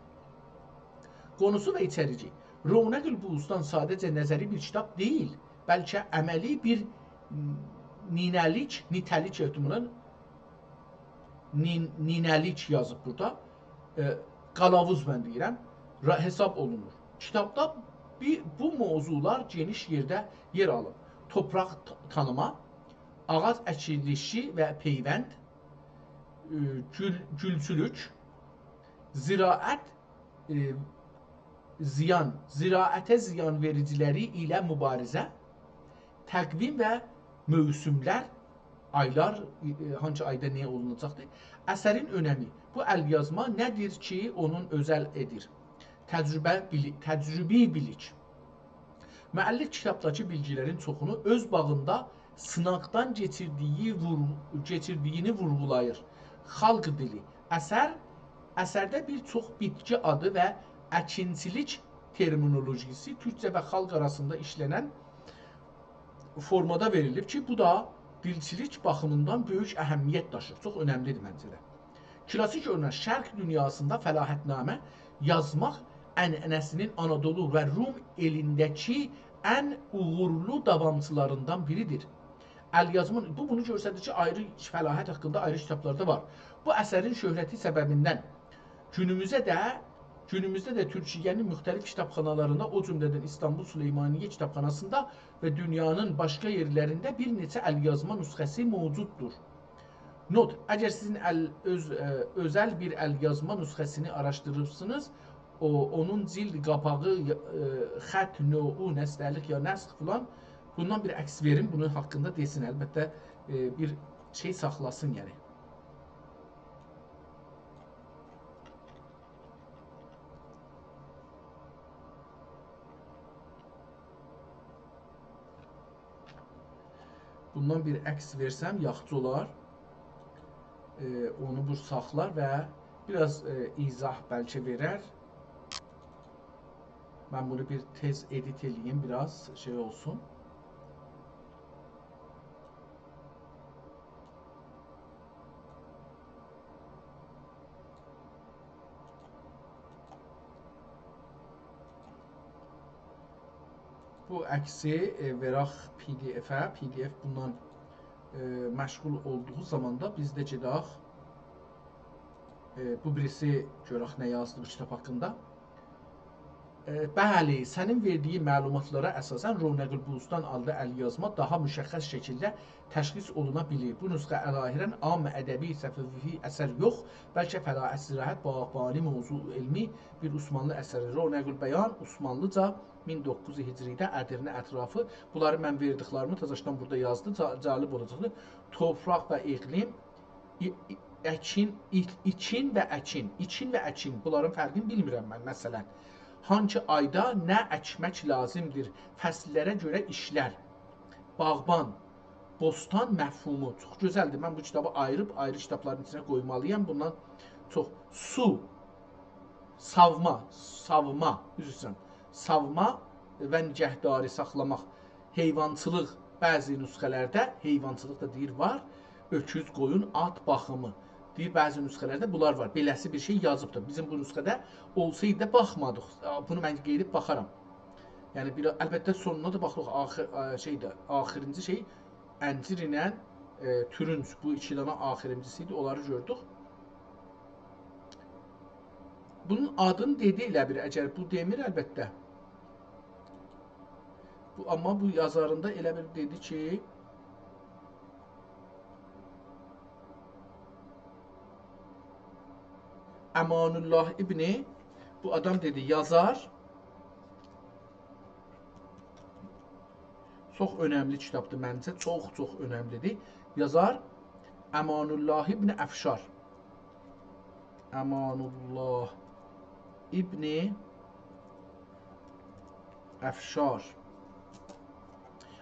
قونوسو و ایچریگی. رونق البوستان ساده‌جه نظری بیر کیتاب دئییل، بلکه عملی بیر نیته‌لیک، نیته‌لیک احتمالاً نین-، نیته‌لیک یازیب بورادا. ائ، قالاووز من دئییرم، را-، حساب اولونور. کیتابدا بی-، بو موضوعلار گئنیش یئرده یئر آلیب. توپراق ت-، تانیما، آغاج اکیلیشی و پیوند، ائ، گول-، گولچولوک، زراعت، ائ، زیان، زراعته زیان وئریجیلری ایله مبارزه، تقویم و موسملر، آیلار، ائ، هانسی آیدا نه اولوناجاقدیر؟ اثرین اؤنمی. بو ال‌یازما نه‌دیر کی، اونون اؤزل ائدیر؟ تجربه، بیلی-، تجربی بیلیک. مؤلف کیتابداکی بیلگیلرین چوخونو اؤز باغیندا سیناقدان کئچیردیگی وور-، کئچیردیگینی وورغولاییر. خالق دیلی. اثر، اثرده بیر چوخ بیتکی آدی و اکینچیلیک ترمینولوژیسی تورکجه و خالق آراسیندا ایشله‌نن فورمادا وئریلیب کی، بو دا دیلچیلیک باخیمیندان بؤیوک اهمیت داشیر. چوخ اؤنملیدیر منجه ده. کلاسیک اؤرنک، شرق دونیاسیندا فلاحت‌نامه یازماق عنعنه‌سینین آنادولو و روم ائلینده‌کی ان اوغورلو داوامچیلاریندان بیریدیر. ال‌یازمین، بو بونو گؤستریر کی، آیری فلاحت حاقیندا آیری کیتابلاردا وار. بو اثرین شهرتی سببیندن گونوموزه ده، گونوموزده ده تورکیه‌نین مختلف کیتابخانالاریندا، او جمله‌دن ایستانبول سلیمانیه کیتابخاناسیندا و دونیانین باشقا یئرلرینده بیر نئچه ال‌یازما نسخه‌سی موجوددور. نوت، اگر سیزین ال-، اؤز، ائ، اؤزل بیر ال‌یازما نسخه‌سینی آراشدیریرسینیز، او، اونون جلد قاپاغی، ائ، خط نوعو، نستعلیق یا نسخ فلان، بوندان بیر عکس وئرین، بونون حاقیندا دئسین. البته، ائ، بیر شئی ساخلاسین، یعنی. بوندان بیر عکس وئرسم، یاخشی اولار. ائ، اونو بو ساخلار و بیر آز، ائ، ایضاح بلکه وئرر. من بونو بیر تئز ادیت ائله‌ییم، بیر آز شئی اولسون. بو عکسی، ائ، وئراخ PDF-ه، PDF بوندان، ائ، مشغول اولدوغو زاماندا بیز ده گئداخ، ائ، بو بیریسی گؤرک نه یازدی بو کیتاب حاقیندا. ائ، بلی، سنین وئردیگین معلوماتلارا اساساً رونق البوستان آدلی ال‌یازما داها مشخص شکیلده تشخیص اولونا بیلیر. بو نسخه ظاهراً عام ادبی تصوفی اثر یوخ، بلکه فلاحت زراعت باغبانی موضوع علمی بیر عثمانلی اثری. رونق البیان عثمانلیجا مین دوققوز یوز هجریده ادرنه اطرافی. بونلاری من وئردیکلریمی تزه‌شدن بورادا یازدی. جا-، جالب اولاجاقدیر. توپراق و اقلیم، ای-، ای-، اکین، ای-، ایکین و اکین. ایکین و اکین. بونلارین فرقینی بیلمیرم من، مثلاً. هانسی آیدا نه اکمک لازیمدیر؟ فصللره گؤره ایشلر. باغبان، بوستان مفهومو. چوخ گؤزلدیر. من بو کیتابی آییریب، آیری کیتابلارین ایچینه قویمالییام. بوندان چوخ. سو، ساوما، ساوما، عذر ایسته‌ییرم. ساوما و نگهداری، ساخلاماق. حیوانچیلیق، بعضی نسخه‌لرده حیوانچیلیق دا دئییر وار. اؤکوز، قویون، آت باخیمی. دئییر، بعضی نسخه‌لرده بونلار وار. بئله‌سی بیر شئی یازیبدیر. بیزیم بو نسخه‌ده اولسایدی دا باخمادیق. بونو من قئییدیب باخارام. یعنی، بیر، البته، سونونا دا باخیریق. آخیر، ائ، شئیده، آخیرینجی شئی انجیر ایله، ائ، تورونج، بو ایکی دنه آخیرینجیسی ایدی، اونلاری گؤردوک. بونون آدینی دئدی ائله بیر، اگر بو دئمیر، البته. بو، آمما بو یازاریندا ائله بیر دئدی کی، امان‌الله ابنی، بو آدام دئدی، یازار، چوخ اؤنملی کیتابدیر منجه، چوخ، چوخ اؤنملیدیر. یازار امان‌الله ابن افشار. امان‌الله ابن افشار.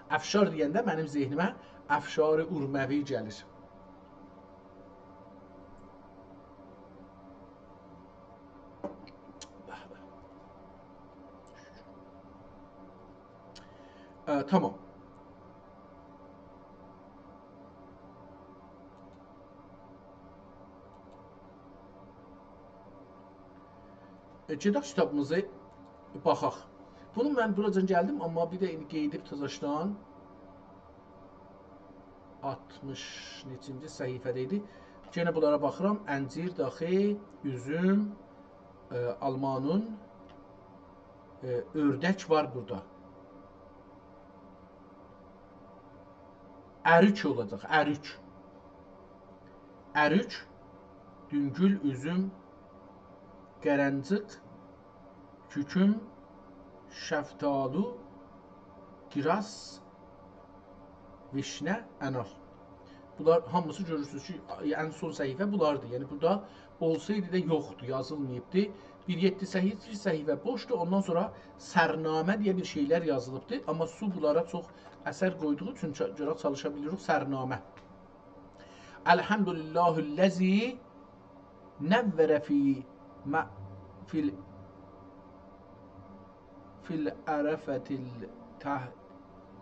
افشار دئینده منیم ذهنیمه افشار اموی گلیر. اه، تامام. ائ، گئدک کیتابیمیزی باخاق. بونو من بوراجان گلدیم، آمما بیر ده ایندی قئییدیب تازاشدان آلتمیش نئچینجی صفحه‌ده ایدی. یئنه بونلارا باخیرام. انجیر، داخی، اوزوم، ائ، آلمانون، ائ، اؤردک وار بورادا. اریک اولاجاق، اریک. اریک، دونگول، اوزوم، قرنجیق، کوکوم، شفتالو، گیراز، ویشنه، انار. بونلار هامیسی گؤرورسونوز کی، ان سون صفحه بونلاردیر. یعنی بورادا اولسایدی دا یوخدور، یازیلماییبدی. بیر یئددی سککیز صفحه بوشدور، اوندان سونرا سرنامه دئیه بیر شئیلر یازیلیبدی. آمما سو بونلارا چوخ اثر قویدوغو اوچون چا-، چوخ چالیشا بیلیریک سرنامه. الحمد لله الذی نور فی م-، فی ال-، فی العرفة الته-،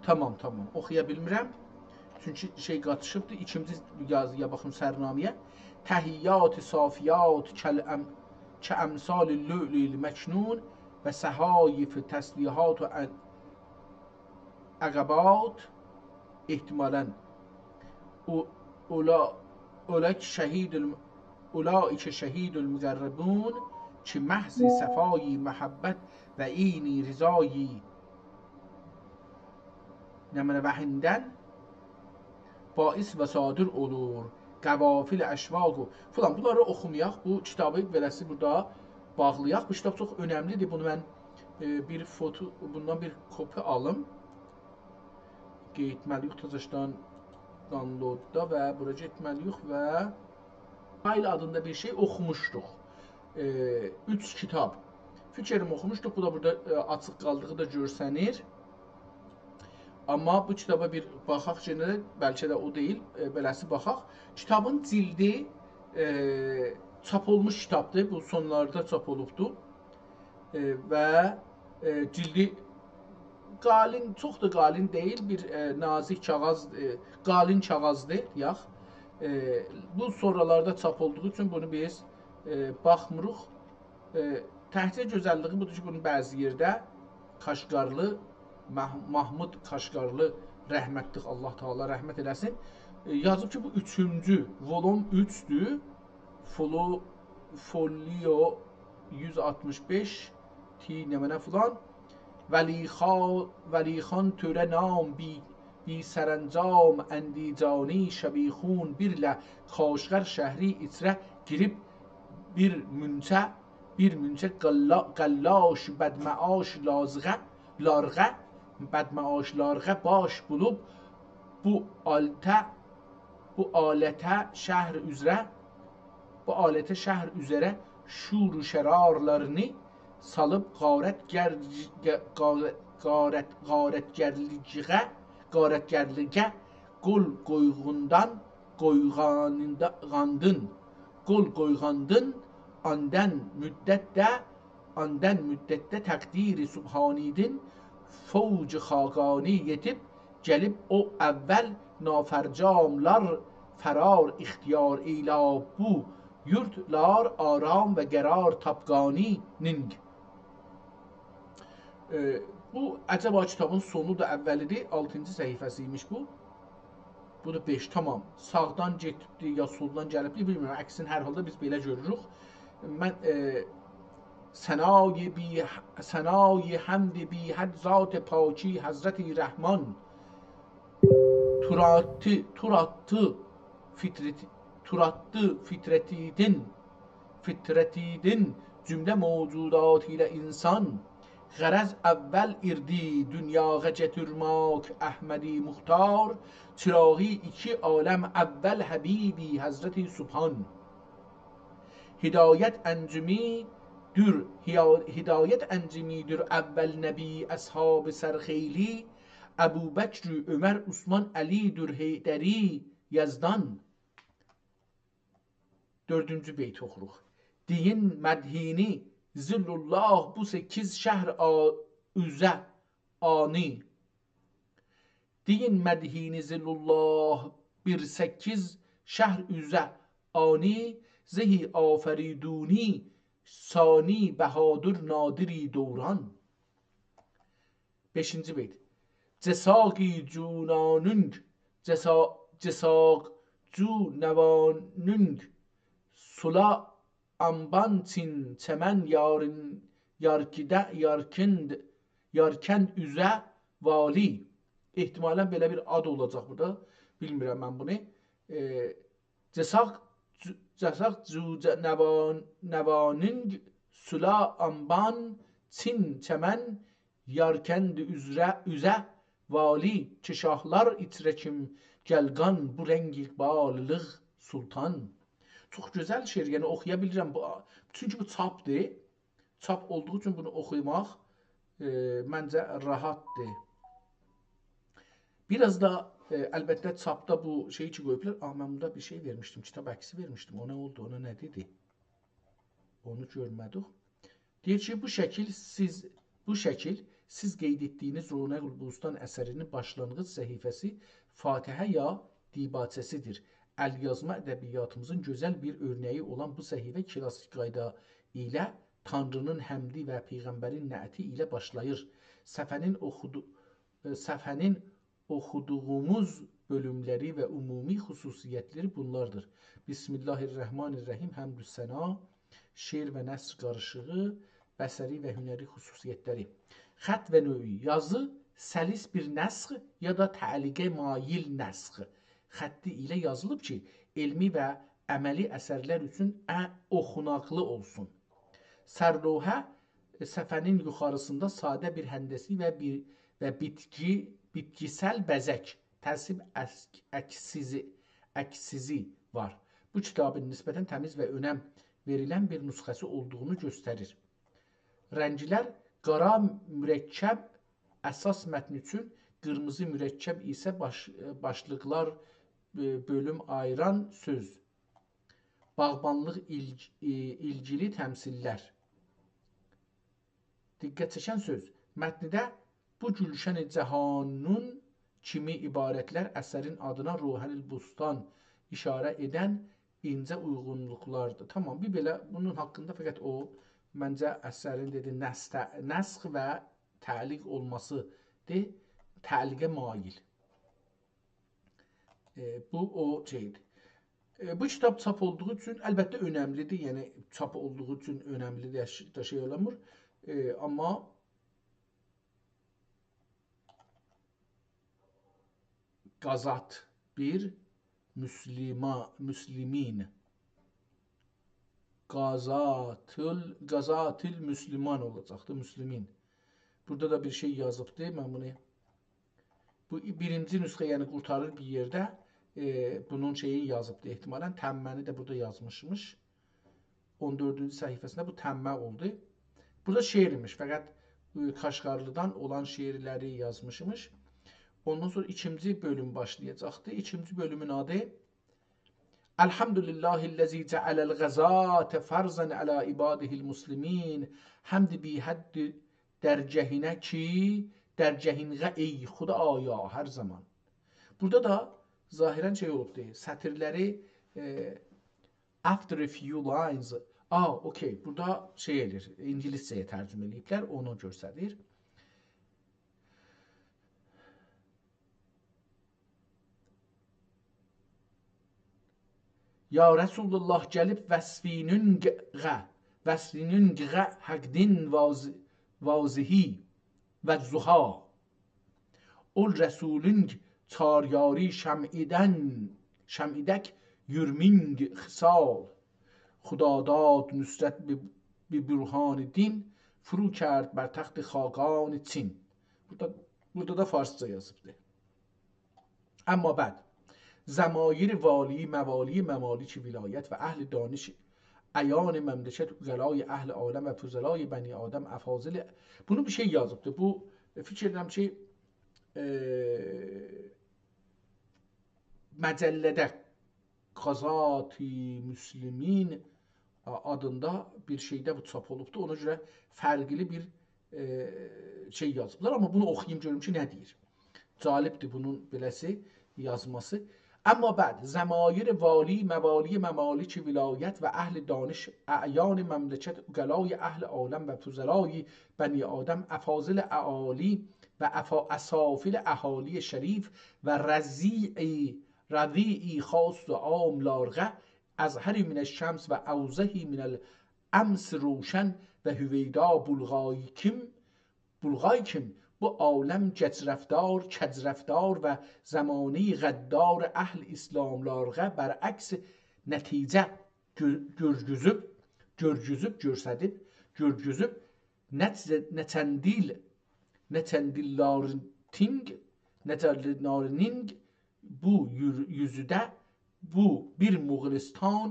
تامام، تامام. اوخویا بیلمیرم. چونکی شئی قاتیشیبدیر. ایکینجی یازییا باخیم، سرنامه‌یه. تحیات صافیات کالام-، کامثال اللؤلؤ المکنون و صحایف تسبیحات و ان-، عقبات، احتمالاً او-، اولا-، اولئک شهید الم-، اولئک شهید المقربون، کی محض صفایی محبت و عینی رضایی نمنه وحیندن باعث و صادر اولور. قوافل اشواق و فلان. بونلاری اوخومایاق. بو کیتابی بئله‌سی بورادا باغلایاق. بو کیتاب چوخ اؤنملیدیر. بونو من، ائ، بیر فوتو، بوندان بیر کپی آلیم. گئتمه‌لی‌ییک تازاشدان download-دا و بورا گئتمه‌لی‌ییک و فایل آدیندا بیر شئی اوخوموشدوق. ائ، اوچ کیتاب. فیکریم اوخوموشدوق. بو دا بورادا، ائ، آچیق قالدیغی دا گؤرسنیر. آمما بو کیتابا بیر باخاق یئنه ده، بلکه ده او دئییل، ائ، بئله‌سی باخاق. کیتابین جیلدی، ائ، چاپ اولموش کیتابدیر. بو سونلاردا چاپ اولوبدور. ائ، و، ائ، جیلدی قالین، چوخ دا قالین دئییل، بیر، ائ، نازیک کاغیذ، ائ، قالین کاغیذدیر، یاخ. ائ، بو سونرالاردا چاپ اولدوغو اوچون بونو بیز، ائ، باخمیریق. ائ، تکجه گؤزللیگی بودور کی، بونون بعضی یئرده کاشغارلی، مح-، محمود کاشغارلی رحمتلیک، الله تعالی رحمت ائله‌سین. ائ، یازیب کی، بو اوچونجو، ولوم اوچدور. فولو-، فولیو یوز آلتمیش بئش، تی نمنه فلان. ولی خا-، ولی خان تره نام بی، بی سرانجام اندیجانی شبیخون، بیر له کاشغر شهری ایچره گیریب بیر مونچه، بیر مونچه قلا-، قلاش بدمعاش لازغه، لارغه، بدمعاش لارغه باش بولوب بو آلته، بو آلته شهر اوزره، بو آلته شهر اوزره شور و شرارلارینی سالیب غارت گر-، گ-، غارت، غارت، غارتگرلیگه، غارتگرلیگه قول قویغوندان، قویغانیندا-، غاندین، قول قویغاندین، آندن مدتده، آندن مدتده تقدیر سبحانیدین فوج خاقانی یئتیب، گلیب او اول نافرجاملار فرار اختیار ائیلا بو یورتلار آرام و قرار تاپقانینین. ائ، بو عجبا کیتابین سونودور، اولیدیر، آلتینجی صفحه‌سی ایمیش بو. بو دا بئش، تامام. ساغدان گئتیبدی، یا سولدان گلیبدی، بیلمیرم. عکسین هر حالدا بیز بئله گؤروروک. من، ائ، ثنای بی-، ثنای حمد بی‌حد ذات پاکی حضرت رحمان. توراتدی، توراتدی فطرت-، توراتدی فطرتیدین، فطرتیدین جمله موجودات ایله انسان. غرض اول ایردی دونیاغا گتیرمک احمدی مختار، چیراغی ایکی عالم اول حبیبی حضرت سبحان. هدایت انجمی دور، هیا-، هدایت انجمی دور اول نبی اصحاب سرخیلی، ابوبکر، عمر، عثمان، علی دور حیدری یزدان. دؤردونجو بیت اوخوروق. دئیین مدحینی ظل الله بو سککیز شهر آ-، اوزه آنی. دئیین مدحینی ظل الله بیر سککیز شهر اوزه آنی، زهی آفریدونی ثانی بهادر نادری دوران. بئشینجی بیت. جساقی جونانونگ، جسا-، جساق جونوانونگ، سولا آمبان چین چمن یارین، یارکیده، یارکند، یارکند اوزه والی. احتمالاً بئله بیر آد اولاجاق بورادا. بیلمیرم من بونو. ائ، جساق، جو-، جساق جوجه نوان-، نوانینگ سولا آمبان چین چمن یارکند اوزره، اوزه والی کی شاهلار ایچره کیم گلقان بو رنگ اقباللیق سلطان. چوخ گؤزل شعر، یعنی اوخویا بیلیرم بو، چونکی بو چاپدیر. چاپ اولدوغو اوچون بونو اوخوماق، ائ، منجه راحتدیر. بیر آز دا، ائ، البته چاپدا بو شئیی کی قویوبلار. آ، من بورادا بیر شئی وئرمیشدیم، کیتاب عکسی وئرمیشدیم. او نه اولدو، اونا نه دئدی؟ اونو گؤرمه‌دیک. دئییر کی، بو شکیل سیز، بو شکیل سیز قید ائتدیگینیز رونق البستان اثرینین باشلانغیج صفحه‌سی فاتحه یا دیباچه‌سیدیر. ال‌یازما ادبیاتیمیزین گؤزل بیر اؤرنگی اولان بو صفحه کلاسیک قایدا ایله تانرینین حمدی و پیغمبرین نعتی ایله باشلاییر. صفحه‌نین اوخودو-، ائ، صفحه‌نین اوخودوغوموز بؤلوملری و عمومی خصوصیتلری بونلاردیر: بسم الله الرحمن الرحیم، حمد و ثنا، شعر و نثر قاریشیغی، بصری و هنری خصوصیتلری. خط و نوعی، یازی سلیس بیر نسخ یا دا تعلیقه مایل نسخ خطی ایله یازیلیب کی، علمی و عملی اثرلر اوچون ا-، اوخوناقلی اولسون. سرلوحه، ائ، صفحه‌نین یوخاریسیندا ساده بیر هندسی و بیر، و بیتکی، بیتکیسل بزک، ترتیب عکس-، عکسیزی، عکسیزی وار. بو کیتابین نسبتاً تمیز و اؤنم وئریلن بیر نسخه‌سی اولدوغونو گؤستریر. رنگلر قارا مرکب اساس متن اوچون، قیرمیزی مرکب ایسه باش-، باشلیقلار، ائ، بؤلوم آییران سؤز. باغبانلیق ایل-، ائ، ایلگیلی تمثیللر. دقت چکن سؤز. متنده بو گولشن جهانون کیمی عبارتلر اثرین آدینا روحن البستان اشاره ائدن اینجه اویغونلوقلاردیر. تامام، بیر بئله بونون حاقیندا فقط او، منجه اثرین دئدی، نسته-، نسخ و تعلیق اولماسیدیر، تعلیقه مایل. ائ، بو او شئیدیر. ائ، بو کیتاب چاپ اولدوغو اوچون، البته، اؤنملیدیر. یعنی، چاپ اولدوغو اوچون اؤنملیدیر، شئی، دا شئی اولامیر. ائ، آمما قازات بیر، مسلما-، مسلمین. قازاتل، قازاتل مسلمان اولاجاقدی، مسلمین. بورادا دا بیر شئی یازیبدی، من بونو بو بیرینجی نسخه، یعنی قورتاریر بیر یئرده، ائ، بونون شئیین یازیبدی احتمالاً. تمّه‌نی ده بورادا یازمیشمیش. اون دؤردونجو صفحه‌سینده بو تمّه اولدو. بورادا شعر ایمیش، فقط، ائ، کاشغارلیدان اولان شعرلری یازمیشمیش. اوندان سونرا ایکینجی بؤلوم باشلایاجاقدی. ایکینجی بؤلومون آدی الحمد لله الذی جعل الغزاة فرضاً علی عباده المسلمین. حمد بی‌حد درگهینه کی، درگهینغه ای خدایا هر زمان. بورادا دا ظاهراً شئی اولوبدو، سطرلری، ائ، after a few lines. آ، اوکی، بورادا شئی ائله‌ییر، اینگیلیسجه‌یه ترجمه ائله‌ییبلر، اونو گؤستریر. یا رسول‌الله، گلیب وصفینونغه، وصفینونغه حقدین واض-، واضحی و ضحی. اول رسولونگ چار یاری شمعیدن، شمعیدک یورمینگ خصال. خدا داد نصرت به، به برهان دین، فرو کرد بر تخت خاقان چین. بورادا، بورادا دا فارسجا یازیبدیر. اما بعد، ضمایر والی، موالی، ممالک ولایت و اهل دانش اعیان مملکت، عقلای اهل عالم و فضلای بنی آدم، افاضل، بونو بیر شئی یازیبدی. بو، فیکیر ائدیرم کی، ائ، مجله‌ده قضات مسلمین آدیندا بیر شئیده بو چاپ اولوبدو. اونا گؤره فرقلی بیر، ائ، شئی یازیبلار. اما بونو اوخویوم گؤروم کی، نه دئییر. جالبدیر بونون بئله‌سی یازماسی. اما بعد، ضمایر والی، موالی ممالک ولایت و اهل دانش اعیان مملکت، عقلای اهل عالم و فضلای بنی آدم، افاضل اعالی و افا-، اسافل اهالی شریف و رضیع، رضیع خاص و عام لارقه، اظهر من الشمس و اوضح من الامس روشن و هویدا بلغای کیم، بلغای کیم، بو عالم گج‌رفتار، کج‌رفتار و زمانه‌ی غدار اهل اسلام لارقه، برعکس نتیجه گؤ-، گؤرگوزوب، گؤرگوزوب، گؤرسدیب، گؤرگوزوب، نچ-، نچندیل، نچندیل لارتینگ، نچندیل لارنینگ، بو یور-، یوزوده، بو بیر مغولستان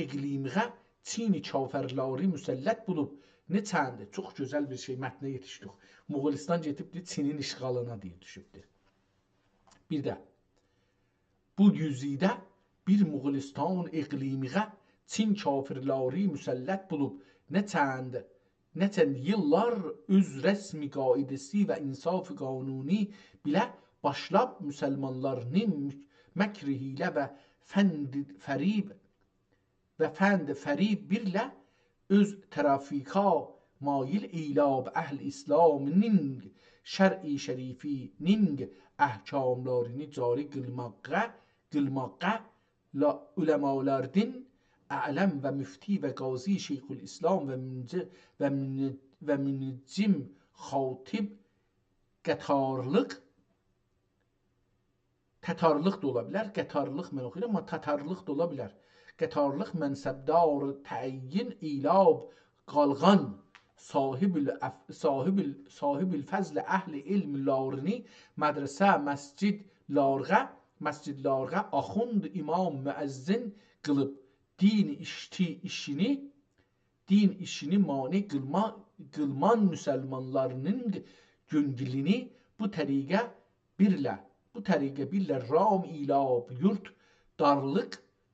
اقلیمیغه چین کافرلاری مسلط بولوب، نچندی، چوخ گؤزل بیر شئی، متنه یئتیشدیک. مغولستان گئدیبدی چینین اشغالینا دئییر، دوشوبدو. بیر ده، بو یوزوده بیر مغولستان اقلیمیغه چین کافرلاری مسلط بولوب، نچند نچند ییللار اؤز رسم قاعده‌سی و انصاف قانونی بیله باشلاب مسلمانلارین مکر حیله و فند فریب و فند فریب بیرله اؤز ترافیکا مایل ایلاب اهل اسلامین شرع شریفینین احکاملارینی جاری قیلماققا، قیلماققا لا-، علمالاردین اعلم و مفتی و قاضی شیخ‌الاسلام و منج-، و من-، و منجم خاطب قطارلیق، تتارلیق دا اولا بیلر، قطارلیق من اوخویورام، اما تتارلیق دا اولا بیلر. قطارلیق منصبدار تعیین ایلاب قالغان صاحب الاف-، صاحب ال-، صاحب الفضل اهل علم لارینی مدرسه مسجد لارغا، مسجد لارغا آخوند امام مؤذن قیلیب دین ایشتی-، ایشینی، دین ایشینی مانع قیلما-، قیلمان مسلمانلارینین گؤنگولونو بو طریقه بیرله، بو طریقه بیرله رام ایلاب یورت دارلیق،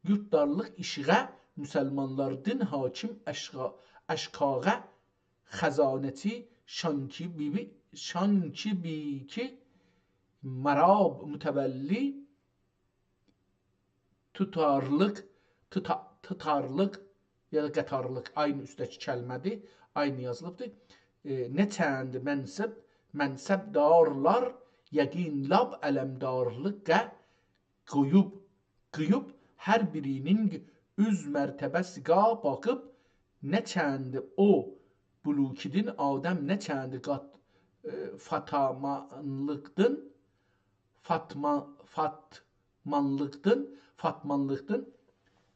یورت دارلیق ایشیغه مسلمانلاردین حاکم اشقا-، اشقاغا خزانه‌چی شانکی بیبی، شانکی بیکی مراب متولی توتارلیق، توتا-، توتارلیق یا دا قطارلیق، عینی اوسته‌کی کلمه‌دیر، عینی یازیلیبدیر. ائ، نچند منصب، منصبدارلار یقین لاب علمدارلیققا قویوب، قییوب، هر بیرینین اوز مرتبه‌سیگا باخیب، نچند او بلوکیدین آدم، نچند قات، ائ، فاتامانلیقدین، فاتما-، فاتمانلیقدین، فاتمانلیقدین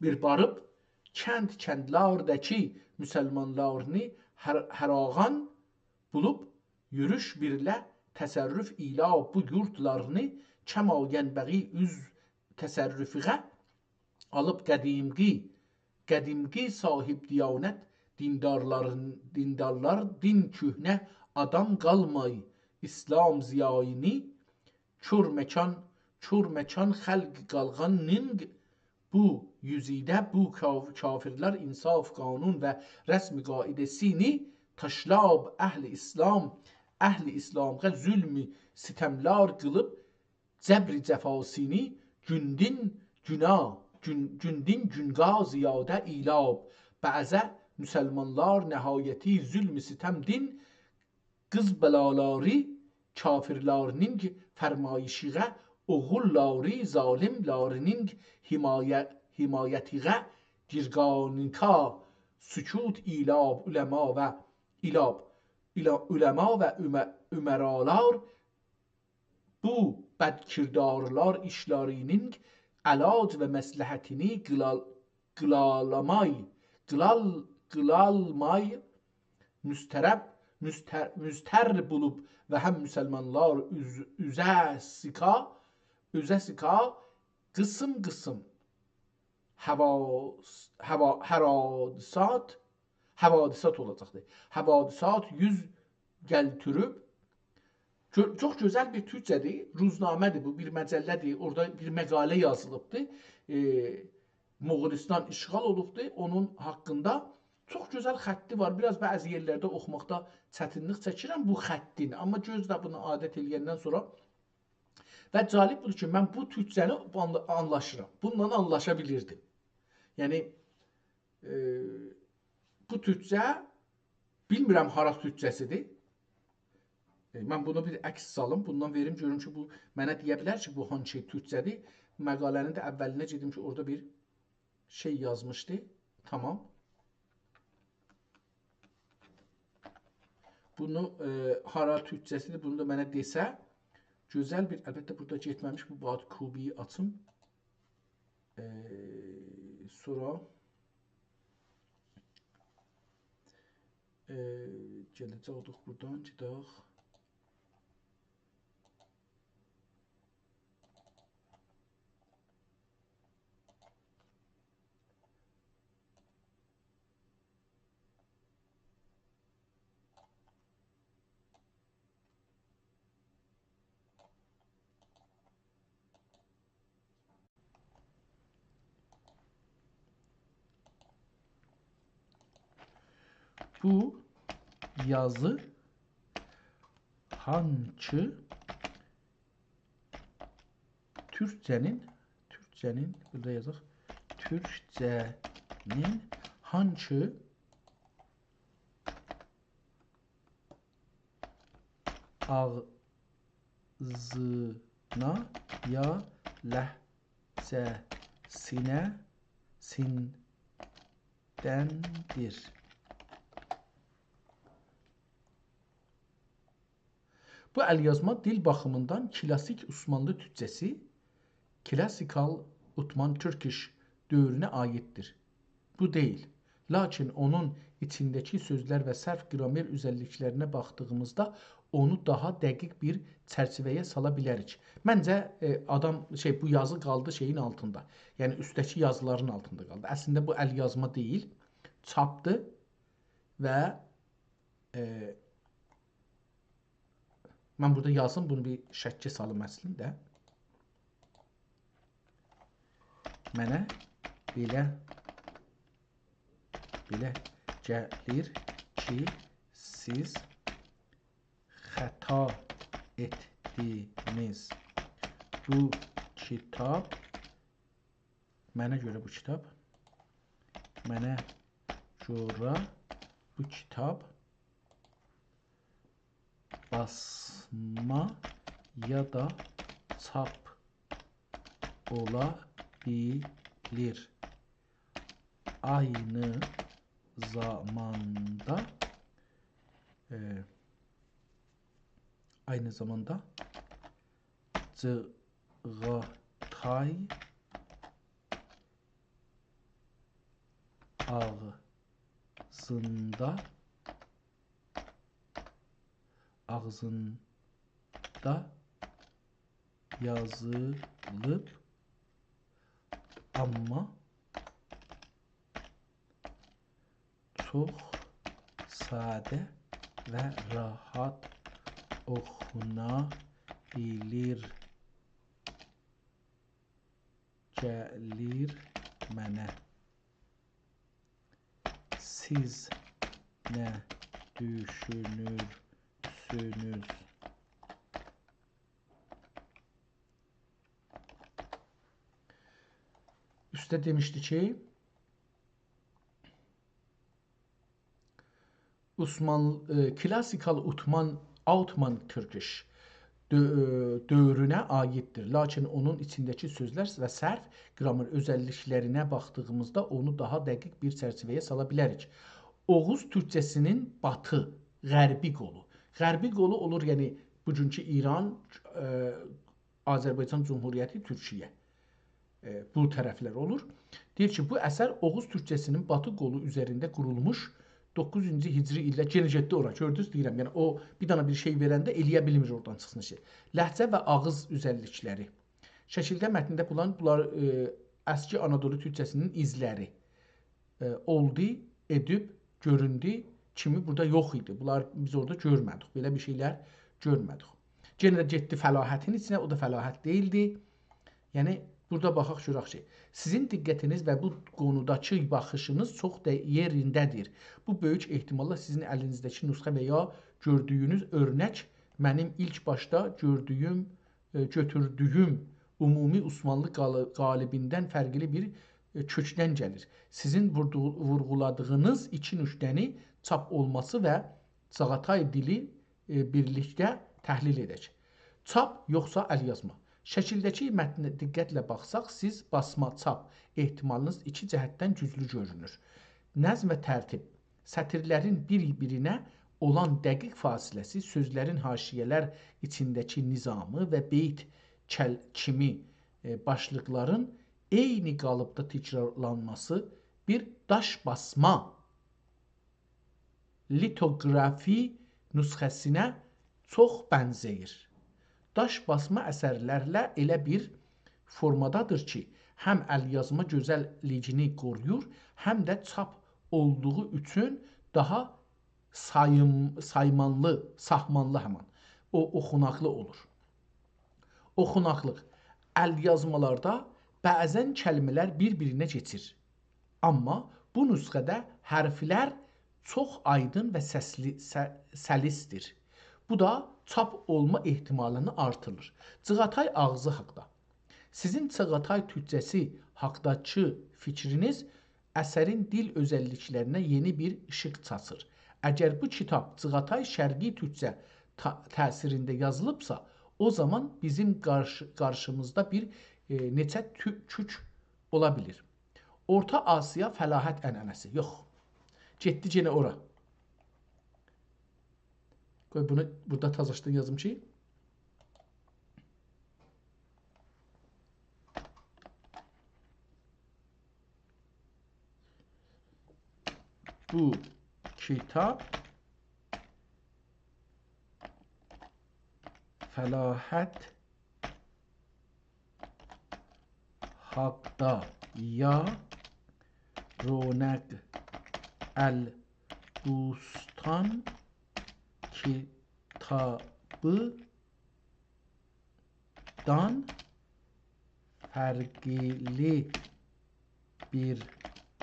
بیر باریب، کند کندلارداکی مسلمانلارینی هر-، هراغان بولوب، یوروش بیرله تصرف ایله بو یورتلارینی کما ینبغی اوز تصرفیغه آلیب قدیمقی، قدیمقی صاحب دیانت دیندارلارین، دیندارلار دین کؤهنه آدام قالمای اسلام ضیایینی کور مکان، کور مکان خلق قالغانین بو یوزوده بو کا-، کافرلر انصاف قانون و رسم قاعده‌سینی تاشلاب اهل اسلام، اهل اسلامغا ظلم ستملار قیلیب، جبر جفاسینی گوندین گونا، گون-، گوندین گونقا زیاده ایلاب. بعضه مسلمانلار نهایتی ظلم ستم دین قیز بالالاری کافرلارینین فرمایشیغه، اوغوللاری ظالملارینین حمایه-، حمایتیغه، گیرگانیکا سکوت ایلاب علما و ایلاب، ایلا-، علما و امه-، امرالار بو بدکردارلار ایشلارینین علاج و مصلحتینی قیلال-، قیلالامای، قیلال-، قیلالمای مضطرب مضطر، مضطر بولوب و هم مسلمانلار اوز، اوزه سیکا، اوزه سیکا قیسیم-قیسیم حواس، حوا، حوادثات، حوادثات اولاجاقدیر. حوادثات یوز گلتیریب، گؤ، چوخ گؤزل بیر تورکجه‌دیر، روزنامه‌دیر بو، بیر مجله‌دیر، اورادا بیر مقاله یازیلیبدیر. ائ، مغولستان اشغال اولوبدور، اونون حاقیندا چوخ گؤزل خطی وار. بیر آز بعضی یئرلرده اوخوماقدا چتینلیک چکیرم بو خطین، آمما گؤز ده بونو عادت ائله‌یندن سونرا و جالب بودور کی، من بو تورکجه‌نی آنلا، آنلاشیرام. بونونلا آنلاشا بیلیردیم. یعنی، ائ، بو تورکجه، بیلمیرم هارا تورکجه‌سیدیر. ائ، من بونو بیر عکس سالیم، بوندان وئریم، گؤروم کی، بو منه دئیه بیلر کی، بو هانسی تورکجه‌دیر. مقاله‌نین ده اولینه گئدیم کی، اورادا بیر شئی یازمیشدی. تامام. بونو، ائ، هارا تورکجه‌سیدیر، بونو دا منه دئسه، گؤزل بیر، البته، بورادا گئتمه‌میش، بو باد کوبی آچیم. ائ، سونرا، ائ، گله‌جک اولدوق بورادان، گئدک. بو یازی هانسی تورکجه‌نین، تورکجه‌نین، بورادا یازاق، تورکجه‌نین هانسی آغزینا یا لهجه‌سینه سیندندیر؟ بو ال‌یازما دیل باخیمیندان کلاسیک عثمانلی تورکجه‌سی، Classical Ottoman Turkish دؤورونه عاییددیر. بو دئییل. لاکین اونون ایچینده‌کی سؤزلر و صرف گرامر اؤزللیکلرینه باخدیغیمیزدا اونو داها دقیق بیر چرچیوه‌یه سالا بیلریک. منجه، ائ، آدام، شئی، بو یازی قالدی شئیین آلتیندا. یعنی اوستده‌کی یازیلارین آلتیندا قالدی. اصلینده بو ال‌یازما دئییل، چاپدیر و، ائ، من بورادا یازیم، بونو بیر شکیل سالیم اصلینده. منه بئله، بئله گلیر کی، سیز خطا ائتدینیز. بو کیتاب، منه گؤره بو کیتاب، منه گؤره بو کیتاب باسما یا دا چاپ اولا بیلیر. عینی زاماندا، ائ، عینی زاماندا چاغاتای آغزیندا، آغزیندا یازیلیب، آمما چوخ ساده و راحت اوخونا بیلیر، گلیر منه. سیز نه دوشونورسونوز؟ اوسته دئمیشدی کی، عثمان، ائ، Classical Ottoman، Ottoman Turkish دؤ، ائ، دؤورونه عاییددیر. لاکین اونون ایچینده‌کی سؤزلر و صرف گرامر اؤزللیکلرینه باخدیغیمیزدا اونو داها دقیق بیر چرچیوه‌یه سالا بیلریک. اوغوز تورکجه‌سینین باتی، غربی قولو. غربی قولو اولور، یعنی بوگونکو ایران، ائ، آذربایجان جمهوریتی، تورکیه. ائ، بو طرفلر اولور. دئییر کی، بو اثر اوغوز تورکجه‌سینین باتی قولو اوزرینده قورولموش دوققوزونجو هجری ایلده یئنه گئتدی اورا. گؤردونوز، دئییرم، یعنی او بیر دنه بیر شئی وئرنده ائلیه بیلمیر اورادان چیخسین شئی. لهجه و آغیز اؤزللیکلری. شکیلده متنده بولان بونلار، ائ، اسکی آنادولو تورکجه‌سی‌نین ایزلری. ائ، اولدو، ائدیب، گؤروندو کیمی بورادا یوخ ایدی. بونلار بیز اورادا گؤرمه‌دیک. بئله بیر شئیلر گؤرمه‌دیک. یئنه ده گئتدی فلاحتین ایچینه، او دا فلاحت دئییلدی. یعنی، بورادا باخاق، گؤرک کی، سیزین دقتینیز و بو قونوداکی باخیشینیز چوخ دا یئرینده‌دیر. بو بؤیوک احتماللا سیزین الینیزده‌کی نسخه و یا گؤردویونوز اؤرنک منیم ایلک باشدا گؤردویوم، ائ، گؤتوردویوم عمومی عثمانلی قالی-، قالیبیندن فرقلی بیر، ائ، کؤکدن گلیر. سیزین ووردو-، وورغولادیغینیز ایکی نکته‌نی چاپ اولماسی و چاغاتای دیلی، ائ، بیرلیکده تحلیل ائدک. چاپ یوخسا ال یازما؟ شکیلده‌کی متنه دقتله باخساق، سیز باسما، چاپ احتمالینیز ایکی جهتدن گوجلو گؤرونور. نظم و ترتیب. سطیرلرین بیر-بیرینه اولان دقیق فاصله‌سی، سؤزلرین حاشیه‌لر ایچینده‌کی نظامی و بیت کل-، کیمی، ائ، باشلیقلارین عینی قالیبدا تکرارلانماسی بیر داش باسما لیتوگرافی نسخه‌سینه چوخ بنزه‌ییر. داش باسما اثرلرله ائله بیر فورمادادیر کی، هم ال یازما گؤزللیگینی قورویور، هم ده چاپ اولدوغو اوچون داها ساییم-، سایمانلی، ساهمانلی همان، او، اوخوناقلی اولور. اوخوناقلیق. ال یازمالاردا بعضا کلمه‌لر بیر-بیرینه کئچیر. آمما بو نسخه‌ده حرفلر چوخ آیدین و سسلی، س-، سلیسدیر. بو دا چاپ اولما احتمالینی آرتیریر. چیغاتای آغزی حاقدا. سیزین چیغاتای تورکجه‌سی حاقداکی فیکرینیز اثرین دیل اؤزللیکلرینه یئنی بیر ایشیق چاچیر. اگر بو کیتاب چیغاتای شرقی تورکجه تا-، تأثیرینده یازیلیبسا، او زامان بیزیم قارشی-، قارشیمیزدا بیر، ائ، نئچه تو-، کوک اولا بیلیر. اورتا آسیا فلاحت عنعنه‌سی. یوخ. گئتدی یئنه اورا. قوی بونو بورادا تازاشدان یازیم کی، بو کیتاب فلاحت حاقدا یا رونق البستان کیتابی دان فرقلی بیر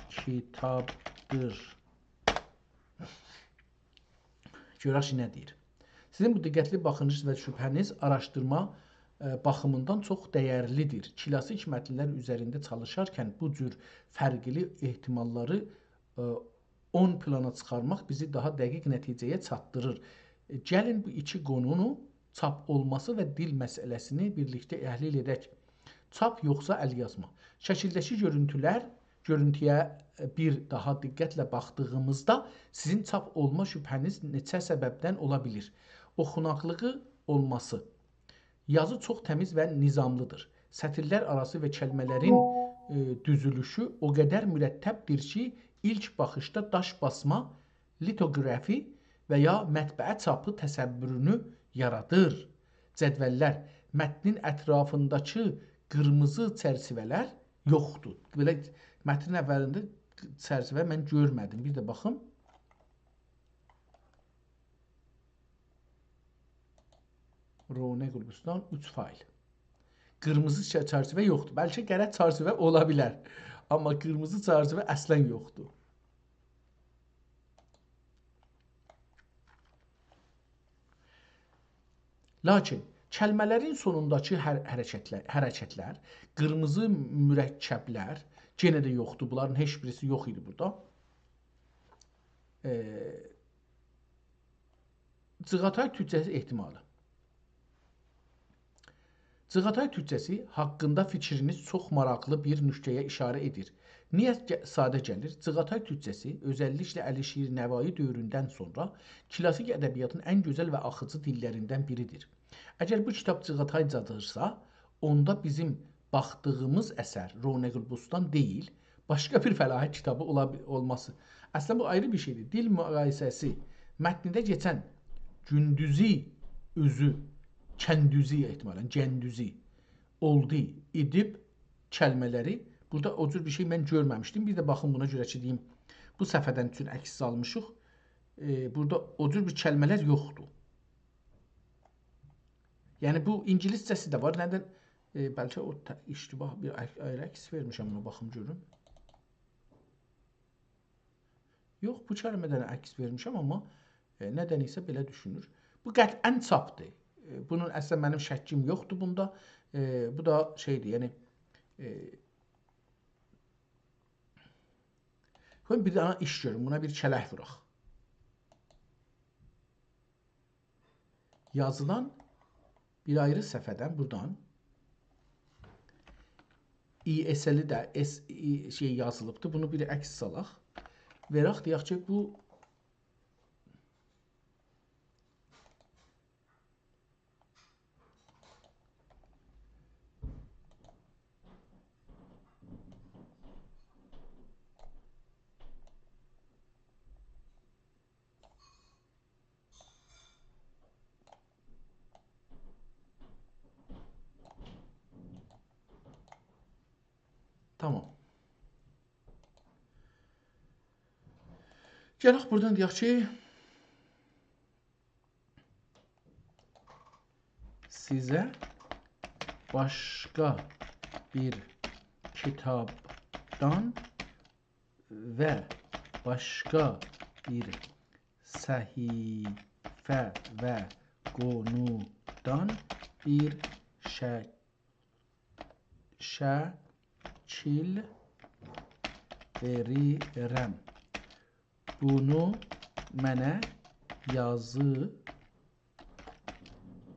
کیتابدیر. گؤرک کی، نه دئییر. سیزین بو دقتلی باخینیز و شبهه‌نیز آراشدیرما، ائ، باخیمیندان چوخ دَیرلی‌دیر. کلاسیک متنلر اوزرینده چالیشارکن بو جور فرقلی احتماللاری، ائ، اؤن پلانا چیخارماق بیزی داها دقیق نتیجه‌یه چاتدیریر. ائ، گلین بو ایکی قونونو، چاپ اولماسی و دیل مسئله‌سینی بیرلیکده تحلیل ائدک. چاپ یوخسا ال یازما؟ شکیلده‌کی گؤرونتولر، گؤرونتویه، ائ، بیر داها دقتله باخدیغیمیزدا سیزین چاپ اولما شبهه‌نیز نئچه سببدن اولا بیلیر. اوخوناقلیغی اولماسی. یازی چوخ تمیز و نظاملی‌دیر. سطیرلر آراسی و کلمه‌لرین، ائ، دوزولوشو او قدر مرتب‌دیر کی، ایلک باخیشدا داش باسما، لیتوگرافی و یا مطبعه چاپی تصورونو یارادیر. جدوللر، متنین اطرافینداکی قیرمیزی چرچیوه‌لر یوخدور. بئله متنین اولینده چرچیوه من گؤرمه‌دیم. بیر ده باخیم. رونق البستان، اوچ فایل. قیرمیزی چه-، چرچیوه یوخدور. بلکه قره چرچیوه اولا بیلر. آمما قیرمیزی چرچیوه اصلا یوخدور. لاکین کلمه‌لرین سونونداکی حر-، حرکتلر، حرکتلر، قیرمیزی مرکبلر یئنه ده یوخدور. بونلارین هئچ بیریسی یوخ ایدی بورادا. ائ، جیغاتای تورکجه‌سی احتمالی. جیغاتای تورکجه‌سی حاقیندا فیکرینیز چوخ ماراقلی بیر نکته‌یه ایشاره ائدیر. نییه گ-، ساده گلیر؟ جیغاتای تورکجه‌سی، اؤزللیکله علیشیر نوایی دؤوروندن سونرا کلاسیک ادبیاتین ان گؤزل و آخیجی دیللریندن بیری‌دیر. اگر بو کیتاب جیغاتایجادیرسا، اوندا بیزیم باخدیغیمیز اثر رونق البستان دئییل، باشقا بیر فلاحت کیتابی اولا بی-، اولماسی. اصلینده بو آیری بیر شئیدیر. دیل مقایسه‌سی. متنده کئچن گوندوزی، اؤزو، کندوزی احتمالاً، گندوزی، اولدو، ائدیب کلمه‌لری. بورادا او جور بیر شئی من گؤرمه‌میشدیم. بیر ده باخین، بونا گؤره کی، دئییم، بو صفحه‌دن اوچون عکس سالمیشیق. ائ، بورادا او جور بیر کلمه‌لر یوخدور. یعنی، بو اینگیلیسجه‌سی ده وار. ندن، ائ، بلکه او ته-، اشتباه بیر ع-، آیری عکس وئرمیشم، بونا باخیم گؤروم. یوخ، بو کلمه‌دن عکس وئرمیشم، آمما، ائ، ندن ایسه بئله دوشونور. بو قطعاً چاپدیر. ائ، بونون اصلاً منیم شکیم یوخدور بوندا. ائ، بو دا شئیدیر، یعنی، ائ، قویون بیر دنه ایش گؤروم، بونا بیر کلک ووراق. یازیلان بیر آیری صفحه‌دن بورادان ای اس ال ده اس، ای، شئی یازیلیبدیر. بونو بیر عکس سالاق. وئرک، دئیک کی، بو تامام. گلک بورادان دئیک کی، سیزه باشقا بیر کیتابدان و باشقا بیر صفحه و قونودان بیر شه-، شکیل وئریرم. بونو منه یازی،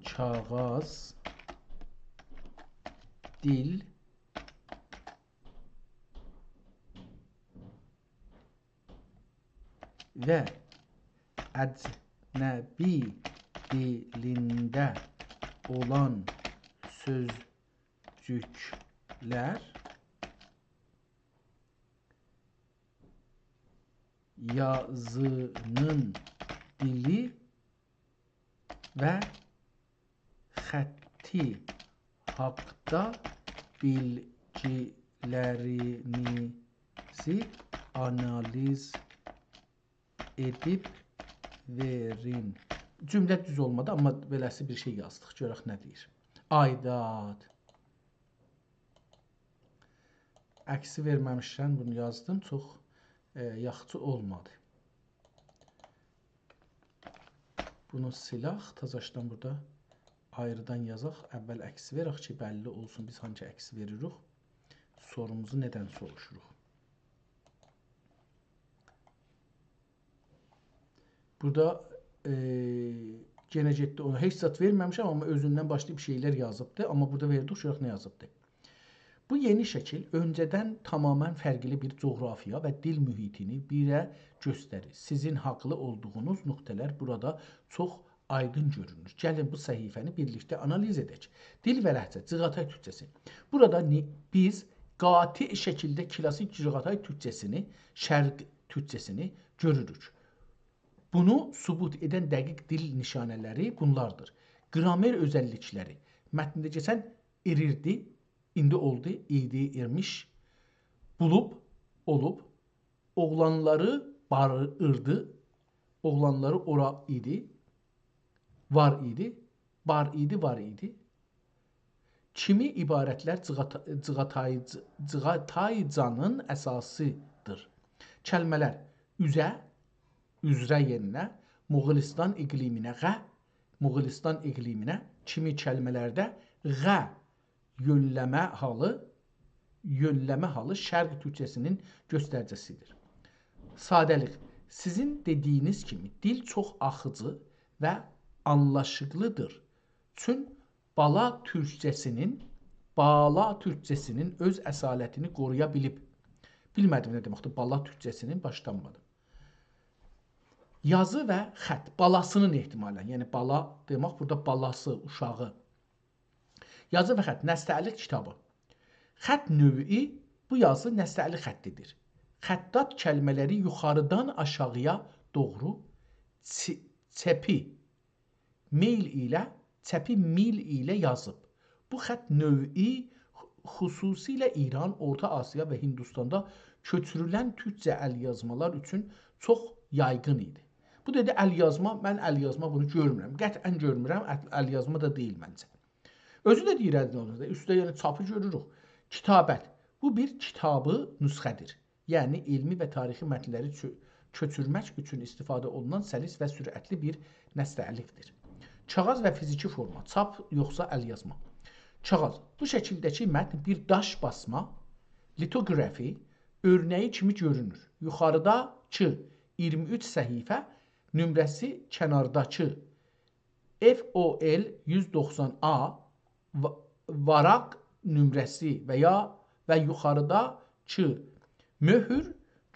کاغاذ، دیل و اجنبی دیلینده اولان سؤزجوکلر، یازینین دیلی و خطی حاقدا بیلگیلرینیزی آنالیز ائدیب وئرین. جمله دوز اولمادی، آمما بئله‌سی بیر شئی یازدیق. گؤرک نه دئییر. آیداد. عکسی وئرمه‌میشکن بونو یازدیم، چوخ، ائ، یاخشی اولمادی. بونو سیلک، تازاشدان بورادا آیریدان یازاق. اول عکسی وئرک کی، بللی اولسون بیز هانسی عکسی وئریریک، سوروموزو ندن سوروشوروق. بورادا، ائ، یئنه گئتدی اونا. هئچ زاد وئرمه‌میشم، آمما اؤزوندن باشلاییب شئیلر یازیبدی. آمما بورادا وئردیک، گؤرک نه یازیبدی. بو یئنی شکیل اؤنجه‌دن تماماً فرقلی بیر جغرافیا و دیل محیطینی بیزه گؤستریر. سیزین حاقلی اولدوغونوز نقطه‌لر بورادا چوخ آیدین گؤرونور. گلین بو صفحه‌نی بیرلیکده آنالیز ائدک. دیل و لهجه، چیغاتای تورکجه‌سی. بورادا نی-، بیز قاطع شکیلده کلاسیک چیغاتای تورکجه‌سینی، شرق تورکجه‌سینی گؤروروک. بونو ثبوت ائدن دقیق دیل نشانه‌لری بونلاردیر. گرامر اؤزللیکلری. متنده کئچن ایریردی، ایندی اولدو، ایدی، ایرمیش. بولوب، اولوب. اوغلانلاری باریردی. اوغلانلاری اورا ایدی. وار ایدی. بار ایدی، وار ایدی. کیمی عبارتلر جیغاتا-، جیغاتای-، جیغاتایجانین اساسیدیر. کلمه‌لر: اوزه، اوزره یئرینه، موغولیستان اقلیمینه، غه، موغولیستان اقلیمینه کیمی کلمه‌لرده غه یؤنلمه حالی، یؤنلمه حالی شرق تورکجه‌سینین گؤستریجی‌سیدیر. ساده‌لیک. سیزین دئدیگینیز کیمی، دیل چوخ آخیجی و آنلاشیقلیدیر. چون بالا تورکجه‌سینین، بالا تورکجه‌سینین اؤز اصالتینی قورویا بیلیب. بیلمه‌دیم نه دئمکدیر بالا تورکجه‌سینین، باشلانمادیم. یازی و خط، بالاسینین احتمالاً، یعنی بالا دئمک بورادا بالاسی، اوشاغی. یازی و خط، نستعلیق کیتابی. خط نوعی بو یازی نستعلی خطی‌دیر. خطاط کلمه‌لری یوخاریدان آشاغییا دوغرو چ-، چپی میل ایله، چپی میل ایله یازیب. بو خط نوعی خصوصیله ایران، اورتا آسیا و هیندوستاندا کؤچورولن تورکجه ال‌یازمالار اوچون چوخ یایغین ایدی. بو دئدی، ال‌یازما، من ال‌یازما بونو گؤرمورم. قطعاً گؤرمورم، ال-، ال‌یازما دا دئییل منجه. اؤزو ده دئییر، ال‌یازمادا، اوستده، یعنی چاپی گؤروروک. کتابت. بو بیر کتابی نسخه‌دیر. یعنی علمی و تاریخی متنلری چؤ-، کؤچورمک اوچون استفاده اولونان سلیس و سرعتلی بیر نستعلیک‌دیر. کاغیذ و فیزیکی فورما، چاپ یوخسا ال‌یازما. کاغیذ. بو شکیلده‌کی متن بیر داش باسما، لیتوگرافی اؤرنه‌یی کیمی گؤرونور. یوخاریداکی اییرمی اوچ صفحه، نمره‌سی کنارداکی اف او ال یوز دوخسان آ و-، واراق نمره‌سی و یا و یوخاریداکی مؤهور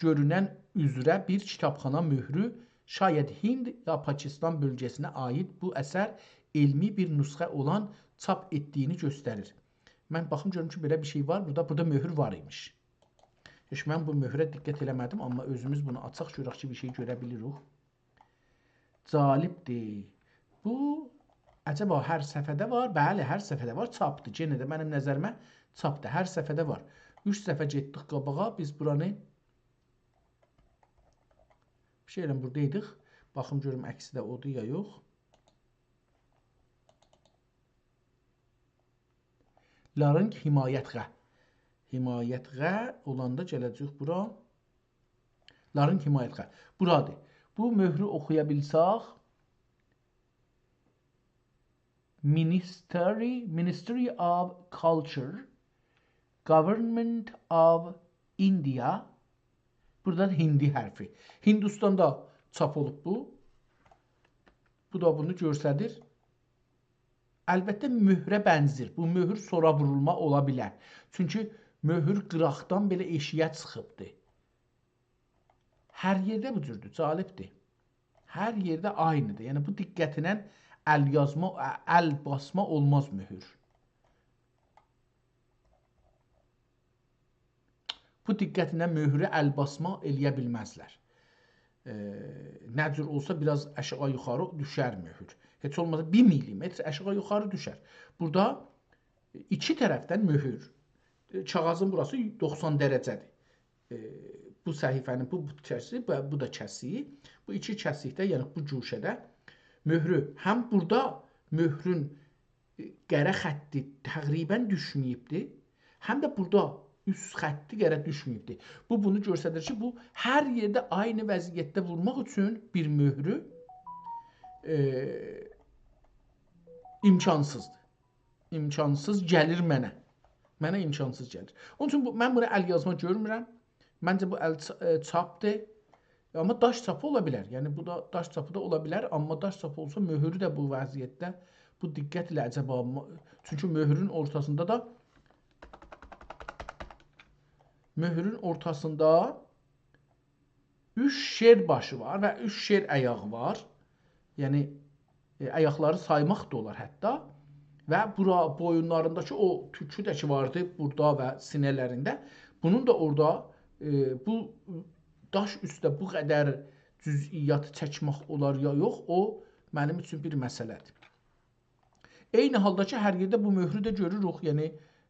گؤرونن اوزره بیر کیتابخانا مؤهرو، شاید هند یا پاکستان بؤلگه‌سینه عایید بو اثر علمی بیر نسخه اولان چاپ ائتدیگینی گؤستریر. من باخیم گؤروم کی، بئله بیر شئی وار بورادا. بورادا مؤهور وار ایمیش. هئچ من بو مؤهوره دقت ائله‌مه‌دیم، آمما اؤزوموز بونو آچاق گؤرک کی، بیر شئی گؤره بیلیریک. جالبدیر. بو، عجبا هر صفحه‌ده وار؟ بلی، هر صفحه‌ده وار. چاپدیر. یئنه ده منیم نظریمه چاپدیر. هر صفحه‌ده وار. اوچ صفحه گئتدیک قاباغا. بیز بورانی، بیر شئی ائله‌یم، بورادا ایدیک. باخیم گؤروم عکسی ده اودور یا یوخ. لارینک حمایت‌غه. حمایت‌غه اولاندا گله‌جه‌ییک بورا. لارینک حمایت‌غه. بورادیر. بو مؤهرو اوخویا بیلسک، Ministry, Ministry of Culture, Government of India. بورادا دا هندی حرفی. هیندوستاندا چاپ اولوب بو. بو دا بونو گؤستریر. البته، مؤهره بنزیر. بو مؤهور سونرا وورولما اولا بیلر. چونکی مؤهور قیراقدان بئله ائشییه چیخیبدی. هر یئرده بو جوردور، جالبدیر. هر یئرده عینی‌دیر. یعنی، بو دقتینن ال‌یازما، ال باسما اولماز مؤهور. بو دقتینن مؤهورو ال باسما ائلیه بیلمزلر. ائ، نه جور اولسا، بیر آز آشاغی یوخاری دوشر مؤهور. هئچ اولماسا بیر میلیمتر آشاغی یوخاری دوشر. بورادا ایکی طرفدن مؤهور. ائ، کاغیذین بوراسی دوخسان درجه‌دیر. ائ، بو صفحه‌نین بو، بو کسیک، بو، بو دا کسیک. بو ایکی کسیکده، یعنی بو گوشه‌ده مؤهرو، هم بورادا مؤهرون، ائ، قره خطی تقریباً دوشمه‌ییبدی، هم ده بورادا اوست خطی قره دوشمه‌ییبدی. بو بونو گؤستریر کی، بو هر یئرده عینی وضعیتده وورماق اوچون بیر مؤهرو، ائ، امکانسیزدیر. امکانسیز گلیر منه. منه امکانسیز گلیر. اونون اوچون بو، من بونو ال‌یازما گؤرمورم. منجه بو ال چ-، ائ، چاپدیر. آمما داش چاپی اولا بیلر. یعنی، بو دا داش چاپی دا اولا بیلر. آمما داش چاپی اولسا، مؤهورو ده بو وضعیتده، بو دقت ایله عجبا ما-، چونکی مؤهورون اورتاسیندا دا، مؤهورون اورتاسیندا اوچ شیر باشی وار و اوچ شیر آیاغی وار. یعنی، ائ، آیاقلاری سایماق دا اولار حتی. و بورا، بویونلارینداکی او توکو ده کی واردی بورادا و سینه‌لرینده، بونون دا اورادا، ائ، بو داش اوسته بو قدر جزئیاتی چکمک اولار یا یوخ، او منیم اوچون بیر مسئله‌دیر. عینی حالدا کی، هر یئرده بو مؤهرو ده گؤروروک، یعنی،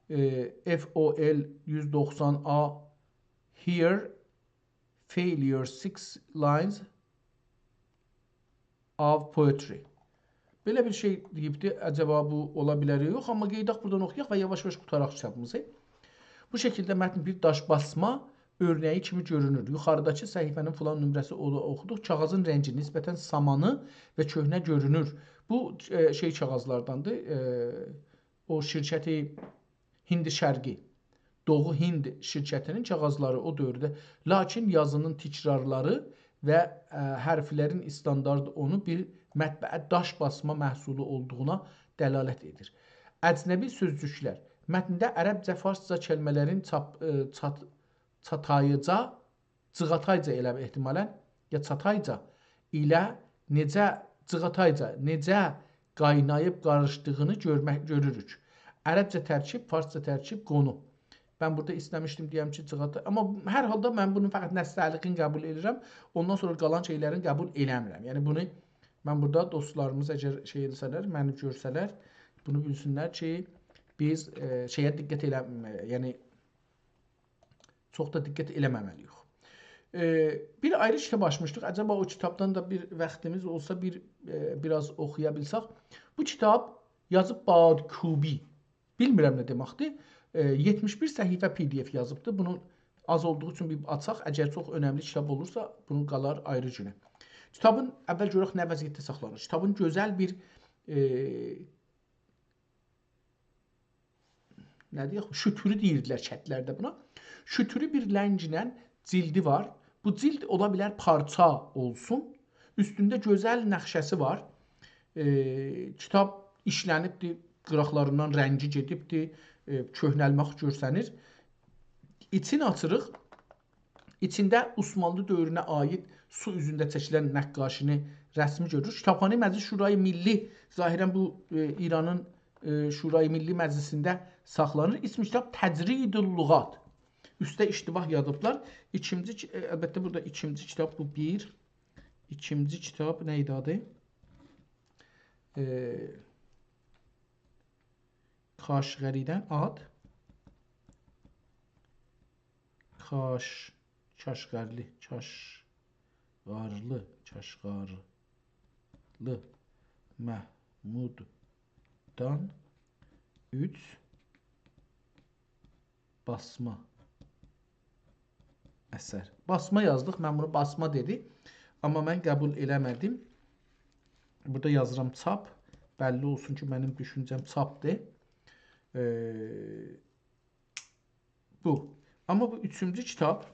ائ، اف او ال یوز دوخسان آ، here failure six lines of poetry. بئله بیر شئی دئییبدی، عجبا بو اولا بیلر یا یوخ، آمما قئییداق بورادان اوخویاق و یاواش-یاواش قوتاراق کیتابیمیزی. بو شکیلده متن بیر داش باسما اؤرنه‌یی کیمی گؤرونور. یوخاریداکی صفحه‌نین فلان نمره‌سی، اونو اوخودوق. کاغیذین رنگی نسبتاً سامانی و کهنه گؤرونور. بو، ائ، شئی کاغیذلارداندیر، ائ، او شرکتی هند شرقی، دوغو هند شرکتینین کاغیذلاری او دؤورده. لاکین یازینین تکرارلاری و، ائ، حرفلرین استاندارد اونو بیر مطبعه داش باسما محصولو اولدوغونا دلالت ائدیر. اجنبی سؤزجوکلر. متنده عربجه، فارسجا کلمه‌لرین چاپ-، ائ، چات-، چاتاییجا، جیغاتایجا ائله احتمالاً، یا چاتایجا ایله نئجه، جیغاتایجا نئجه قایناییب قاریشدیغینی گؤرمک، گؤروروک. عربجه ترکیب، فارسجا ترکیب، قونو. من بورادا ایسته‌میشدیم دئیم کی، جیغاتا. آمما هر حالدا من بونون فقط نستعلیقین قبول ائدیرم. اوندان سونرا قالان شئیلرین قبول ائله‌میرم. یعنی بونو من بورادا دوستلاریمیز اگر شئی ائتسه‌لر، منی گؤرسه‌لر، بونو بیلسینلر کی، بیز، ائ، شئیه دقت ائله-، یعنی چوخ دا دقت ائله‌مه‌مه‌لی‌ییک. ائ، بیر آیری کیتاب آچمیشدیق. عجبا او کیتابدان دا بیر واختیمیز اولسا بیر، ائ، بیر آز اوخویا بیلسک. بو کیتاب یازیب بادکوبی. بیلمیرم نه دئمکدیر. ائ، یئتمیش بیر صفحه پی دی اف یازیبدیر. بونو آز اولدوغو اوچون بیر آچاق. اگر چوخ اؤنملی کیتاب اولورسا، بونو قالار آیری گونه. کیتابین، اول گؤرک نه وضعیتده ساخلانیر. کیتابین گؤزل بیر، ائ، نه دئیک، شوتورو دئییردیلر کتلرده بونا. شوتورو بیر رنگله جیلدی وار. بو جیلد اولا بیلر پارچا اولسون. اوستونده گؤزل نقشه‌سی وار. ائ، کیتاب ایشلنیبدیر، قیراقلاریندان رنگی گئدیبدیر، ائ، کؤهنلمک گؤرسنیر. ایچینی آچیریق. ایچینده عثمانلی دؤورونه عایید سو اوزونده چکیلن نقاشی‌نی، رسمی گؤروروک. کیتابخانه مجلس شورای ملی، ظاهراً بو، ائ، ایرانین، ائ، شورای ملی مجلسینده ساخلانیر. اسم کیتاب تجرید اللغات. اوسته اشتباه یازیبلار. ایکینجی کی-، ائ، البته بورادا ایکینجی کیتاب، بو بیر. ایکینجی کیتاب نه ایدی آدی؟ ائ، کاشغری‌دن آد. کاش-، کاشغرلی، کاشغارلی، کاشغارلی محموددان اوچ باسما اثر. باسما یازدیق، من بونو باسما دئدی. آمما من قبول ائله‌مه‌دیم. بورادا یازیرام چاپ. بللی اولسون کی، منیم دوشونجه‌م چاپدیر. ائ، بو. آمما بو اوچونجو کیتاب،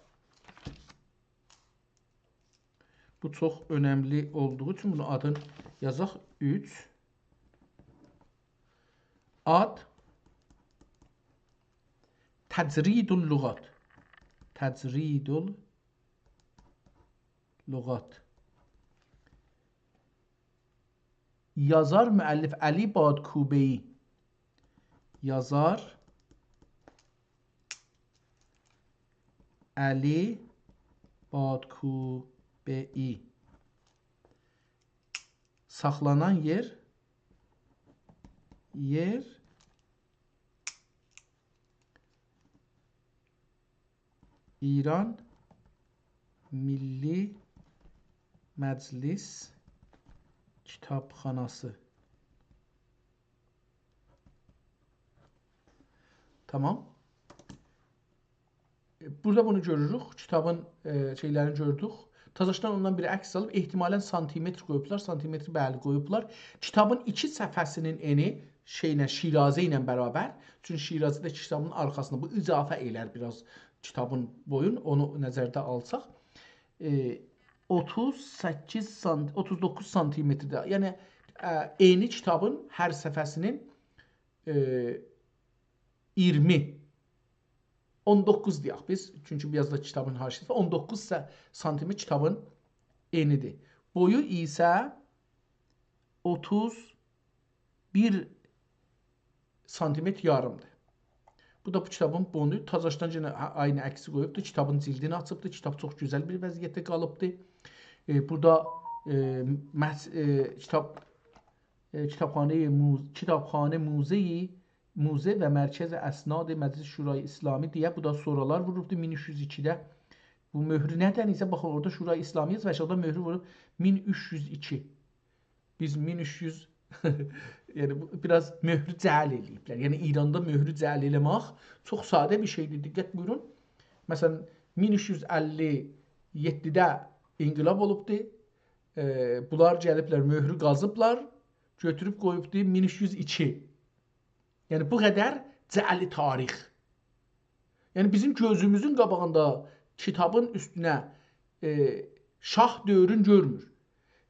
بو چوخ اؤنملی اولدوغو اوچون بونون آدینی یازاق. اوچ. آد تجرید اللغات. تجرید اللغات. یازار، مؤلف علی بادکوبه‌ای. یازار علی بادکوبه‌ای. ساخلانان یئر، یئر ایران میللی مجلس کیتابخاناسی. تامام. ائ، بورادا بونو گؤروروک. کیتابین، ائ، شئیلرینی گؤردوک. تازاشدان اوندان بیر عکس آلیب، احتمالاً سانتیمتر قویوبلار. سانتیمتر، بلی، قویوبلار. کیتابین ایکی صفحه‌سینین انی شئیله، شیرازه ایله برابر. چونکی شیرازه ده کیتابین آرخاسیندا. بو اضافه ائلر بیر آز کیتابین بویون، اونو نظرده آلساق. ائ، اوتوز سککیز سانت-، اوتوز دوققوز سانتیمترده. یعنی، ائ، انی کیتابین هر صفحه‌سینین، ائ، اییرمی، اون دوققوز دئیک بیز، چونکی بیر آز دا کیتابین حاشیه‌سی، اون دوققوز سه-، سانتیمتر کیتابین انی‌دیر. بویو ایسه اوتوز بیر سانتیمتر یاریمدیر. بو دا بو کیتابین بویو. تازاشدان یئنه ع-، عینی عکسی قویوبدور. کیتابین جیلدینی آچیبدیر. کیتاب چوخ گؤزل بیر وضعیتده قالیبدیر. ائ، بورادا، ائ، مس-، ائ، کیتاب، ائ، کیتابخانه موز-، کیتابخانه موزه‌ای، موزه و مرکز اسناد مجلس شورای اسلامی دئیه بورادا سورالار ووروبدور مین اوچ یوز ایکیده. بو مؤهرو نه‌دن ایسه، باخین، اورادا شورای اسلامی یازیب، آشاغیدا مؤهرو ووروب مین اوچ یوز ایکی. بیز مین اوچ یوز، یعنی بو بیر آز مؤهرو جعل ائله‌ییبلر. یعنی ایراندا مؤهرو جعل ائله‌مک چوخ ساده بیر شئیدیر. دقت بویورون. مثلا، مین اوچ یوز اللی یئددیده انقلاب اولوبدور. ائ، بونلار گلیبلر، مؤهرو قازیبلار، گؤتوروب قویوبدور مین اوچ یوز ایکی. یعنی بو قدر جعل تاریخ. یعنی بیزیم گؤزوموزون قاباغیندا کیتابین اوستونه، ائ، شاه دؤورون گؤرمور.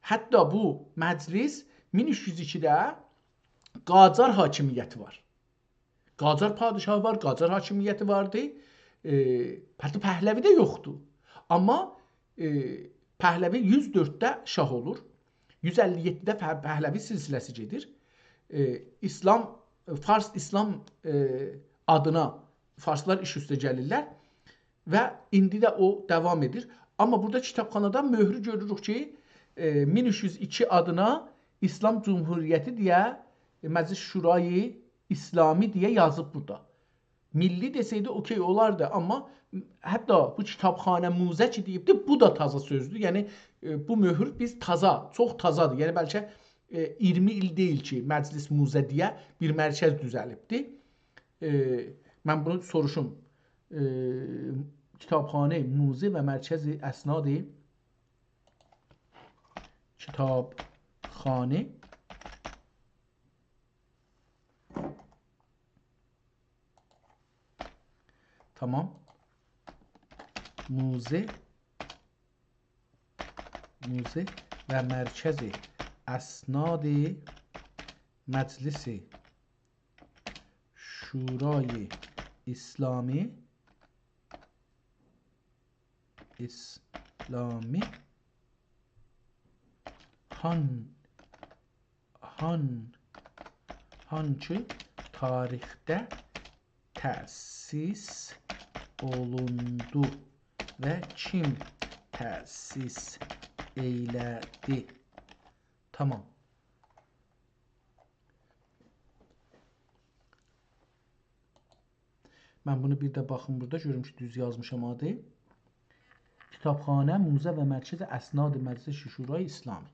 حتی بو مجلس مین اوچ یوز ایکیده قاجار حاکمیتی وار. قاجار پادشاهی وار، قاجار حاکمیتی واردی. ائ، حتی پهلوی ده یوخدور. آمما، ائ، پهلوی یوز دؤردده شاه اولور. یوز اللی یئددیده په-، پهلوی سلسله‌سی گئدیر. ائ، اسلام، فارس اسلام، ائ، آدینا فارسلار ایش اوسته گلیرلر و ایندی ده او داوام ائدیر. آمما بورادا کیتابخانادا مؤهرو گؤروروک کی، ائ، مین اوچ یوز ایکی آدینا ایسلام جمهوریتی دئیه، ائ، مجلس شورای اسلامی دئیه یازیب بورادا. میللی دئسه‌یدی، اوکی اولاردی، آمما حتی بو کیتابخانه موزه کی دئییبدی، بو دا تازا سؤزدور. یعنی، ائ، بو مؤهور بیز تازا، چوخ تازادیر. یعنی بلکه، ائ، اییرمی ایل دئییل کی، مجلس موزه دئیه بیر مرکز دوزلیبدی. ائ، من بونو سوروشوم. ائ، کیتابخانه، موزه و مرکز اسناد کیتابخانه تامام. موزه، موزه و مرکز اسناد مجلس شورای اسلامی، اسلامی هان، هان، هانکی تاریخده تأسیس اولوندو و کیم تأسیس ائیله‌دی؟ تامام. من بونو بیر ده باخیم بورادا، گؤروم کی، دوز یازمیشام آدی. کیتابخانه، موزه و مرکز اسناد مجلس شورای اسلامی.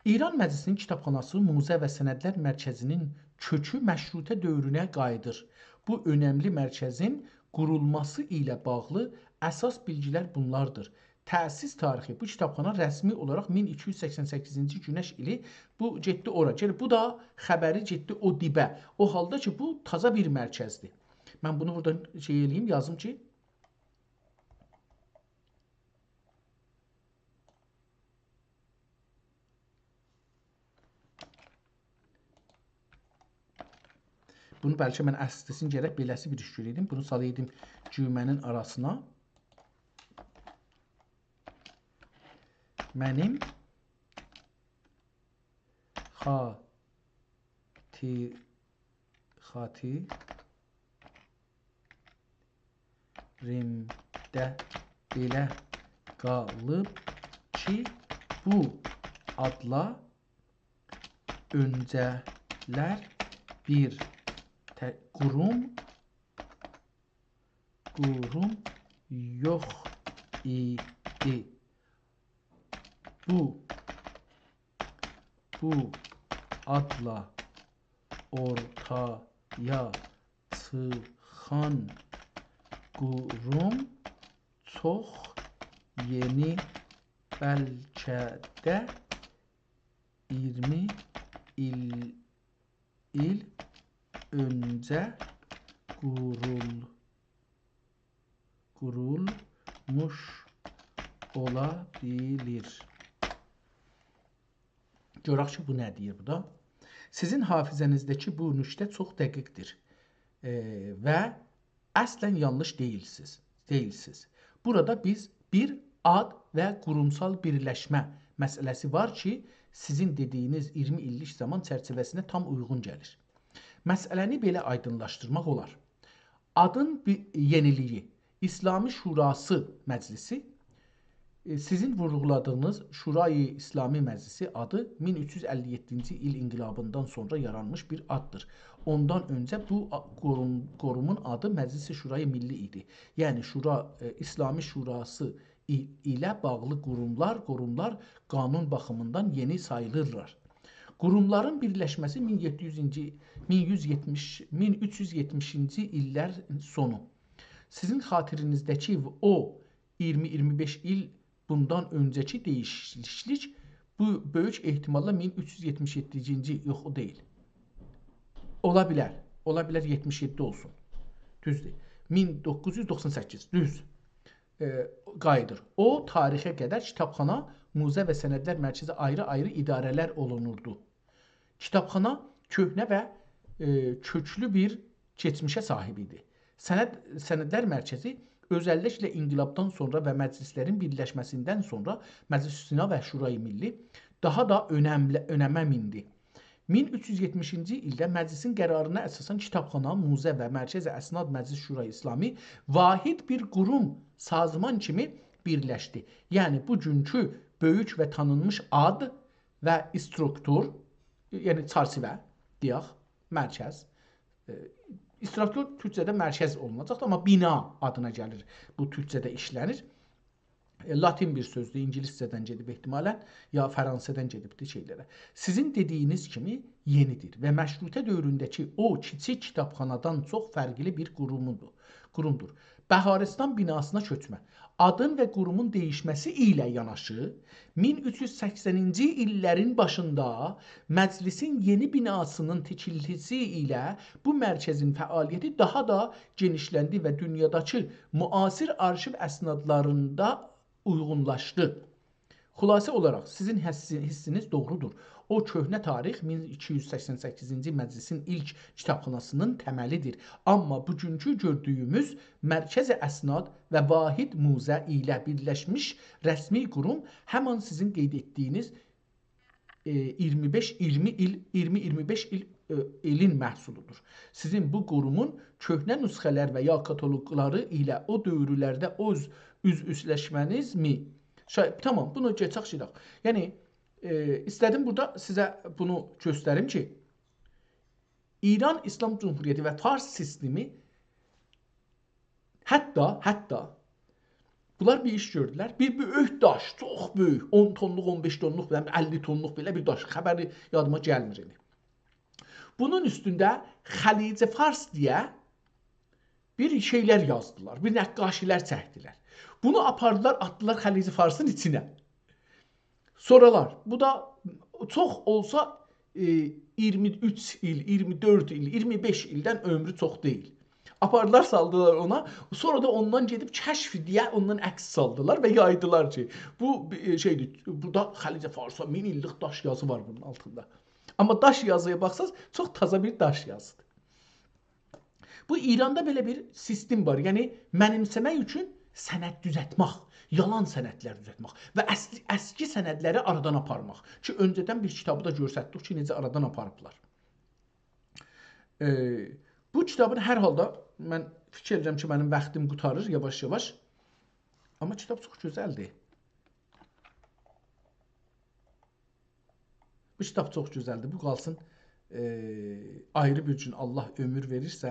ایران مجلسی‌نین کیتابخاناسی، موزه و سندلر مرکزی‌نین کؤکو مشروطه دؤورونه قاییدیر. بو اؤنملی مرکزین قورولماسی ایله باغلی اساس بیلگیلر بونلاردیر. تأسیس تاریخی: بو کیتابخانا رسمی اولاراق مین ایکی یوز سکسن سککیزینجی گونش ایلی بو گئتدی اورا. یعنی بو دا خبری گئتدی او دیبه. او حالدا کی، بو تازا بیر مرکزدیر. من بونو بورادا شئی ائله‌ییم، یازیم کی، بونو بلکه من اصلی‌سینی گرک بئله‌سی بیر ایش گؤره‌یدیم. بونو سالایدیم گومه‌نین آراسینا. منیم خاطی-، خاطی ریمده بئله قالیب کی، بو آدلا اؤنجه‌لر بیر ته-، قوروم، قوروم یوخ ایدی. بو، بو آدلا اورتایا چیخان قوروم چوخ یئنی، بلکه ده اییرمی ایل، ایل اؤنجه قورول-، قورولموش اولا بیلیر. گؤرک کی، بو نه دئییر بو دا؟ سیزین حافظه‌نیزده‌کی بو نکته چوخ دقیقدیر، ائ، و اصلاً یانلیش دئییلسیز، دئییلسیز. بورادا بیز بیر آد و قورومسال بیرلشمه مسئله‌سی وار کی، سیزین دئدیگینیز اییرمی ایللیک زامان چرچیوه‌سینه تام اویغون گلیر. مسئله‌نی بئله آیدینلاشدیرماق اولار. آدین بی-، یئنیلیگی. اسلامی شوراسی مجلسی، ائ، سیزین وورغولادیغینیز شورای اسلامی مجلسی آدی مین اوچ یوز اللی یئددینجی ایل انقلابیندان سونرا یارانمیش بیر آددیر. اوندان اؤنجه بو آ-، قوروم-، قورومون آدی مجلس شورای ملی ایدی. یعنی شورا، ائ، اسلامی شوراسی ای-، ایله باغلی قوروملار، قوروملار قانون باخیمیندان یئنی ساییلیرلار. قوروملارین بیرلشمه‌سی مین یئددی یوزونجو، مین یوز یئتمیش، مین اوچ یوز یئتمیشینجی ایللر سونو. سیزین خاطرینیزده‌کی او اییرمی اییرمی بئش ایل بوندان اؤنجه‌کی دییشیکلیک بو بؤیوک احتماللا مین اوچ یوز یئتمیش یئددینجی، یوخ، او دئییل. اولا بیلر، اولا بیلر یئتمیش یئددی اولسون. دوزدور. مین دوققوز یوز دوخسان سککیز، دوز. ائ، قاییدیر. او تاریخه قدر کیتابخانا، موزه و سندلر مرکزی آیری-آیری اداره‌لر اولونوردو. کیتابخانا کؤهنه و، ائ، کؤکلو بیر کئچمیشه صاحیب ایدی. سند، سندلر مرکزی اؤزللیکله انقلابدان سونرا و مجلسلرین بیرلشمه‌سیندن سونرا مجلس سنا و شورای ملی داها دا اؤنملی، اؤنمه میندی. مین اوچ یوز یئتمیشینجی ایلده مجلسین قرارینا اساساً کتابخانا، موزه و مرکز اسناد مجلس شورای اسلامی واحد بیر قوروم، سازمان کیمی بیرلشدی. یعنی بوگونکو بؤیوک و تانینمیش آد و استروکتور، یعنی چرچیوه، دئیک، مرکز. ائ، استروکتور تورکجه‌ده مرکز اولوناجاقدیر، آمما بینا آدینا گلیر. بو تورکجه‌ده ایشله‌نیر. ائ، لاتین بیر سؤزدور، اینگیلیسجه‌دن گئدیب احتمالاً، یا فرانسه‌دن گئدیبدیر شئیلره. سیزین دئدیگینیز کیمی یئنیدیر و مشروطه دؤورونده‌کی او کیچیک کیتابخانادان چوخ فرقلی بیر قورومودور، قورومدور. بهارستان بیناسینا کؤچمه. آدین و قورومون دییشمه‌سی ایله یاناشی، مین اوچ یوز سکسنینجی ایللرین باشیندا مجلسین یئنی بیناسینین تیکینتیسی ایله بو مرکزین فعالیتی داها دا گئنیشلندی و دونیاداکی معاصر آرشیو اسنادلاریندا اویغونلاشدی. خلاصه اولاراق، سیزین حسی-، حیسینیز دوغرودور. او کؤهنه تاریخ مین ایکی یوز سکسن سککیزینجی مجلسین ایلک کیتابخاناسینین تملیدیر. آمما بوگونکو گؤردویوموز مرکز اسناد و واحد موزه ایله بیرلشمیش رسمی قوروم همان سیزین قید ائتدیگینیز، ائ، اییرمی بئش، اییرمی ایل، اییرمی اییرمی بئش ایل، ائ، ایلین محصولودور. سیزین بو قورومون کؤهنه نسخه‌لر و یا کاتالوقلاری ایله او دؤورلرده اؤز اوز-اوزلشمه‌نیز می؟ شا-، تامام، بونو کئچک شیداق. یعنی، ائ، ایسته‌دیم بورادا سیزه بونو گؤستریم کی، ایران ایسلام جمهوریتی و فارس سیستمی حتی، حتی بونلار بیر ایش گؤردولر. بیر بؤیوک داش، چوخ بؤیوک، اون تونلوق، اون بئش تونلوق، بیلمم، اللی تونلوق بئله بیر داش. خبری یادیما گلمیر ایندی. بونون اوستونده خلیج فارس دئیه بیر شئیلر یازدیلار، بیر نقاشی‌لر چکدیلر. بونو آپاردیلار، آتدیلار خلیج فارسین ایچینه. سورالار، بو دا چوخ اولسا، ائ، اییرمی اوچ ایل، اییرمی دؤرد ایل، اییرمی بئش ایلدن عؤمرو چوخ دئییل. آپاردیلار، سالدیلار اونا، سونرا دا اوندان گئدیب کشف دئیه اوندان عکس سالدیلار و یایدیلار کی، بو، ائ، شئیدیر، بورادا خلیج فارسا مین ایللیک داش یازی وار بونون آلتیندا. آمما داش یازییا باخساز، چوخ تازا بیر داش یازیدیر. بو ایراندا بئله بیر سیستم وار. یعنی منیمسه‌مک اوچون سند دوزلتمک، یالان سندلر دوزلتمک و اصلی، اسکی سندلری آرادان آپارماق. کی، اؤنجه‌دن بیر کیتابی دا گؤستردیک کی، نئجه آرادان آپاریبلار. ائ، بو کیتابین هر حالدا، من فیکیر ائدیرم کی، منیم واختیم قوتاریر یاواش-یاواش. آمما کیتاب چوخ گؤزلدیر. بو کیتاب چوخ گؤزلدیر. بو قالسین، ائ، آیری بیر گون، الله عؤمور وئریرسه،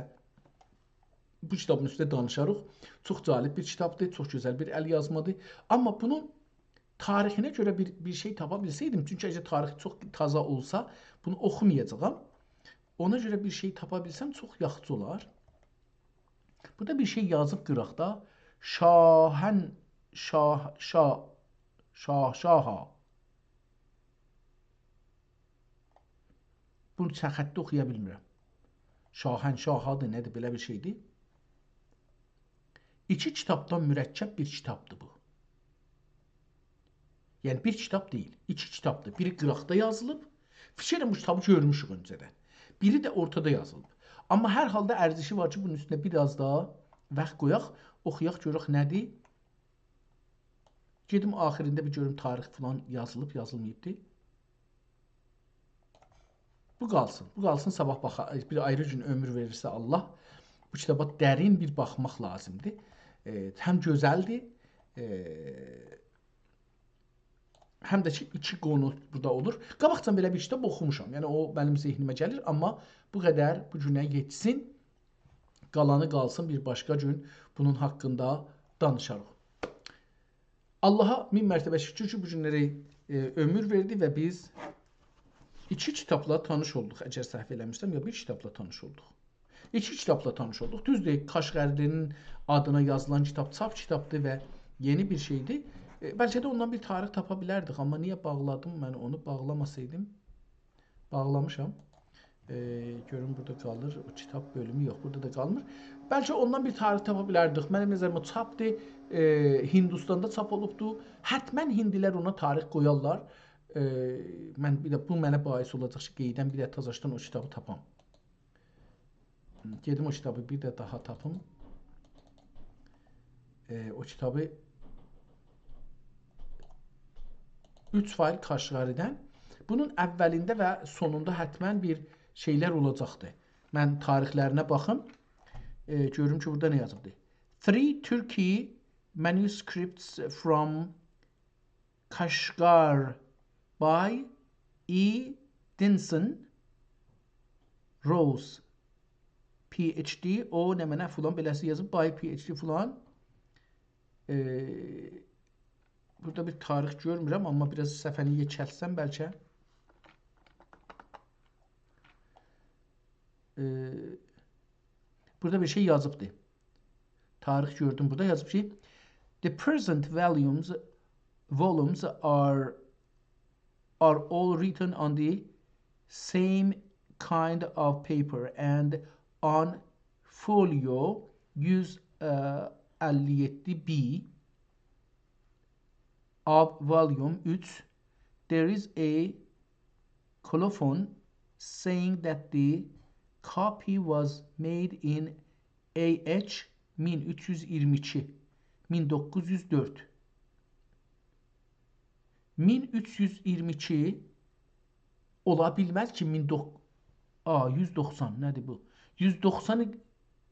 بو کیتابین اوسته دانیشاریق. چوخ جالب بیر کیتابدیر، چوخ گؤزل بیر ال‌یازمادیر. آمما بونون تاریخینه گؤره بیر، بیر شئی تاپا بیلسه‌یدیم، چونکی اگر تاریخ چوخ تازا اولسا، بونو اوخومایاجاغام. اونا گؤره بیر شئی تاپا بیلسم، چوخ یاخشی اولار. بورادا بیر شئی یازیب قیراقدا. شاهن، شاه، شاه، شاه، شاها. بونو چه خطی اوخویا بیلمیرم. شاهنشاهادیر، نه‌دیر، بئله بیر شئیدیر. ایکی کیتابدان مرکب بیر کیتابدیر بو. یعنی بیر کیتاب دئییل، ایکی کیتابدیر. بیری قیراقدا یازیلیب، فیکیر ائدیرم بو کیتابی گؤرموشوک اؤنجه‌دن. بیری ده اورتادا یازیلیب. آمما هر حالدا ارزشی وار کی، بونون اوستونده بیر آز داها واخت قویاق، اوخویاق، گؤرک نه‌دیر. گئدیم آخیرینده بیر گؤروم تاریخ فلان یازیلیب، یازیلماییبدی. بو قالسین، بو قالسین، صاباح باخا-، بیر آیری گون عؤمور وئریرسه الله، بو کیتابا درین بیر باخماق لازیمدیر. ائ، هم گؤزلدیر، ائ، هم ده کی، ایکی قونو بورادا اولور. قاباقجان بئله بیر کیتاب اوخوموشام. یعنی، او منیم ذهنیمه گلیر، آمما بو قدر بو گونه یئتسین. قالانی قالسین، بیر باشقا گون بونون حاقیندا دانیشاریق. آللاها مین مرتبه شوکور کی، بو گونلری، ائ، عؤمور وئردی و بیز ایکی کیتابلا تانیش اولدوق، اگر سهو ائله‌میرسم، یا بیر کیتابلا تانیش اولدوق. ایکی کیتابلا تانیش اولدوق. دوزدور، کاشغری‌نین آدینا یازیلان کیتاب چاپ کیتابدیر و یئنی بیر شئیدیر. ائ، بلکه ده اوندان بیر تاریخ تاپا بیلردیک، آمما نییه باغلادیم من اونو؟ باغلاماسایدیم، باغلامیشام. ائ، گؤروم بورادا قالیر، او کیتاب بؤلومو یوخ، بورادا دا قالمیر. بلکه اوندان بیر تاریخ تاپا بیلردیک. منیم نظریمه چاپدیر، ائ، هندوستاندا چاپ اولوبدو. حتماً هندی‌لر اونا تاریخ قویارلار. ائ، من بیر ده، بو منه باعث اولاجاق کی، قئییدن بیر ده تازاشدان او کیتابی تاپام. گئدیم او کیتابی بیر ده داها تاپیم. ائ، او کیتابی اوچ فایل کاشغری‌دن. بونون اولینده و سونوندا حتماً بیر شئیلر اولاجاقدیر. من تاریخلرینه باخیم. ائ، گؤروم کی، بورادا نه یازیبدیر. Three Turkey manuscripts from Kashgar by E. Dinson, Rose, P H D، او نمنه فلان، بئله‌سی یازیب، by P H D فلان. ائ، بورادا بیر تاریخ گؤرمورم، آمما بیر آز صفحه‌نی یئکلتسم بلکه. ائ، بورادا بیر شئی یازیبدی. تاریخ گؤردوم بورادا، یازیب کی، "The present volumes, volumes are, are all written on the same kind of paper and on folio use, uh, اللی یئددی B of volume اوچ, there is a colophon saying that the copy was made in A H مین اوچ یوز اییرمی ایکی، مین دوققوز یوز دؤرد." مین اوچ یوز اییرمی ایکی اولا بیلمز کی، مین دوق-، آ، یوز دوخسان، نه‌دیر بو؟ یوز دوخسان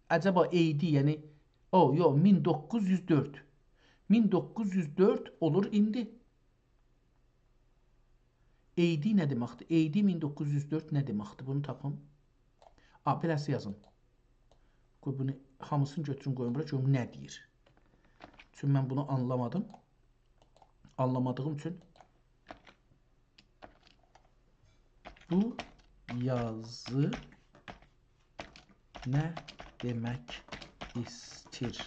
عجبا A D، یعنی، او، یوخ، مین دوققوز یوز دؤرد. مین دوققوز یوز دؤرد اولور ایندی. A D نه دئمکدیر؟ A D مین دوققوز یوز دؤرد نه دئمکدیر؟ بونو تاپیم. آ، بئله‌سی یازیم. قوی بونو هامیسینی گؤتوروم، قویوم بورا، گؤروم نه دئییر. چونکی من بونو آنلامادیم. آنلامادیغیم اوچون بو یازی نه دئمک ایستیر؟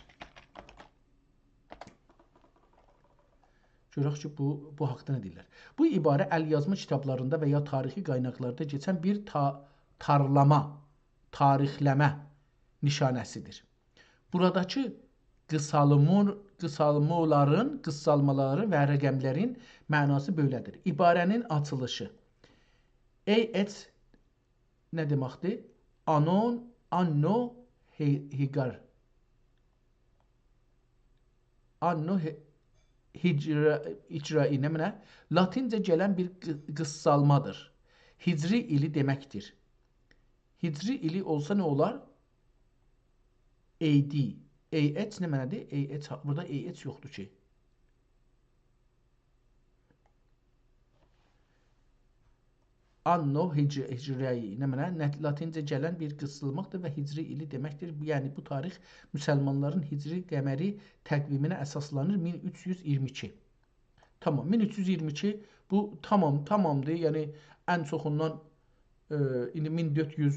گؤرک کی، بو، بو حاقدا نه دئییرلر. بو عباره الیازما کیتابلاریندا و یا تاریخی قایناقلاردا کئچن بیر تا-، تارلاما، تاریخله‌مه نشانه‌سیدیر. بوراداکی قیسالمور-، قیسالمالارین، قیسالمالارین و رقملرین معناسی بئله‌دیر. عباره‌نین آچیلیشی. A H نه دئمکدیر؟ آنون، آننو هی-، هیگار. آننو هی-، هیجرا-، هیجرایی، نمنه؟ لاتینجه گلن بیر قی-، قیسالمادیر. هیجری ایلی دئمکدیر. هیجری ایلی اولسا نه اولار؟ A D. A H نمنه‌دیر؟ A H، بورادا A H یوخدور کی. آننو هیج-، هیجرایی، نمنه؟ نت-، لاتینجه گلن بیر قیسالماقدیر و هیجری ایلی دئمکدیر. یعنی، بو تاریخ مسلمانلارین هیجری قمری تقویمینه اساسلانیر، مین اوچ یوز اییرمی ایکی. تامام، مین اوچ یوز اییرمی ایکی، بو تامام، تامامدیر. یعنی، ان چوخوندان، ائ، ایندی مین دؤرد یوز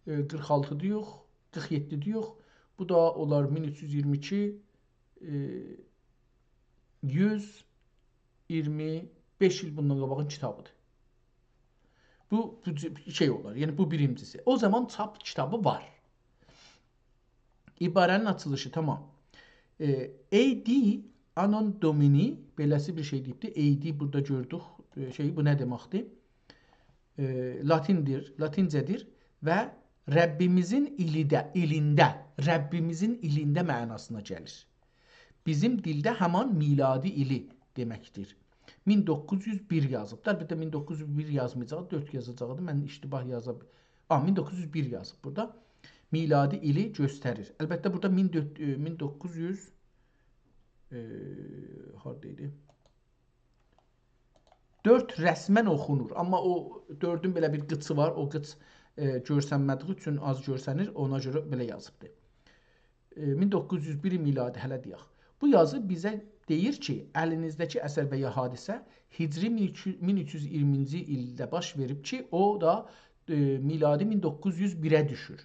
قیرخ آلتی دئیوخ، قیرخ یئددی دئیوخ. بو دا اولار مین اوچ یوز اییرمی ایکی، ائ، یوز اییرمی بئش ایل بوندان قاباغین کیتابیدیر. بو، بو ج-، شئی اولار، یعنی بو بیرینجیسی. او زامان چاپ کیتابی وار. عباره‌نین آچیلیشی، تامام. ائ، A D Anno Domini، بئله‌سی بیر شئی دئییبدی. A D بورادا گؤردوک، ائ، شئی، بو نه دئمکدیر؟ ائ، لاتیندیر، لاتینجه‌دیر و ربّیمیزین ایلی ده، ایلینده، ربّیمیزین ایلینده معناسینا گلیر. بیزیم دیلده همان میلادی ایلی دئمکدیر. مین دوققوز یوز بیر یازیبدی. البته، مین دوققوز یوز بیر یازمایاجاق، دؤرد یازاجاقدی. من اشتباه یازا ب-، آ، مین دوققوز یوز بیر یازیب بورادا. میلادی ایلی گؤستریر. البته، بورادا مین دؤرد، ائ، مین دوققوز یوز، ائ، هاردا ایدی؟ دؤرد رسماً اوخونور. آمما او دؤردون بئله بیر قیچی وار. او قیچ، ائ، گؤرسنمه‌دیگی اوچون آز گؤرسنیر. اونا گؤره بئله یازیبدی. ائ، مین دوققوز یوز بیر میلادی، هله دئیک. بو یازی بیزه دئییر کی، الینیزده‌کی اثر و یا حادثه هجری مین اوچ یوز، مین اوچ یوز اییرمینجی ایلده باش وئریب کی، او دا، ائ، میلادی مین دوققوز یوز بیره دوشور.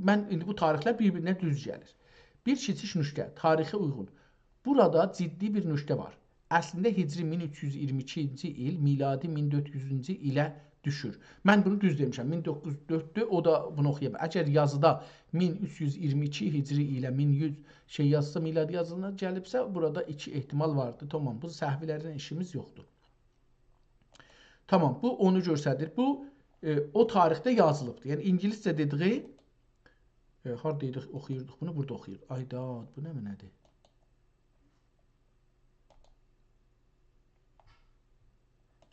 من ایندی بو تاریخلر بیر-بیرینه دوز گلیر. بیر کیچیک نکته، تاریخه اویغون. بورادا جدی بیر نکته وار. اصلینده هجری مین اوچ یوز اییرمی ایکینجی ایل، میلادی مین دؤرد یوزونجو ایله دوشور. من بونو دوز دئمیشم، مین دوققوز یوز دؤرددور، او دا بونو اوخویا بیلر. اگر یازیدا مین اوچ یوز اییرمی ایکی هجری ایله مین یوز شئی یازسا، میلادی یازیلاندا گلیبسه، بورادا ایکی احتمال واردیر. تامام، بو سهولرینن ایشیمیز یوخدور. تامام، بو اونو گؤستریر. بو، ائ، او تاریخده یازیلیبدیر. یعنی، اینگیلیسجه دئدیگی، ائ، هاردا ایدی، اوخویوردوق بونو، بورادا اوخویوردوق. آی داد، بو نمنه‌دیر؟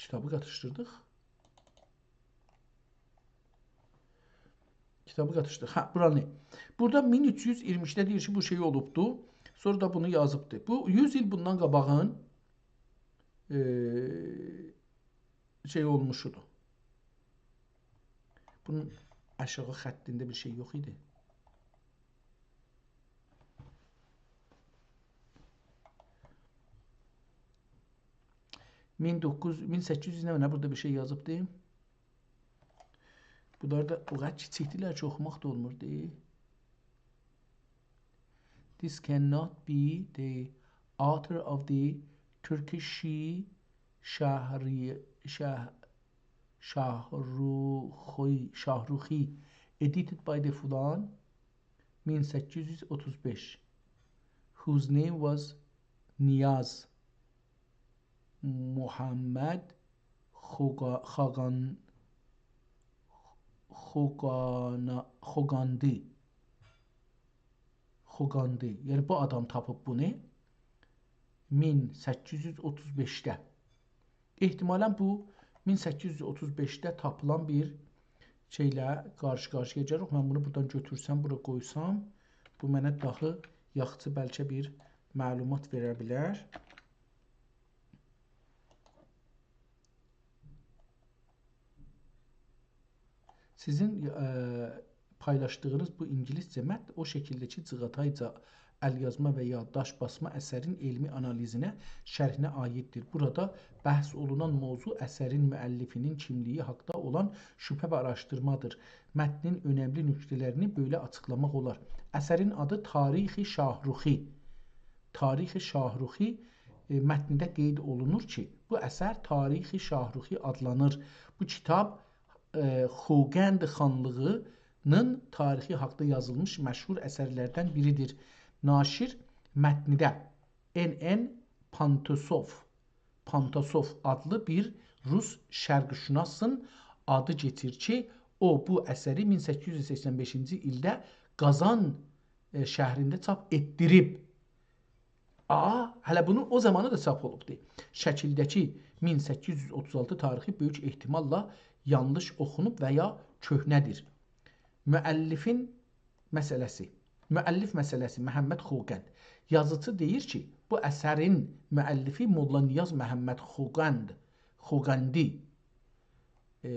کیتابی قاتیشدیردیق. کیتابی قاتیشدیق. هه، بورانی. بورادا مین اوچ یوز اییرمی اوچده دئییر کی، بو شئی اولوبدو. سونرا دا بونو یازیبدی. بو یوز ایل بوندان قاباغین، ائ، شئی اولموشدو. بونون آشاغی خطینده بیر شئی یوخ ایدی. مین دوققوز، مین سککیز یوز نمنه بورادا بیر شئی یازیبدی. بونلار دا او قدر کیچیکدیلر کی، اوخوماق دا اولموردو. This cannot be the author of the Turkish Şahri, Şah, Şahruhi, Şahruhi, edited by the فلان، مین سککیز یوز اوتوز بئش، whose name was Niyaz Muhammed Xoga-, Xogan-, Xogana-, Xogandi. Xogandi. یعنی بو آدام تاپیب بونو مین سککیز یوز اوتوز بئشده. احتمالاً بو مین سککیز یوز اوتوز بئشده تاپیلان بیر شئیله قارشی-قارشییا گلیر. من بونو بورادان گؤتورسم، بورا قویسام، بو منه داها یاخشی بلکه بیر معلومات وئره بیلر. سیزین، ائ، پایلاشدیغینیز بو اینگیلیسجه متن او شکیلده کی، جیغاتایجا، ال‌یازما و یا داش باسما اثرین علمی آنالیزینه، شرحینه عاییددیر. بورادا بحث اولونان موضوع اثرین مؤلفینین کیملیگی حاقدا اولان شبهه و آراشدیرمادیر. متنین اؤنملی نکته‌لرینی بئله آچیقلاماق اولار. اثرین آدی تاریخ شاهروخی. تاریخ شاهروخی، ائ، متنده قید اولونور کی، بو اثر تاریخ شاهروخی آدلانیر. بو کیتاب، ائ، خوگند خانلیغینین تاریخی حاقدا یازیلمیش مشهور اثرلردن بیریدیر. ناشر متنده ان ان پانتاسوف، پانتاسوف آدلی بیر روس شرق‌شناسین آدی کئچیر کی، او بو اثری مین سککیز یوز سکسن بئشینجی ایلده قازان، ائ، شهرینده چاپ ائتدیریب. آ، هله بونو او زامانی دا چاپ اولوبدو. شکیلده‌کی مین سککیز یوز اوتوز آلتی تاریخی بؤیوک احتماللا یانلیش اوخونوب و یا کؤهنه‌دیر. مؤلفین مسئله‌سی. مؤلف مسئله‌سی، محمد خوگند. یازیچی دئییر کی، بو اثرین مؤلفی موللا نیاز محمد خوگند، خوگندی، ائ،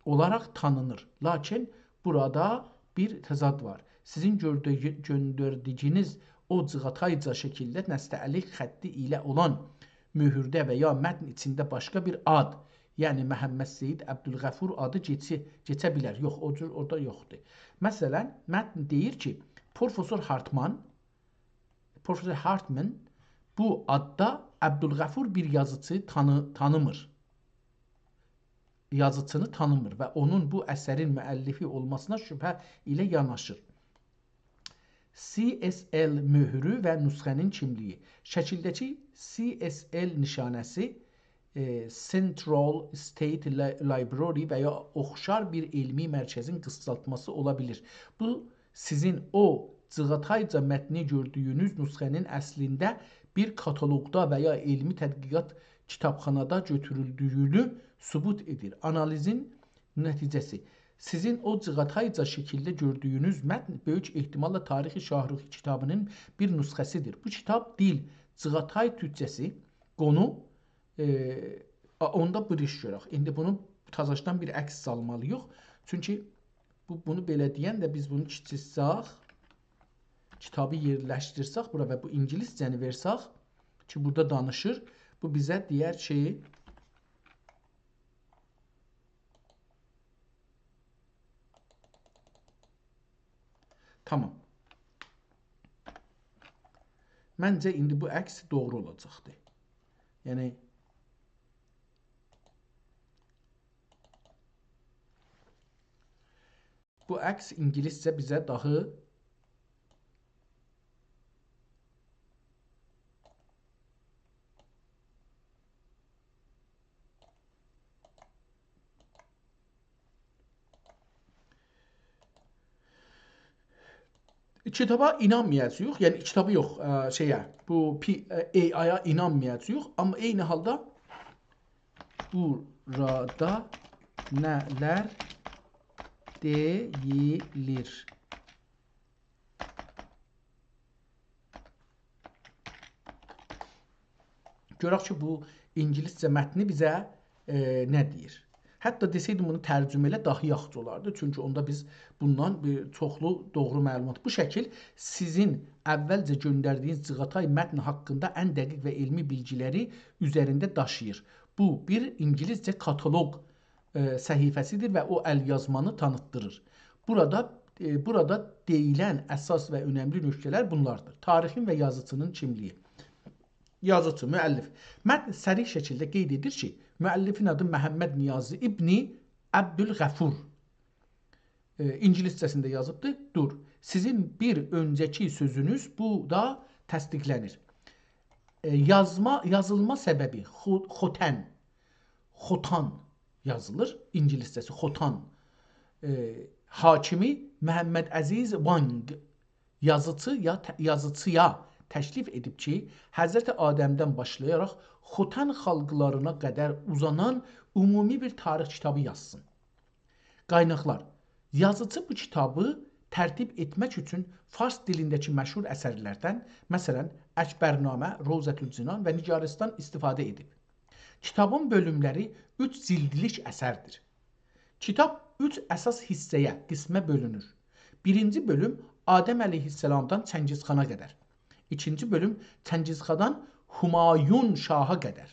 اولاراق تانینیر. لاکین بورادا بیر تضاد وار. سیزین گؤردو-، گؤندردیگینیز او جیغاتایجا شکیلده نستعلیق خطی ایله اولان مؤهورده و یا متن ایچینده باشقا بیر آد، یعنی محمد سید عبدالغفور آدی کئچه-، کئچه بیلر. یوخ، او جور اورادا یوخدور. مثلا، متن دئییر کی، پروفسور هارتمان، پروفسور هارتمان بو آددا عبدالغفور بیر یازیچی تانی-، تانیمیر. یازیچینی تانیمیر و اونون بو اثرین مؤلفی اولماسینا شبهه ایله یاناشیر. سی اس ال مؤهورو و نسخه‌نین کیملیگی. شکیلده‌کی سی اس ال نشانه‌سی، ائ، Central State Li-، Library و یا اوخشار بیر علمی مرکزین قیسالتماسی اولا بیلیر. بو، سیزین او جیغاتایجا متنی گؤردویونوز نسخه‌نین اصلینده بیر کاتالوگدا و یا علمی تحقیقات کیتابخانادا گؤتورولدویونو ثبوت ائدیر. آنالیزین نتیجه‌سی. سیزین او جیغاتایجا شکیلده گؤردویونوز متن بؤیوک احتماللا تاریخ شاهروخی کیتابینین بیر نسخه‌سیدیر. بو کیتاب دیل، جیغاتای تورکجه‌سی، قونو، ائ، آ، اوندا بیر ایش گؤرک. ایندی بونو تازاشدان بیر عکس سالمالی‌ییق. چونکی بو، بونو بئله دئینده بیز بونو کیچیلتسک، کیتابی یئرلشدیرسک بورا و بو اینگیلیسجه‌نی وئرسک کی، بورادا دانیشیر، بو بیزه دئیر کی، تامام. منجه، ایندی بو عکس دوغرو اولاجاقدیر. یعنی، بو عکس اینگیلیسجه بیزه داها کیتابا اینانمایاجاغیق، یعنی کیتابا یوخ، ائ، شئیه، بو پی-، ائ، ای آی-یا اینانمایاجاغیق، آمما عینی حالدا بورادا نه‌لر دئییلیر؟ گؤرک کی، بو اینگیلیسجه متنی بیزه، ائ، نه دئییر؟ حتی دئسه‌یدیم بونو ترجمه ائله، داها یاخشی اولاردی. چونکی اوندا بیز بوندان بیر چوخلو دوغرو معلومات. بو شکیل سیزین اولجه گؤندردیگینیز جیغاتای متن حاقیندا ان دقیق و علمی بیلگی‌لری اوزرینده داشیییر. بو بیر اینگیلیسجه کاتالوق، ائ، صفحه‌سیدیر و او ال‌یازمانی تانیتدیریر. بورادا، ائ، بورادا دئییلن اساس و اؤنملی نکته‌لر بونلاردیر. تاریخین و یازیچی‌نین کیملیگی. یازیچی، مؤلف. متن صریح شکیلده قید ائدیر کی، مؤلفین آدی محمد نیازی ابن عبدالغفور. ائ، اینگیلیسجه‌سینده یازیبدی. دور. سیزین بیر اؤنجه‌کی سؤزونوز بو دا تصدیقلنیر. ائ، یازما، یازیلما سببی خو-، ختن. ختان یازیلیر. اینگیلیسجه‌سی ختان. ائ، حاکمی محمد عزیز وانگ یازیچی یا ت-، یازیچی‌یا تکلیف ائدیب کی، حضرت آدمدن باشلایاراق ختن خالقلارینا قدر اوزانان عمومی بیر تاریخ کیتابی یازسین. قایناقلار. یازیچی بو کیتابی ترتیب ائتمک اوچون فارس دیلینده‌کی مشهور اثرلردن، مثلا، اکبرنامه، روضةالجنان و نگارستان استفاده ائدیب. کیتابین بؤلوملری اوچ جیلدلیک اثردیر. کیتاب اوچ اساس حیصه‌یه، قسمه بؤلونور. بیرینجی بؤلوم آدم علیه‌السلامدان چنگیزخانا قدر. ایکینجی بؤلوم چنگیزخاندان همایون شاها قدر.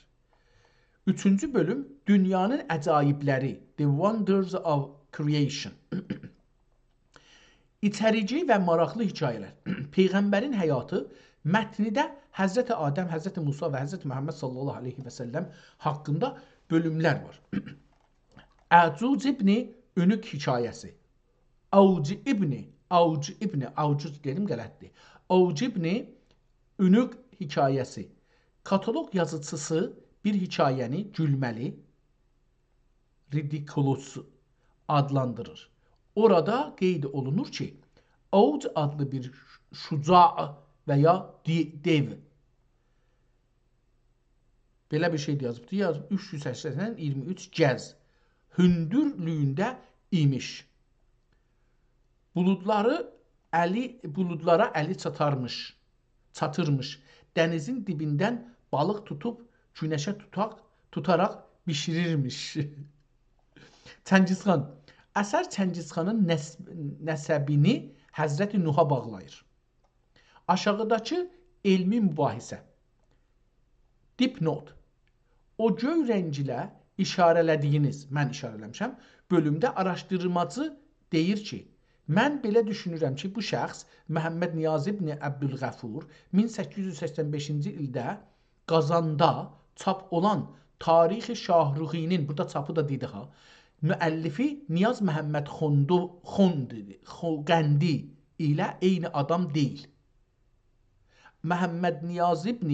اوچونجو بؤلوم دونیانین عجایبلری، The Wonders of Creation. ایچریجی و ماراقلی حکایه‌لر. پیغمبرین حیاتی متنیده حضرت آدم، حضرت موسی و حضرت محمد صلی الله علیه و سلم حاقیندا بؤلوملر وار. عجوز ابن عنق حکایه‌سی. اوج ابن، اوج ابن، اوجوز دئدیم، غلطدیر. اوج ابن عنق حکایه‌سی. کاتالوق یازیچیسی بیر حکایه‌نی گولمه‌لی، ridiculous آدلاندیریر. اورادا قید اولونور کی، اوج آدلی بیر شجاع و یا دی-، دئو. بئله بیر شئی ده یازیبدی. یازیب، اوچ یوز سکسن، اییرمی اوچ گز هوندورلویونده ایمیش. بولودلاری الی، بولودلارا الی چاتارمیش، چاتیرمیش. دنیزین دیبیندن بالیق توتوب گونشه توتاق، توتاراق بیشیریرمیش. چنگیزخان. اثر چنگیزخانین نس-، نسبینی حضرت نوحا باغلاییر. آشاغیداکی علمی مباحثه. Dipnot. او گؤی رنگیله ایشاره‌له‌دیگینیز، من ایشاره ائله‌میشم، بؤلومده آراشدیرماجی دئییر کی، من بئله دوشونورم کی، بو شخص محمد نیاز ابن عبدالغفور مین سککیز یوز سکسن بئشینجی ایلده قازاندا چاپ اولان تاریخ شاهرخی‌نین، بورادا چاپی دا دئدی ها، مؤلفی نیاز محمد خوندو، خوندو، خو-، قندی ایله عینی آدام دئییل. محمد نیاز ابن،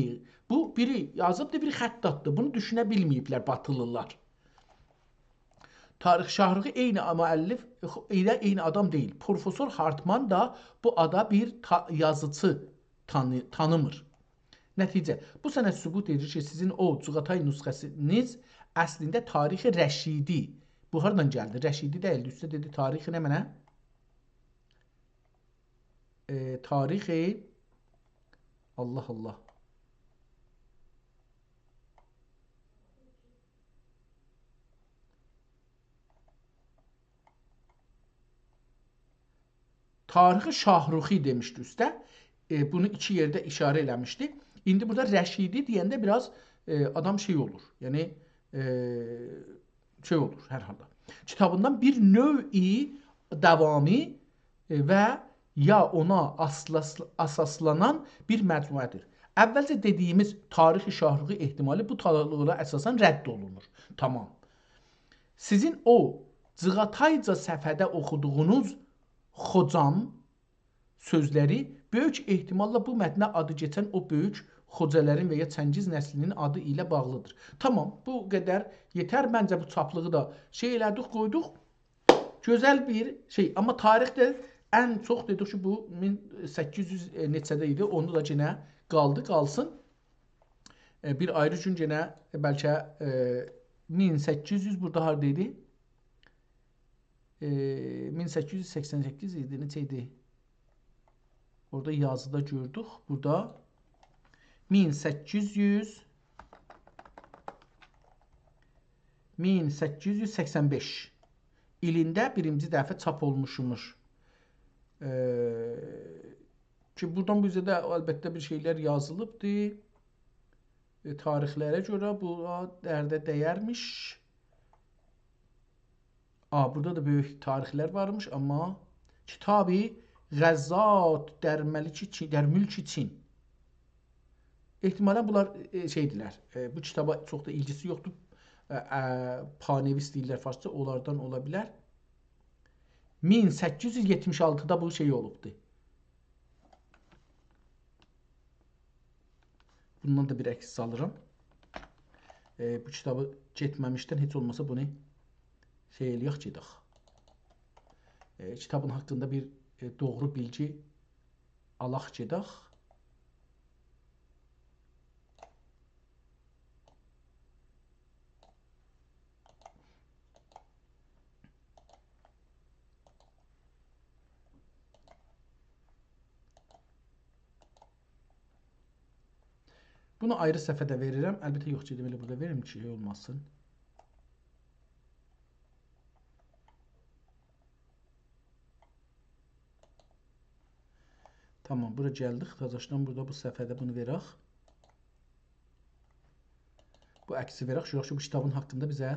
بو بیری یازیبدی، بیری خط آتدی. بونو دوشونه بیلمه‌ییبلر باتیلیلار. تاریخ شاهرخی عینی مؤلف، ائله عینی آدام دئییل. پروفسور هارتمان دا بو آدا بیر تا-، یازیچی تانی-، تانیمیر. نتیجه، بو سنه ثبوت ائدیر کی، سیزین او جیغاتای نسخه‌سینیز اصلینده تاریخ رشیدی. بو هاردان گلدی؟ رشیدی دئییلدی. اوسته دئدی، تاریخ نمنه؟ ائ، تاریخ، الله، الله. تاریخ شاهرخی دئمیشدی اوسته. ائ، بونو ایکی یئرده ایشاره ائله‌میشدی. ایندی بورادا رشیدی دئینده بیر آز، ائ، آدام شئی اولور. یعنی، ائ، شئی اولور هر حالدا. کیتابیندان بیر نوع دوامی، ائ، و یا اونا اساس-، اساسلانان بیر مجموعه‌دیر. اولجه دئدیگیمیز تاریخ شاهرخی احتمالی بو تاریخلره اساساً رد اولونور. تامام. سیزین او جیغاتایجا صفحه‌ده اوخودوغونوز خوجام سؤزلری بؤیوک احتماللا بو متنه آدی کئچن او بؤیوک خوجالارین و یا چنگیز نسلینین آدی ایله باغلیدیر. تامام، بو قدر یئتر. منجه بو چاپلیغی دا شئی ائله‌دیک، قویدوق. گؤزل بیر شئی. آمما تاریخده ان چوخ دئدیک کی، بو مین سککیز یوز نئچه‌ده ایدی، اونو دا یئنه قالدی، قالسین. ائ، بیر آیری گون یئنه، ائ، بلکه، ائ، مین سککیز یوز بورادا هاردا ایدی؟ ائ، مین سککیز یوز سکسن سککیز ایدی، نئچه ایدی؟ اورادا یازیدا گؤردوک. بورادا مین سککیز یوز، مین سککیز یوز سکسن بئش ایلینده بیرینجی دفعه چاپ اولموشموش. ائ، کی، بورادان بو اوزه ده البته بیر شئیلر یازیلیبدی. ائ، تاریخلره گؤره بو درده دَیرمیش. آ، بورادا دا بؤیوک تاریخلر وارمیش، آمما کتاب غزات در ملک چین، در ملک چین. احتمالاً بونلار، ائ، شئیدیرلر، ائ، بو کیتابا چوخ دا ایلگیسی یوخدور. ائ، ائ، پانویس دئییرلر فارسجا، اونلاردان اولا بیلر. مین سککیز یوز یئتمیش آلتیدا بو شئی اولوبدو. بوندان دا بیر عکس سالیرام. ائ، بو کیتابی گئتمه‌میشدن هئچ اولماسا بونو شئی ائله‌یک، گئدک. ائ، کیتابین حاقیندا بیر، ائ، دوغرو بیلگی آلاق، گئدک. بونو آیری صفحه‌ده وئریرم. البته، یوخ، گئدیم ائله بورادا وئریم کی، شئی اولماسین. تامام، بورا گلدیک. تازاشدان بورادا بو صفحه‌ده بونو وئرک. بو عکسی وئرک، گؤرک کی، بو کیتابین حاقیندا بیزه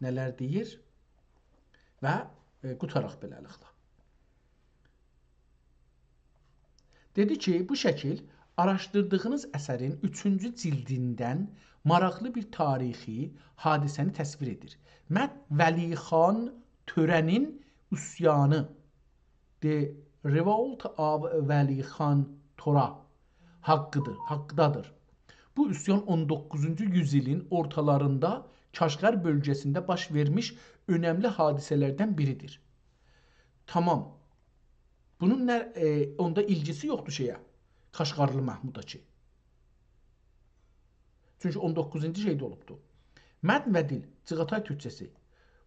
نه‌لر دئییر و، ائ، قوتاراق بئله‌لیکله. دئدی کی، بو شکیل آراشدیردیغینیز اثرین اوچونجو جیلدیندن ماراقلی بیر تاریخی حادثه‌نی تصویر ائدیر. متن ولی خان توره‌نین عصیانی، The Revolt of Veli Khan Tora، حاققیدیر، حاققیدادیر. بو عصیان اون دوققوزونجو یوزایلین اورتالاریندا کاشغر بؤلگه‌سینده باش وئرمیش اؤنملی حادثه‌لردن بیریدیر. تامام. بونون نه، ائ، اوندا ایلگیسی یوخدور شئیه، کاشغارلی محمودا کی. چونکی اون دوققوزونجو شئیده اولوبدو. متن و دیل، چیغاتای تورکجه‌سی.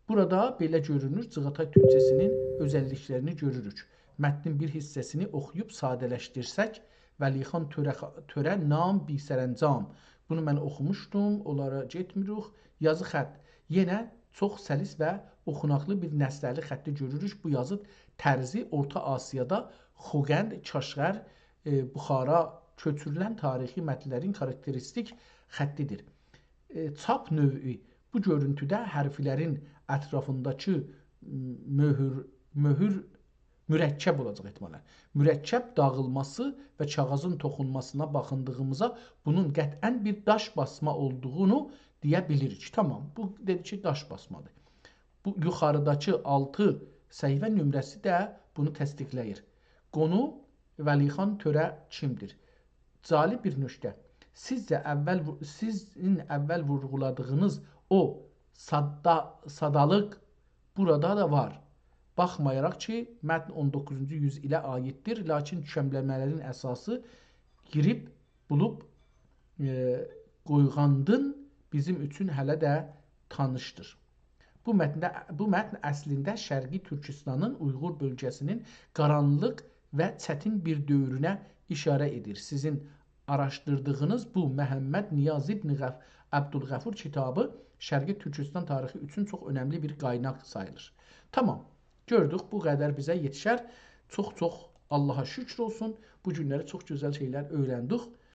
بورادا بئله گؤرونور، چیغاتای تورکجه‌سینین اؤزللیکلرینی گؤروروک. متنین بیر حیصه‌سینی اوخویوب ساده‌لشدیرسک، ولی خان تؤره، تؤره نام بی‌سرانجام. بونو من اوخوموشدوم، اونلارا گئتمیریک. یازی خط، یئنه چوخ سلیس و اوخوناقلی بیر نستعلی خطی گؤروروک. بو یازی طرزی اورتا آسیادا خوقند، کاشغر، ائ، بخارا کؤچورولن تاریخی متنلرین کاراکتریستیک خطیدیر. ائ، چاپ نوعو، بو گؤرونتوده حرفلرین اطرافینداکی مؤهور، مؤهور مرکب اولاجاق احتمالاً. مرکب داغیلماسی و کاغیذین توخونماسینا باخیندیغیمیزا بونون قطعاً بیر داش باسما اولدوغونو دئیه بیلیریک. تامام، بو دئدی کی، داش باسمادیر. بو یوخاریداکی آلتی صفحه نمره‌سی ده بونو تصدیقله‌ییر. قونو ولی خان تؤره کیمدیر؟ جالب بیر نکته. سیزجه اول وو-، سیزین اول وورغولادیغینیز او سادا-، سادالیق بورادا دا وار. باخمایاراق کی، متن اون دوققوزونجو یوزایله عاییددیر، لاکین کوکمله‌مه‌لرین اساسی گیریب بولوب، ائ، قویغاندین بیزیم اوچون هله ده تانیشدیر. بو متنده، بو متن اصلینده شرقی تورکوستانین اویغور بؤلگه‌سینین قارانلیق و چتین بیر دؤورونه ایشاره ائدیر. سیزین آراشدیردیغینیز بو محمد نیاز ابن غف-، عبدالغفور کیتابی شرقی تورکوستان تاریخی اوچون چوخ اؤنملی بیر قایناق ساییلیر. تامام، گؤردوک، بو قدر بیزه یئتیشر. چوخ-چوخ آللاها شوکور اولسون. بو گونلری چوخ گؤزل شئیلر اؤیرندیک.